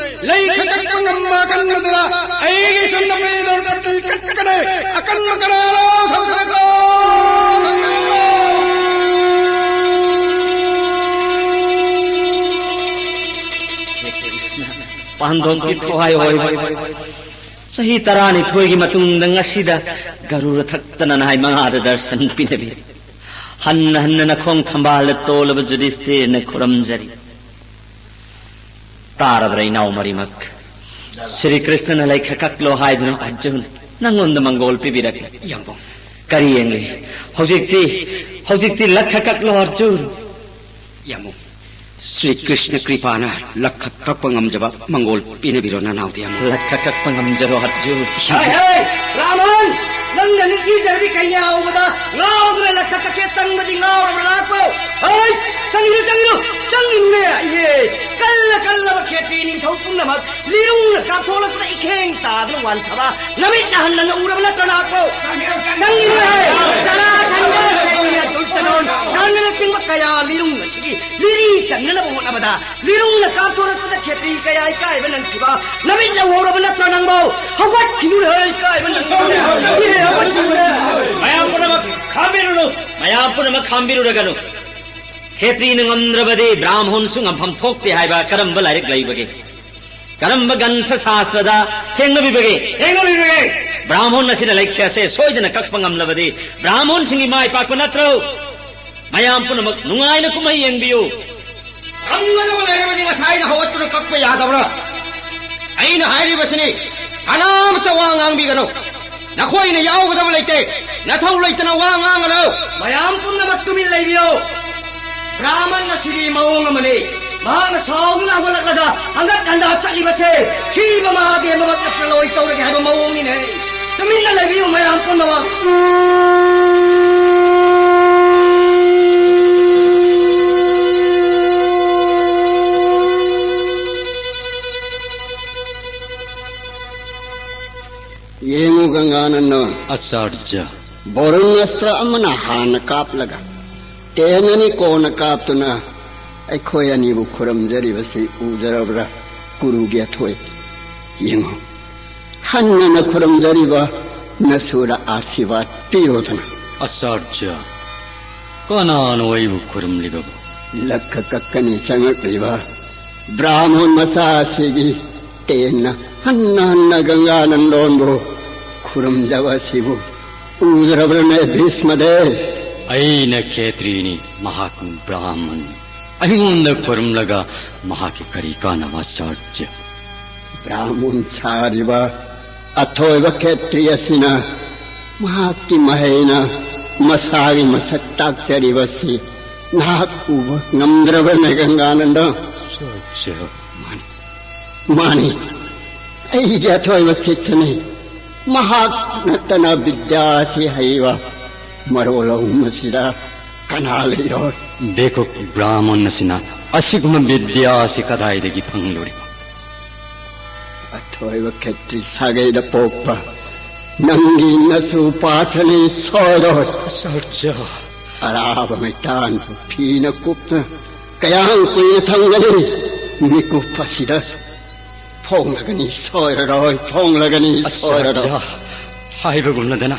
ꯂꯩ ꯈꯛꯇ ꯉꯝꯕ ꯀꯟꯕꯗꯨꯗ ꯑꯩꯒꯤ ꯁꯨꯝꯅ ꯄꯤꯗꯧ ꯀꯠꯇꯤ ꯀꯠꯀꯅꯤ꯫ ꯑꯀꯟꯕ ꯀꯅꯥꯅꯣ ꯊꯧꯁꯥꯗꯧ? ꯄꯥꯟꯗꯣꯞꯀꯤ ꯊꯋꯥꯏ ꯑꯣꯏꯕ ꯆꯍꯤ ꯇꯔꯥꯅꯤꯊꯣꯏꯒꯤ ꯃꯇꯨꯡꯗ ꯉꯁꯤꯗ ꯒꯔꯨꯔ ꯊꯛꯇꯅ ꯅꯍꯥꯏ ꯃꯉꯥꯗ ꯗꯔꯁꯟ ꯄꯤꯅꯕꯤ꯫ ꯍꯟꯅ ꯍꯟꯅ ꯅꯈꯣꯡ ꯊꯝꯕꯥꯜꯗ ꯇꯣꯜꯂꯕ ꯖꯨꯗꯤꯁꯇꯤꯔꯅ ꯈꯨꯔꯝꯖꯔꯤ꯫ ꯇꯥꯔꯕ꯭ꯔꯥ ꯏꯅꯥꯎ ꯃꯔꯤꯃꯛ? ꯁ꯭ꯔꯤ ꯀ꯭ꯔꯤꯁꯅꯅ ꯂꯩꯈ ꯀꯛꯂꯣ ꯍꯥꯏꯗꯨꯅ ꯑꯔꯖꯨꯟ ꯅꯪꯉꯣꯟꯗ ꯃꯪꯒꯣꯜ ꯄꯤꯕꯤꯔꯛꯂꯦ꯫ ꯌꯥꯝꯕꯨꯡ꯫ ꯀꯔꯤ ꯌꯦꯡꯂꯤ? ꯍꯧꯖꯤꯛꯇꯤ, ꯍꯧꯖꯤꯛꯇꯤ ꯂꯛꯈ ꯀꯛꯂꯣ ꯑꯔꯖꯨꯟ꯫ ꯌꯥꯝꯕꯨꯡ꯫ ꯁ꯭ꯔꯤ ꯀ꯭ꯔꯤꯁꯅ ꯀ꯭ꯔꯤꯄꯥꯅ ꯂꯛꯈ ꯀꯛꯄ ꯉꯝꯖꯕ ꯃꯪꯒꯣꯜ ꯄꯤꯅꯕꯤꯔꯣ, ꯅꯅꯥꯎꯗꯤ ꯑꯃꯨꯛ꯫ ꯂꯛꯈ ꯀꯛꯄ ꯉꯝꯖꯔꯣ, ꯑꯔꯖꯨꯟ꯫ ꯍꯩ, ꯍꯩ, ꯔꯥꯃꯟ! ꯅꯪꯅ ꯅꯤꯡꯊꯤꯖꯔꯕꯤ ꯀꯩꯅꯥ ꯎꯕꯗ ꯉꯥꯎꯗꯨꯅ ꯂꯛꯈ ꯀꯛꯀꯦ ꯆꯪꯕꯗꯤ ꯉꯥꯎꯔꯕ꯭ꯔꯥ ꯂꯥꯛꯄꯧ? ꯍꯩ! ꯆꯪꯉꯤꯅꯨ, ꯆꯪꯉꯤꯅꯨ! ꯆꯪꯉꯤꯅꯨꯅꯦ! ꯏꯍꯦ! ꯀꯜꯂ ꯀꯜꯂꯕ ꯈꯦꯇ꯭ꯔꯤ ꯅꯤꯡꯊꯧ ꯄꯨꯝꯅꯃꯛ ꯂꯤꯔꯨꯡꯅ ꯀꯥꯞꯊꯣꯛꯂꯛꯄꯗ ꯏꯈꯦꯡ ꯇꯥꯗꯨꯅ ꯋꯥꯟꯊꯕ ꯅꯃꯤꯠꯅ ꯍꯟꯅ ꯎꯔꯕ ꯅꯠꯇ꯭ꯔꯣ ꯅꯍꯥꯛꯄꯨ? ꯆꯪꯉꯤꯅꯨꯍꯦ! ꯖꯔꯥꯁꯟꯙ, ꯁꯩꯅ, ꯗꯨꯁꯇꯗꯣꯟ, ꯀꯔꯅꯅꯆꯤꯡꯕ ꯀꯌꯥ ꯂꯤꯔꯨꯡ ꯑꯁꯤꯒꯤ ꯂꯤꯔꯤ ꯆꯟꯅꯅꯕ ꯍꯣꯠꯅꯕꯗ ꯂꯤꯔꯨꯡꯅ ꯀꯥꯞꯊꯣꯔꯛꯄꯗ ꯈꯦꯇ꯭ꯔꯤ ꯀꯌꯥ ꯏꯀꯥꯏꯕ ꯅꯪꯈꯤꯕ ꯅꯃꯤꯠꯅ ꯎꯍꯧꯔꯕ ꯅꯠꯇ꯭ꯔꯣ ꯅꯪꯕꯨ? ꯍꯧꯒꯠꯈꯤꯅꯨꯍꯦ, ꯏꯀꯥꯏꯕ ꯅꯪꯈꯤꯕ꯫ ꯏꯍꯦ, ꯍꯧꯒꯠꯈꯤꯅꯨꯍꯦ! ꯃꯌꯥꯝ ꯄꯨꯝꯅꯃꯛ ꯈꯥꯝꯕꯤꯔꯨꯅꯨ! ꯃꯌꯥꯝ ꯄꯨꯝꯅꯃꯛ ꯈꯥꯝꯕꯤꯔꯨꯔꯒꯅꯨ! ꯈꯦꯇ꯭ꯔꯤꯅ ꯉꯝꯗ꯭ꯔꯕꯗꯤ ꯕ꯭ꯔꯥꯝꯍꯣꯟꯁꯨ ꯉꯝꯐꯝ ꯊꯣꯛꯇꯦ ꯍꯥꯏꯕ ꯀꯔꯝꯕ ꯂꯥꯏꯔꯤꯛ ꯂꯩꯕꯒꯦ? ꯀꯔꯝꯕ ꯒ꯭ꯔꯟꯊ ꯁꯥꯁ꯭ꯇ꯭ꯔꯗ ꯊꯦꯡꯅꯕꯤꯕꯒꯦ? ꯊꯦꯡꯅꯕꯤꯕꯒꯦ꯫ ꯕ꯭ꯔꯥꯝꯍꯣꯟ ꯑꯁꯤꯅ ꯂꯩꯈꯦ ꯑꯁꯦ ꯁꯣꯏꯗꯅ ꯀꯛꯄ ꯉꯝꯂꯕꯗꯤ ꯕ꯭ꯔꯥꯝꯍꯣꯟꯁꯤꯡꯒꯤ ꯃꯥꯏ ꯄꯥꯛꯄ ꯅꯠꯇ꯭ꯔꯣ? ꯃꯌꯥꯝ ꯄꯨꯝꯅꯃꯛ ꯅꯨꯡꯉꯥꯏꯅ ꯀꯨꯝꯍꯩ ꯌꯦꯡꯕꯤꯌꯨ꯫ ꯉꯝꯒꯗꯕ ꯂꯩꯔꯕꯗꯤ ꯉꯁꯥꯏꯅ ꯍꯧꯒꯠꯇꯨꯅ ꯀꯛꯄ ꯌꯥꯗꯕ꯭ꯔꯥ? ꯑꯩꯅ ꯍꯥꯏꯔꯤꯕꯁꯤꯅꯤ, ꯀꯅꯥꯃꯠꯇ ꯋꯥ ꯉꯥꯡꯕꯤꯒꯅꯨ꯫ ꯅꯈꯣꯏꯅ ꯌꯥꯎꯒꯗꯕ ꯂꯩꯇꯦ꯫ ꯅꯊꯧ ꯂꯩꯇꯅ ꯋꯥ ꯉꯥꯡꯒꯅꯨ꯫ ꯃꯌꯥꯝ ꯄꯨꯝꯅꯃꯛ ꯇꯨꯃꯤꯟ ꯂꯩꯕꯤꯌꯨ꯫ ꯕ꯭ꯔꯥꯍꯃꯟ ꯑꯁꯤꯗꯤ ꯃꯑꯣꯡ ꯑꯃꯅꯤ꯫ ꯃꯍꯥꯛꯅ ꯁꯥꯎꯗꯨꯅ ꯍꯧꯒꯠꯂꯛꯂꯒ ꯍꯪꯒꯠ ꯍꯟꯗꯥ ꯆꯠꯂꯤꯕꯁꯦ ꯁꯤꯕ ꯃꯍꯥꯗꯦꯕꯃꯛ ꯅꯠꯇ꯭ꯔ ꯂꯣꯏ ꯇꯧꯔꯒꯦ ꯍꯥꯏꯕ ꯃꯑꯣꯡꯅꯤꯅꯦ꯫ ꯇꯨꯃꯤꯟꯅ ꯂꯩꯕꯤꯌꯨ ꯃꯌꯥꯝ ꯄꯨꯝꯅꯃꯛ꯫ ꯌꯦꯡꯉꯨ ꯒꯪꯒꯥꯅꯟꯗ꯫ ꯑꯆꯥꯔꯖ꯭ꯌ꯫ ꯕꯣꯔꯨꯟ ꯑꯁꯇ꯭ꯔ ꯑꯃꯅ ꯍꯥꯟꯅ ꯀꯥꯞꯂꯒ ꯇꯦꯟ ꯑꯅꯤ ꯀꯣꯟꯅ ꯀꯥꯞꯇꯨꯅ ꯑꯩꯈꯣꯏ ꯑꯅꯤꯕꯨ ꯈꯨꯔꯨꯝꯖꯔꯤꯕꯁꯤ ꯎꯖꯔꯕ꯭ꯔꯥ, ꯀꯨꯔꯨꯒꯤ ꯑꯊꯣꯏ? ꯌꯦꯡꯉꯨ, ꯍꯟꯅꯅ ꯈꯨꯔꯨꯝꯖꯔꯤꯕ ꯅꯁꯨꯗ ꯑꯥꯁꯤꯔꯕꯥꯗ ꯄꯤꯔꯣꯗꯅ꯫ ꯑꯆꯥꯔꯖ꯭ꯌ, ꯀꯅꯥꯅꯣ ꯑꯩꯕꯨ ꯈꯨꯔꯨꯝꯂꯤꯕꯕꯨ? ꯂꯛꯈ ꯀꯛꯀꯅꯤ ꯆꯪꯂꯛꯂꯤꯕ ꯕ꯭ꯔꯥꯍꯃꯣꯟ ꯃꯆꯥ ꯑꯁꯤꯒꯤ ꯇꯦꯟꯅ ꯍꯟꯅ ꯍꯟꯅ ꯒꯪꯒꯥꯅꯟꯗꯣꯟꯕꯨ ꯈꯨꯔꯨꯝꯖꯕ ꯑꯁꯤꯕꯨ ꯎꯗ꯭ꯔꯕ꯭ꯔꯅꯦ ꯚꯤꯁꯃꯗꯦ? ꯑꯩꯅ ꯈꯦꯇ꯭ꯔꯤꯅꯤ, ꯃꯍꯥꯛꯅ ꯕ꯭ꯔꯥꯍꯃꯟꯅꯤ꯫ ꯑꯩꯉꯣꯟꯗ ꯈꯨꯔꯨꯝꯂꯒ ꯃꯍꯥꯛꯀꯤ ꯀꯔꯤ ꯀꯥꯟꯅꯕ, ꯑꯆꯥꯔꯖ꯭ꯌ? ꯕ꯭ꯔꯥꯍꯃꯟ ꯁꯥꯔꯤꯕ ꯑꯊꯣꯏꯕ ꯈꯦꯇ꯭ꯔꯤ ꯑꯁꯤꯅ ꯃꯍꯥꯛꯀꯤ ꯃꯍꯩꯅ ꯃꯁꯥꯒꯤ ꯃꯁꯛ ꯇꯥꯛꯆꯔꯤꯕꯁꯤ ꯅꯍꯥꯛ ꯎꯕ ꯉꯝꯗ꯭ꯔꯕꯅꯦ, ꯒꯪꯒꯥꯅꯟꯗ꯫ ꯑꯠꯆꯥ꯫ ꯃꯥꯅꯤ, ꯃꯥꯅꯤ, ꯑꯩꯒꯤ ꯑꯊꯣꯏꯕ ꯁꯤꯁ꯭ꯌꯅꯤ꯫ ꯃꯍꯥꯛ ꯅꯠꯇꯅ ꯕꯤꯗ꯭ꯌꯥꯁꯤ ꯍꯩꯕ ꯃꯔꯣꯜ ꯑꯍꯨꯝ ꯑꯁꯤꯗ ꯀꯅꯥ ꯂꯩꯔꯣꯏ? ꯕꯦꯀꯨꯞ ꯕ꯭ꯔꯥꯍꯃꯟ ꯑꯁꯤꯅ ꯑꯁꯤꯒꯨꯝꯕ ꯕꯤꯗ꯭ꯌꯥ ꯑꯁꯤ ꯀꯗꯥꯏꯗꯒꯤ ꯐꯪꯂꯨꯔꯤꯕ? ꯑꯊꯣꯏꯕ ꯈꯦꯇ꯭ꯔꯤ ꯁꯥꯒꯩꯗ ꯄꯣꯛꯄ ꯅꯪꯒꯤ ꯅꯁꯨ ꯄꯥꯊꯅꯤ ꯁꯣꯏꯔꯣꯏ꯫ ꯑꯆꯥꯔꯖ꯫ ꯑꯔꯥꯕ ꯃꯩꯇꯥꯟꯕꯨ ꯐꯤꯅ ꯀꯨꯞꯇꯨꯅ ꯀꯌꯥꯝ ꯀꯨꯏꯅ ꯊꯝꯒꯅꯤ? ꯃꯤꯀꯨꯞ ꯑꯁꯤꯗ ꯐꯣꯡꯂꯒꯅꯤ ꯁꯣꯏꯔꯔꯣꯏ, ꯐꯣꯡꯂꯒꯅꯤ ꯁꯣꯏꯔꯔꯣꯏ꯫ ꯑꯆꯥꯔꯖ, ꯍꯥꯏꯕꯒꯨꯝꯅꯗꯅ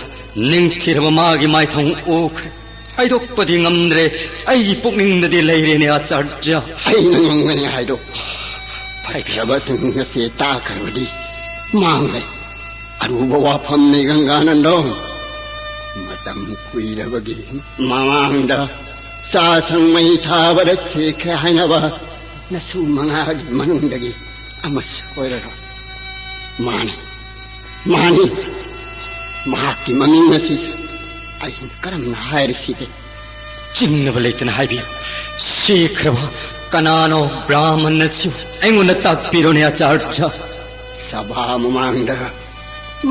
ꯅꯤꯡꯊꯤꯔꯕ ꯃꯥꯒꯤ ꯃꯥꯏꯊꯣꯡ ꯎꯈ꯭ꯔꯦ꯫ ꯍꯥꯏꯗꯣꯛꯄꯗꯤ ꯉꯝꯗ꯭ꯔꯦ, ꯑꯩꯒꯤ ꯄꯨꯛꯅꯤꯡꯗꯗꯤ ꯂꯩꯔꯦꯅꯦ ꯑꯆꯥꯔꯖ꯫ ꯑꯩꯅ ꯉꯝꯒꯅꯤ ꯍꯥꯏꯗꯣꯛꯄ꯫ ꯐꯠꯇ꯭ꯔꯕꯁꯤꯡ ꯑꯁꯤ ꯇꯥꯈ꯭ꯔꯕꯗꯤ ꯃꯥꯡꯂꯦ꯫ ꯑꯔꯨꯕ ꯋꯥꯐꯝꯅꯤ ꯒꯪꯒꯥꯅꯟꯗꯣ꯫ ꯃꯇꯝ ꯀꯨꯏꯔꯕꯒꯤ ꯃꯃꯥꯡꯗ ꯆꯥꯁꯪ ꯃꯩ ꯊꯥꯕꯗ ꯁꯤꯈ꯭ꯔꯦ ꯍꯥꯏꯅꯕ ꯅꯁꯨ ꯃꯉꯥꯒꯤ ꯃꯅꯨꯡꯗꯒꯤ ꯑꯃꯁꯨ ꯑꯣꯏꯔꯔꯣꯏ꯫ ꯃꯥꯅꯤ, ꯃꯥꯅꯤ, ꯃꯍꯥꯛꯀꯤ ꯃꯃꯤꯡ ꯑꯁꯤꯁꯨ ꯑꯩꯅ ꯀꯔꯝꯅ ꯍꯥꯏꯔꯁꯤꯒꯦ? ꯆꯤꯡꯅꯕ ꯂꯩꯇꯅ ꯍꯥꯏꯕꯤꯌꯨ꯫ ꯁꯤꯈ꯭ꯔꯕ ꯀꯅꯥꯅꯣ ꯕ꯭ꯔꯥꯍꯃꯟ ꯑꯁꯤꯕꯨ ꯑꯩꯉꯣꯟꯗ ꯇꯥꯛꯄꯤꯔꯣꯅꯦ ꯑꯆꯥꯔꯖ꯫ ꯁꯚꯥ ꯃꯃꯥꯡꯗ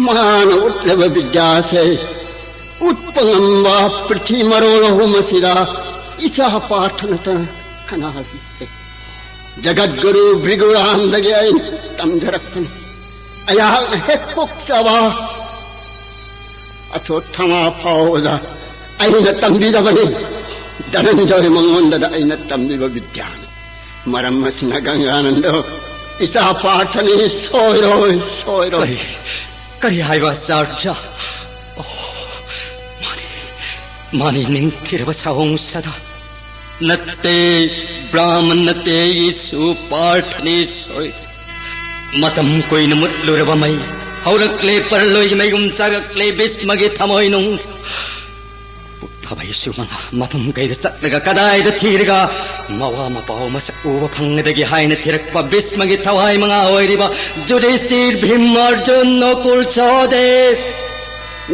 ꯃꯥꯅ ꯎꯠꯂꯕ ꯕꯤꯗ꯭ꯌꯥꯁꯦ ꯎꯠꯄ ꯉꯝꯕ ꯄ꯭ꯔꯤꯊꯤ ꯃꯔꯣꯜ ꯑꯍꯨꯝ ꯑꯁꯤꯗ ꯏꯆꯥ ꯄꯥꯔꯊ ꯅꯠꯇꯅ ꯀꯅꯥ ꯂꯩꯒꯦ? ꯖꯒꯠꯒꯨꯔꯨ ꯚ꯭ꯔꯤꯒꯨꯔꯥꯝꯗꯒꯤ ꯑꯩꯅ ꯇꯝꯖꯔꯛꯄꯅꯤ꯫ ꯑꯩꯍꯥꯛꯅ ꯍꯦꯛ ꯄꯣꯛꯆꯕ ꯑꯊꯣꯊꯃꯥ ꯐꯥꯎꯕꯗ ꯑꯩꯅ ꯇꯝꯕꯤꯔꯕꯅꯤ꯫ ꯙꯅꯟꯖꯣꯏ ꯃꯉꯣꯟꯗꯗ ꯑꯩꯅ ꯇꯝꯕꯤꯕ ꯕꯤꯗ꯭ꯌꯥꯅꯤ꯫ ꯃꯔꯝ ꯑꯁꯤꯅ ꯒꯪꯒꯥꯅꯟꯗꯣ, ꯏꯆꯥ ꯄꯥꯔꯊꯅꯤ, ꯁꯣꯏꯔꯣꯏ, ꯁꯣꯏꯔꯣꯏ꯫ ꯀꯔꯤ, ꯀꯔꯤ ꯍꯥꯏꯕ ꯑꯆꯥꯔꯖ? ꯑꯣ, ꯃꯥꯅꯤ, ꯃꯥꯅꯤ, ꯅꯤꯡꯊꯤꯔꯕ ꯁꯥꯍꯣꯡ ꯁꯗꯥ꯫ ꯅꯠꯇꯦ, ꯕ꯭ꯔꯥꯍꯃꯟ ꯅꯠꯇꯦ, ꯑꯩꯒꯤꯁꯨ ꯄꯥꯔꯊꯅꯤ ꯁꯣꯏ꯫ ꯃꯇꯝ ꯀꯨꯏꯅ ꯃꯨꯠꯂꯨꯔꯕ ꯃꯩ ꯍꯧꯔꯛꯂꯦ, ꯄꯔꯂꯣꯏꯒꯤ ꯃꯩꯒꯨꯝ ꯆꯥꯛꯂꯛꯂꯦ ꯚꯤꯁꯃꯒꯤ ꯊꯃꯣꯏꯅꯨꯡ꯫ ꯄꯨꯛ ꯐꯕ ꯏꯁꯨ ꯃꯉꯥ ꯃꯐꯝ ꯀꯩꯗ ꯆꯠꯂꯒ ꯀꯗꯥꯏꯗ ꯊꯤꯔꯒ ꯃꯋꯥ ꯃꯄꯥꯎ ꯃꯁꯛ ꯎꯕ ꯐꯪꯒꯗꯒꯦ ꯍꯥꯏꯅ ꯊꯤꯔꯛꯄ ꯚꯤꯁꯃꯒꯤ ꯊꯋꯥꯏ ꯃꯉꯥ ꯑꯣꯏꯔꯤꯕ ꯖꯨꯙꯤꯁꯇꯤꯔ, ꯚꯤꯝ, ꯑꯔꯖꯨꯟ, ꯅꯀꯨꯜ, ꯁꯍꯗꯦꯕ꯫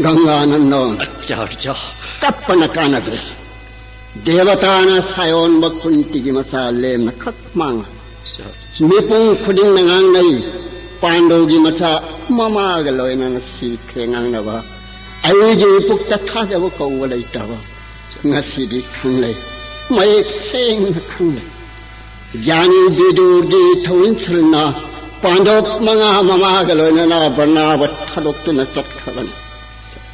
ꯒꯪꯒꯥꯅꯟꯗꯣꯟ, ꯑꯆꯥꯔꯖ꯫ ꯀꯞꯄꯅ ꯀꯥꯟꯅꯗ꯭ꯔꯦ꯫ ꯗꯦꯕꯇꯥꯅ ꯁꯥꯌꯣꯟꯕ ꯀꯨꯟꯇꯤꯒꯤ ꯃꯆꯥ ꯂꯦꯝꯅ ꯈꯛ ꯃꯥꯡꯉꯤ꯫ ꯃꯤꯄꯨꯝ ꯈꯨꯗꯤꯡꯅ ꯉꯥꯡꯅꯩ, "ꯄꯥꯟꯗꯧꯒꯤ ꯃꯆꯥ ꯃꯃꯥꯒ ꯂꯣꯏꯅꯅ ꯁꯤꯈ꯭ꯔꯦ" ꯉꯥꯡꯅꯕ꯫ ꯑꯩꯒꯤ ꯏꯄꯨꯛꯇ ꯊꯥꯖꯕ ꯀꯧꯕ ꯂꯩꯇꯕ ꯉꯁꯤꯗꯤ ꯈꯪꯂꯦ, ꯃꯌꯦꯛ ꯁꯦꯡꯅ ꯈꯪꯂꯦ꯫ ꯒ꯭ꯌꯥꯅꯤ ꯕꯤꯗꯨꯔꯒꯤ ꯊꯧꯏꯟꯁꯜꯅ ꯄꯥꯟꯗꯣꯞ ꯃꯉꯥ ꯃꯃꯥꯒ ꯂꯣꯏꯅꯅ ꯕꯔꯅꯥꯕ ꯊꯥꯗꯣꯛꯇꯨꯅ ꯆꯠꯈ꯭ꯔꯕꯅꯤ꯫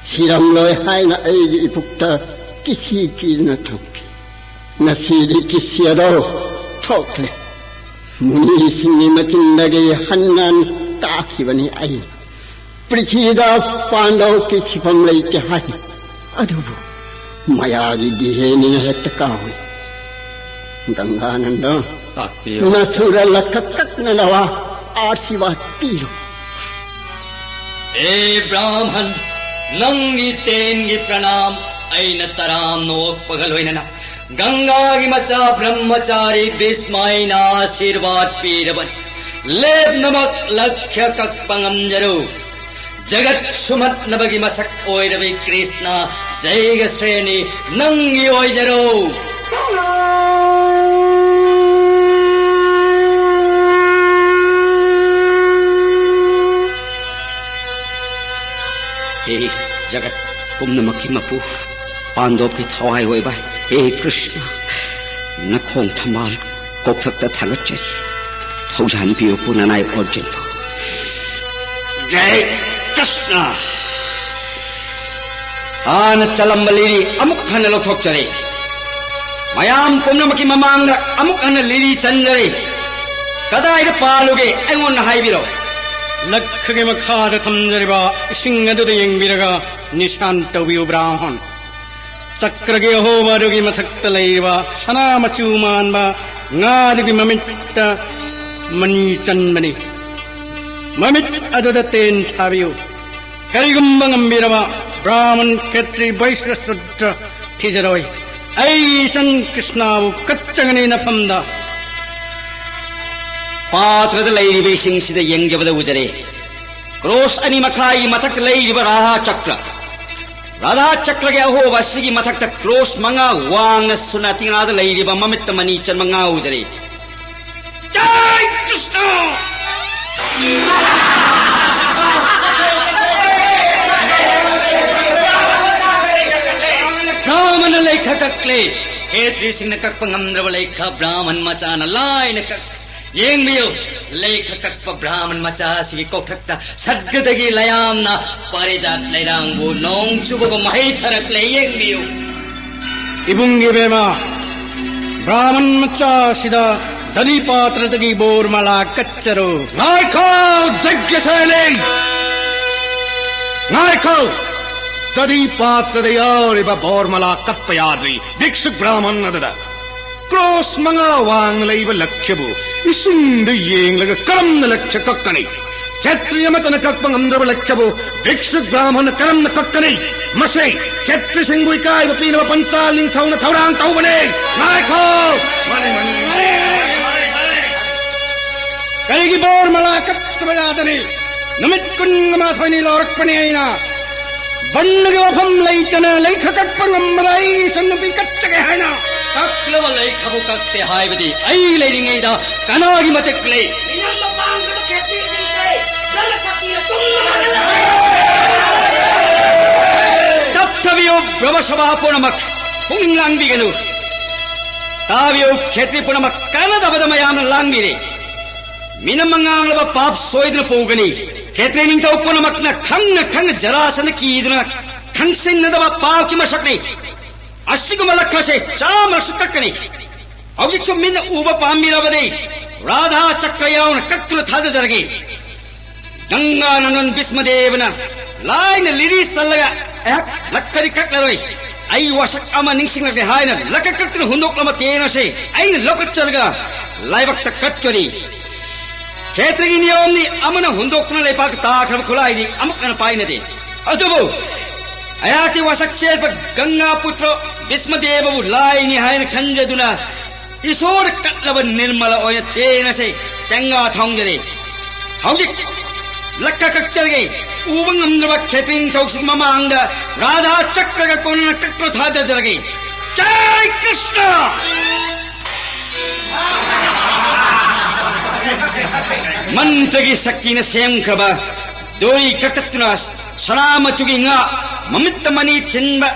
ꯁꯤꯔꯝꯂꯣꯏ ꯍꯥꯏꯅ ꯑꯩꯒꯤ ꯏꯄꯨꯛꯇ ꯀꯤꯁꯤ ꯀꯤꯗꯨꯅ ꯊꯝꯈꯤ꯫ ꯉꯁꯤꯗꯤ ꯀꯤꯁꯤ ꯑꯗꯣ ꯊꯣꯛꯂꯦ꯫ ꯃꯨꯅꯤꯁꯤꯡꯒꯤ ꯃꯆꯤꯟꯗꯒꯤ ꯍꯟꯅ ꯇꯥꯈꯤꯕꯅꯤ ꯑꯩ꯫ ꯄ꯭ꯔꯤꯊꯤꯕꯤꯗ ꯄꯥꯟꯗꯧ ꯀꯤꯁꯤꯐꯝ ꯂꯩꯇꯦ ꯍꯥꯏ, ꯑꯗꯨꯕꯨ ꯃꯌꯥꯒꯤ ꯗꯤꯍꯦꯅꯤꯅ ꯍꯦꯛꯇ ꯀꯥꯎꯏ꯫ ꯒꯪꯒꯥꯅꯟꯗ, ꯇꯥꯛꯄꯤꯌꯨ꯫ ꯅꯁꯨꯔ ꯂꯛꯈ ꯀꯛꯅꯅꯕ ꯑꯥꯁꯤꯔꯕꯥꯗ ꯄꯤꯔꯣ꯫ ꯑꯦ ꯕ꯭ꯔꯥꯍꯃꯟ, ꯅꯪꯒꯤ ꯇꯦꯟꯒꯤ ꯄ꯭ꯔꯅꯥꯝ ꯑꯩꯅ ꯇꯔꯥꯝꯅ ꯑꯣꯛꯄꯒ ꯂꯣꯏꯅꯅ ꯒꯪꯒꯥꯒꯤ ꯃꯆꯥ ꯕ꯭ꯔꯍꯃꯆꯥꯔꯤ ꯚꯤꯁꯃ ꯑꯩꯅ ꯑꯥꯁꯤꯔꯕꯥꯗ ꯄꯤꯔꯕꯅꯤ꯫ ꯂꯦꯞꯅꯃꯛ ꯂꯛꯈ꯭ꯌ ꯀꯛꯄ ꯉꯝꯖꯔꯨ꯫ ꯖꯒꯠ ꯁꯨꯝꯍꯠꯅꯕꯒꯤ ꯃꯁꯛ ꯑꯣꯏꯔꯕꯤ ꯀ꯭ꯔꯤꯁꯅ ꯖꯩꯒ ꯁ꯭ꯔꯦꯅꯤ ꯅꯪꯒꯤ ꯑꯣꯏꯖꯔꯣ꯫ ꯍꯦ ꯖꯒꯠ ꯄꯨꯝꯅꯃꯛꯀꯤ ꯃꯄꯨ, ꯄꯥꯟꯗꯣꯞꯀꯤ ꯊꯋꯥꯏ ꯑꯣꯏꯕ ꯍꯦ ꯀ꯭ꯔꯤꯁꯅ, ꯅꯈꯣꯡ ꯊꯝꯕꯥꯜ ꯀꯣꯛꯊꯛꯇ ꯊꯥꯒꯠꯆꯔꯤ꯫ ꯊꯧꯖꯥꯟ ꯄꯤꯔꯛꯄ ꯅꯅꯥꯏ ꯑꯔꯖꯨꯟꯕꯨ꯫ ꯖꯩ ꯀ꯭ꯔꯤꯁꯅ! ꯍꯥꯟꯅ ꯆꯠꯂꯝꯕ ꯂꯤꯔꯤ ꯑꯃꯨꯛ ꯍꯟꯅ ꯂꯧꯊꯣꯛꯆꯔꯦ꯫ ꯃꯌꯥꯝ ꯄꯨꯝꯅꯃꯛꯀꯤ ꯃꯃꯥꯡꯗ ꯑꯃꯨꯛ ꯍꯟꯅ ꯂꯤꯔꯤ ꯆꯟꯖꯔꯦ꯫ ꯀꯗꯥꯏꯗ ꯄꯥꯜꯂꯨꯒꯦ ꯑꯩꯉꯣꯟꯗ ꯍꯥꯏꯕꯤꯔꯣ꯫ ꯂꯛꯈꯒꯤ ꯃꯈꯥꯗ ꯊꯝꯖꯔꯤꯕ ꯏꯁꯤꯡ ꯑꯗꯨꯗ ꯌꯦꯡꯕꯤꯔꯒ ꯅꯤꯁꯥꯟ ꯇꯧꯕꯤꯌꯨ ꯕ꯭ꯔꯥꯍꯃꯟ꯫ ꯆꯀ꯭ꯔꯒꯤ ꯑꯍꯣꯕ ꯑꯗꯨꯒꯤ ꯃꯊꯛꯇ ꯂꯩꯔꯤꯕ ꯁꯅꯥ ꯃꯆꯨ ꯃꯥꯟꯕ ꯉꯥꯗꯨꯒꯤ ꯃꯃꯤꯠꯇ ꯃꯅꯤ ꯆꯟꯕꯅꯤ꯫ ꯃꯃꯤꯠ ꯑꯗꯨꯗ ꯇꯦꯟ ꯊꯥꯕꯤꯌꯨ꯫ ꯀꯔꯤꯒꯨꯝꯕ ꯉꯝꯕꯤꯔꯕ ꯕ꯭ꯔꯥꯍꯃꯟ, ꯈꯦꯇ꯭ꯔꯤ, ꯕꯩꯁ꯭ꯌ, ꯁꯨꯗ꯭ꯔ ꯊꯤꯖꯔꯣꯏ꯫ ꯑꯩ ꯏꯆꯟ ꯀ꯭ꯔꯤꯁꯅꯕꯨ ꯀꯠꯆꯒꯅꯤ ꯅꯐꯝꯗ꯫ ꯄꯥꯇ꯭ꯔꯗ ꯂꯩꯔꯤꯕ ꯏꯁꯤꯡꯁꯤꯗ ꯌꯦꯡꯖꯕꯗ ꯎꯖꯔꯦ ꯀ꯭ꯔꯣꯁ ꯑꯅꯤ ꯃꯈꯥꯏꯒꯤ ꯃꯊꯛꯇ ꯂꯩꯔꯤꯕ ꯔꯥꯍꯥ ꯆꯀ꯭ꯔ꯫ ꯔꯥꯙꯥ ꯆꯀ꯭ꯔꯒꯤ ꯑꯍꯣꯕ ꯑꯁꯤꯒꯤ ꯃꯊꯛꯇ ꯀ꯭ꯔꯣꯁ ꯃꯉꯥ ꯋꯥꯡꯅ ꯁꯨꯅꯥꯇꯤ ꯉꯥꯗ ꯂꯩꯔꯤꯕ ꯃꯃꯤꯠꯇ ꯃꯅꯤ ꯆꯟꯕ ꯉꯥꯎꯖꯔꯤ꯫ ꯖꯥꯏ ꯀ꯭ꯔꯤꯁꯅ! ꯕ꯭ꯔꯥꯍꯃꯅ ꯂꯩꯈ ꯀꯛꯂꯦ꯫ ꯈꯦꯇ꯭ꯔꯤꯁꯤꯡꯅ ꯀꯛꯄ ꯉꯝꯗ꯭ꯔꯕ ꯂꯩꯈ ꯕ꯭ꯔꯥꯍꯃꯟ ꯃꯆꯥꯅ ꯂꯥꯏꯅ ꯀꯛ-, ꯌꯦꯡꯕꯤꯌꯨ, ꯂꯩꯈ ꯀꯛꯄ ꯕ꯭ꯔꯥꯍꯃꯟ ꯃꯆꯥ ꯑꯁꯤꯒꯤ ꯀꯣꯛꯊꯛꯇ ꯁꯠꯒꯗꯒꯤ ꯂꯌꯥꯝꯅ ꯄꯥꯔꯤꯖꯥꯠ ꯂꯩꯔꯥꯡꯕꯨ ꯅꯣꯡ ꯆꯨꯕꯒꯨꯝ ꯃꯍꯩ ꯊꯔꯛꯂꯦ꯫ ꯌꯦꯡꯕꯤꯌꯨ꯫ ꯏꯕꯨꯡꯒꯤ ꯕꯦꯃ, ꯕ꯭ꯔꯥꯍꯃꯟ ꯃꯆꯥ ꯑꯁꯤꯗ ꯗꯙꯤ ꯄꯥꯇ꯭ꯔꯗꯒꯤ ꯕꯣꯔꯃꯂꯥ ꯀꯠꯆꯔꯨ꯫ ꯉꯥꯏꯈꯣ, ꯌꯖ꯭ઞꯁꯦꯅꯤ! ꯉꯥꯏꯈꯣ! ꯗꯙꯤ ꯄꯥꯇ꯭ꯔꯗ ꯌꯥꯎꯔꯤꯕ ꯕꯣꯔꯃꯂꯥ ꯀꯠꯄ ꯌꯥꯗ꯭ꯔꯤ꯫ ꯚꯤꯛꯁꯨꯛ ꯕ꯭ꯔꯥꯍꯃꯟ ꯑꯗꯨꯗ ꯀ꯭ꯔꯣꯁ ꯃꯉꯥ ꯋꯥꯡꯅ ꯂꯩꯕ ꯂꯛꯈ꯭ꯌꯕꯨ ꯏꯁꯤꯡꯗ ꯌꯦꯡꯂꯒ ꯀꯔꯝꯅ ꯂꯛꯈ꯭ꯌ ꯀꯛꯀꯅꯤ? ꯈꯦꯇ꯭ꯔꯤ ꯑꯃꯠꯇꯅ ꯀꯛꯄ ꯉꯝꯗ꯭ꯔꯕ ꯂꯛꯈ꯭ꯌꯕꯨ ꯚꯤꯛꯁꯨꯛ ꯕ꯭ꯔꯥꯍꯃꯟꯅ ꯀꯔꯝꯅ ꯀꯛꯀꯅꯤ? ꯃꯁꯤ ꯈꯦꯇ꯭ꯔꯤꯁꯤꯡꯕꯨ ꯏꯀꯥꯏꯕ ꯄꯤꯅꯕ ꯄꯟꯆꯥꯜ ꯅꯤꯡꯊꯧꯅ ꯊꯧꯔꯥꯡ ꯇꯧꯕꯅꯤ꯫ ꯉꯥꯏꯈꯣ! ꯀꯔꯤꯒꯤ ꯕꯣꯔꯃꯂꯥ ꯀꯠꯇꯕ ꯌꯥꯗꯅꯤ? ꯅꯨꯃꯤꯠ ꯀꯨꯟꯒ ꯃꯥꯊꯣꯏꯅꯤ ꯂꯧꯔꯛꯄꯅꯤ ꯑꯩꯅ꯫ ꯕꯟꯒꯤ ꯋꯥꯐꯝ ꯂꯩꯇꯅ ꯂꯩꯈ ꯀꯛꯄ ꯉꯝꯕꯗ ꯑꯩ ꯏꯆꯟꯅꯨꯄꯤ ꯀꯠꯆꯒꯦ ꯍꯥꯏꯅ꯫ ꯀꯛꯂꯕ ꯂꯩꯈꯕꯨ ꯀꯛꯇꯦ ꯍꯥꯏꯕꯗꯤ ꯑꯩ ꯂꯩꯔꯤꯉꯩꯗ ꯀꯅꯥꯒꯤ ꯃꯇꯤꯛ ꯂꯩ? ꯃꯤꯅꯝꯕ ꯄꯥꯝꯗ꯭ꯔꯕ ꯈꯦꯇ꯭ꯔꯤꯁꯤꯡꯁꯦ ꯅꯪꯅ ꯁꯛꯇꯤꯅ ꯇꯨꯝꯅ ꯃꯥꯡꯍꯜꯂꯁꯤ꯫ ꯇꯞꯊꯕꯤꯌꯨ, ꯕ꯭ꯔꯍ꯭ꯃ ꯁꯚꯥ ꯄꯨꯝꯅꯃꯛ ꯄꯨꯛꯅꯤꯡ ꯂꯥꯡꯕꯤꯒꯅꯨ꯫ ꯇꯥꯕꯤꯌꯨ, ꯈꯦꯇ꯭ꯔꯤ ꯄꯨꯝꯅꯃꯛ ꯀꯥꯟꯅꯗꯕꯗ ꯃꯌꯥꯝꯅ ꯂꯥꯡꯕꯤꯔꯦ꯫ ꯃꯤꯅꯝꯕ ꯉꯥꯡꯂꯕ ꯄꯥꯞ ꯁꯣꯏꯗꯅ ꯄꯨꯒꯅꯤ꯫ ꯈꯦꯇ꯭ꯔꯤ ꯅꯤꯡꯊꯧ ꯄꯨꯝꯅꯃꯛꯅ ꯈꯪꯅ ꯈꯪꯅ ꯖꯔꯥꯁꯟꯗ ꯀꯤꯗꯨꯅ ꯈꯪꯁꯤꯟꯅꯗꯕ ꯄꯥꯞꯀꯤ ꯃꯁꯛꯅꯤ꯫ ꯑꯁꯤꯒꯨꯝꯕ ꯂꯛꯈꯁꯦ ꯆꯥꯝꯃꯔꯛꯁꯨ ꯀꯛꯀꯅꯤ꯫ ꯍꯧꯖꯤꯛꯁꯨ ꯃꯤꯠꯅ ꯎꯕ ꯄꯥꯝꯕꯤꯔꯕꯗꯤ ꯔꯥꯙꯥ ꯆꯀ꯭ꯔ ꯌꯥꯎꯅ ꯀꯛꯇꯨꯅ ꯊꯥꯗꯖꯔꯒꯦ꯫ ꯒꯪꯒꯥ ꯅꯟꯗꯟ ꯚꯤꯁꯃꯗꯦꯕꯅ ꯂꯥꯏꯅ ꯂꯤꯔꯤ ꯆꯜꯂꯒ ꯑꯩꯍꯥꯛ ꯂꯛꯈꯗꯤ ꯀꯛꯂꯔꯣꯏ꯫ ꯑꯩ ꯋꯥꯁꯛ ꯑꯃ ꯅꯤꯡꯁꯤꯡꯂꯛꯂꯦ ꯍꯥꯏꯅ ꯂꯛꯈ ꯀꯛꯇꯨꯅ ꯍꯨꯟꯗꯣꯛꯂꯕ ꯇꯦꯡ ꯑꯁꯤ ꯑꯩꯅ ꯂꯧꯈꯠꯆꯔꯒ ꯂꯥꯏꯕꯛꯇ ꯀꯠꯆꯔꯤ꯫ ꯈꯦꯇ꯭ꯔꯤꯒꯤ ꯅꯤꯌꯣꯝꯅꯤ, ꯑꯃꯅ ꯍꯨꯟꯗꯣꯛꯇꯨꯅ ꯂꯩꯄꯥꯛꯇ ꯇꯥꯈ꯭ꯔꯕ ꯈꯨꯠꯂꯥꯏꯗꯤ ꯑꯃꯨꯛ ꯍꯟꯅ ꯄꯥꯏꯅꯗꯦ꯫ ꯑꯗꯨꯕꯨ ꯑꯩꯍꯥꯛꯀꯤ ꯋꯥꯁꯛ ꯆꯦꯟꯕ ꯒꯪꯒꯥ ꯄꯨꯇ꯭ꯔ ꯚꯤꯁꯃꯗꯦꯕꯕꯨ ꯂꯥꯏꯅꯤ ꯍꯥꯏꯅ ꯈꯟꯖꯗꯨꯅ ꯏꯁꯣꯔꯗ ꯀꯠꯂꯕ ꯅꯤꯔꯃꯂ ꯑꯣꯏꯅ ꯇꯦꯡ ꯑꯁꯤ ꯇꯦꯡꯒꯥ ꯊꯣꯡꯖꯔꯤ꯫ ꯍꯧꯖꯤꯛ ꯂꯛꯈ ꯀꯛꯆꯔꯒꯦ꯫ ꯎꯕ ꯉꯝꯗ꯭ꯔꯕ ꯈꯦꯇ꯭ꯔꯤ ꯅꯤꯡꯊꯧꯁꯤꯒꯤ ꯃꯃꯥꯡꯗ ꯔꯥꯙꯥ ꯆꯀ꯭ꯔꯒ ꯀꯣꯟꯅꯅ ꯀꯛꯄ ꯊꯥꯖꯖꯔꯒꯦ꯫ ꯖꯥꯏ ꯀ꯭ꯔꯤꯁꯅ! ꯃꯟꯇ꯭ꯔꯒꯤ ꯁꯛꯇꯤꯅ ꯁꯦꯝꯈ꯭ꯔꯕ ꯗꯣꯔꯤ ꯀꯛꯊꯠꯇꯨꯅ ꯁꯅꯥ ꯃꯆꯨꯒꯤ ꯉꯥ ꯃꯃꯤꯠꯇ ꯃꯅꯤ ꯊꯤꯟꯕ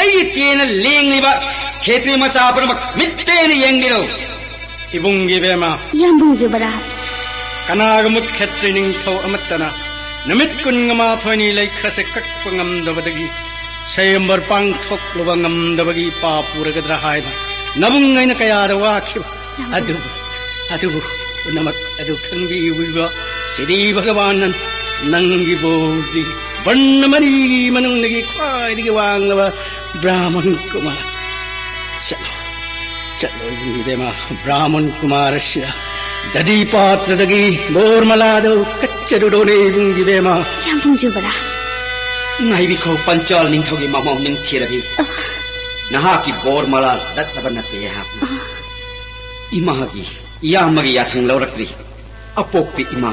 ꯑꯩꯒꯤ ꯇꯦꯟꯅ ꯂꯦꯡꯂꯤꯕ ꯈꯦꯇ꯭ꯔꯤ ꯃꯆꯥ ꯄꯨꯝꯅꯃꯛ ꯃꯤꯠ ꯄꯦꯟꯅ ꯌꯦꯡꯕꯤꯔꯣ꯫ ꯏꯕꯨꯡꯒꯤ ꯕꯦꯝꯃ, ꯌꯥꯝꯕꯨꯡ ꯖꯨꯕꯔꯥꯖ꯫ ꯀꯅꯥꯒꯨꯝꯕ ꯈꯦꯇ꯭ꯔꯤ ꯅꯤꯡꯊꯧ ꯑꯃꯠꯇꯅ ꯅꯨꯃꯤꯠ ꯀꯨꯟꯃꯥꯊꯣꯏꯅꯤ ꯂꯩꯈ꯭ꯔꯁꯦ ꯀꯛꯄ ꯉꯝꯗꯕꯗꯒꯤ, ꯁꯌꯝꯕꯔ ꯄꯥꯡꯊꯣꯛꯂꯨꯕ ꯉꯝꯗꯕꯒꯤ ꯏꯄꯥ ꯄꯨꯔꯒꯗ꯭ꯔꯥ ꯍꯥꯏꯅ ꯅꯕꯨꯡ ꯑꯩꯅ ꯀꯌꯥꯗ ꯋꯥꯈꯤꯕ꯫ ꯌꯥꯝꯕꯨꯡ꯫ ꯑꯗꯨꯕꯨ, ꯑꯗꯨꯕꯨ ꯄꯨꯝꯅꯃꯛ ꯑꯗꯨ ꯈꯪꯕꯤꯕ ꯁ꯭ꯔꯤ ꯚꯒꯋꯥꯟꯅ ꯅꯪꯒꯤ ꯕꯣꯔꯗꯤ ꯕꯔꯅ ꯃꯔꯤꯒꯤ ꯃꯅꯨꯡꯗꯒꯤ ꯈ꯭ꯋꯥꯏꯗꯒꯤ ꯋꯥꯡꯂꯕ ꯕ꯭ꯔꯥꯍꯃꯟ ꯀꯨꯃꯥꯔ꯫ ꯆꯠꯂꯣ, ꯆꯠꯂꯣ ꯏꯕꯦꯝꯃ, ꯕ꯭ꯔꯥꯍꯃꯟ ꯀꯨꯃꯥꯔ ꯑꯁꯤꯗ ꯗꯗꯤ ꯄꯥꯇ꯭ꯔꯗꯒꯤ ꯕꯣꯔꯃꯂꯥꯗꯨ ꯀꯠꯆꯔꯨꯔꯣꯅꯦ ꯏꯕꯨꯡꯒꯤ ꯕꯦꯝꯃ꯫ ꯌꯥꯝꯕꯨꯡ ꯖꯨꯕꯔꯥꯖ꯫ ꯉꯥꯏꯕꯤꯈꯣ, ꯄꯟꯆꯥꯜ ꯅꯤꯡꯊꯧꯒꯤ ꯃꯃꯧ ꯅꯤꯡꯊꯤꯔꯕꯤ꯫ ꯑ꯫ ꯅꯍꯥꯛꯀꯤ ꯕꯣꯔꯃꯂꯥ ꯂꯠꯅꯕ ꯅꯠꯇꯦ ꯑꯩꯍꯥꯛꯅ꯫ ꯑ꯫ ꯏꯃꯥꯒꯤ, ꯏꯌꯥꯝꯕꯒꯤ ꯌꯥꯊꯪ ꯂꯧꯔꯛꯇ꯭ꯔꯤ꯫ ꯑꯄꯣꯛꯄꯤ ꯏꯃꯥ,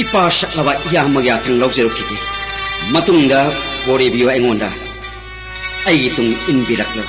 ꯏꯄꯥ ꯁꯛꯂꯕ ꯏꯌꯥꯝꯕꯒꯤ ꯌꯥꯊꯪ ꯂꯧꯖꯔꯨꯈꯤꯒꯦ꯫ ꯃꯇꯨꯡꯗ ꯕꯣꯔ ꯏꯕꯤꯌꯨ ꯑꯩꯉꯣꯟꯗ꯫ ꯑꯩꯒꯤ ꯇꯨꯡ ꯏꯟꯕꯤꯔꯛꯂꯨ꯫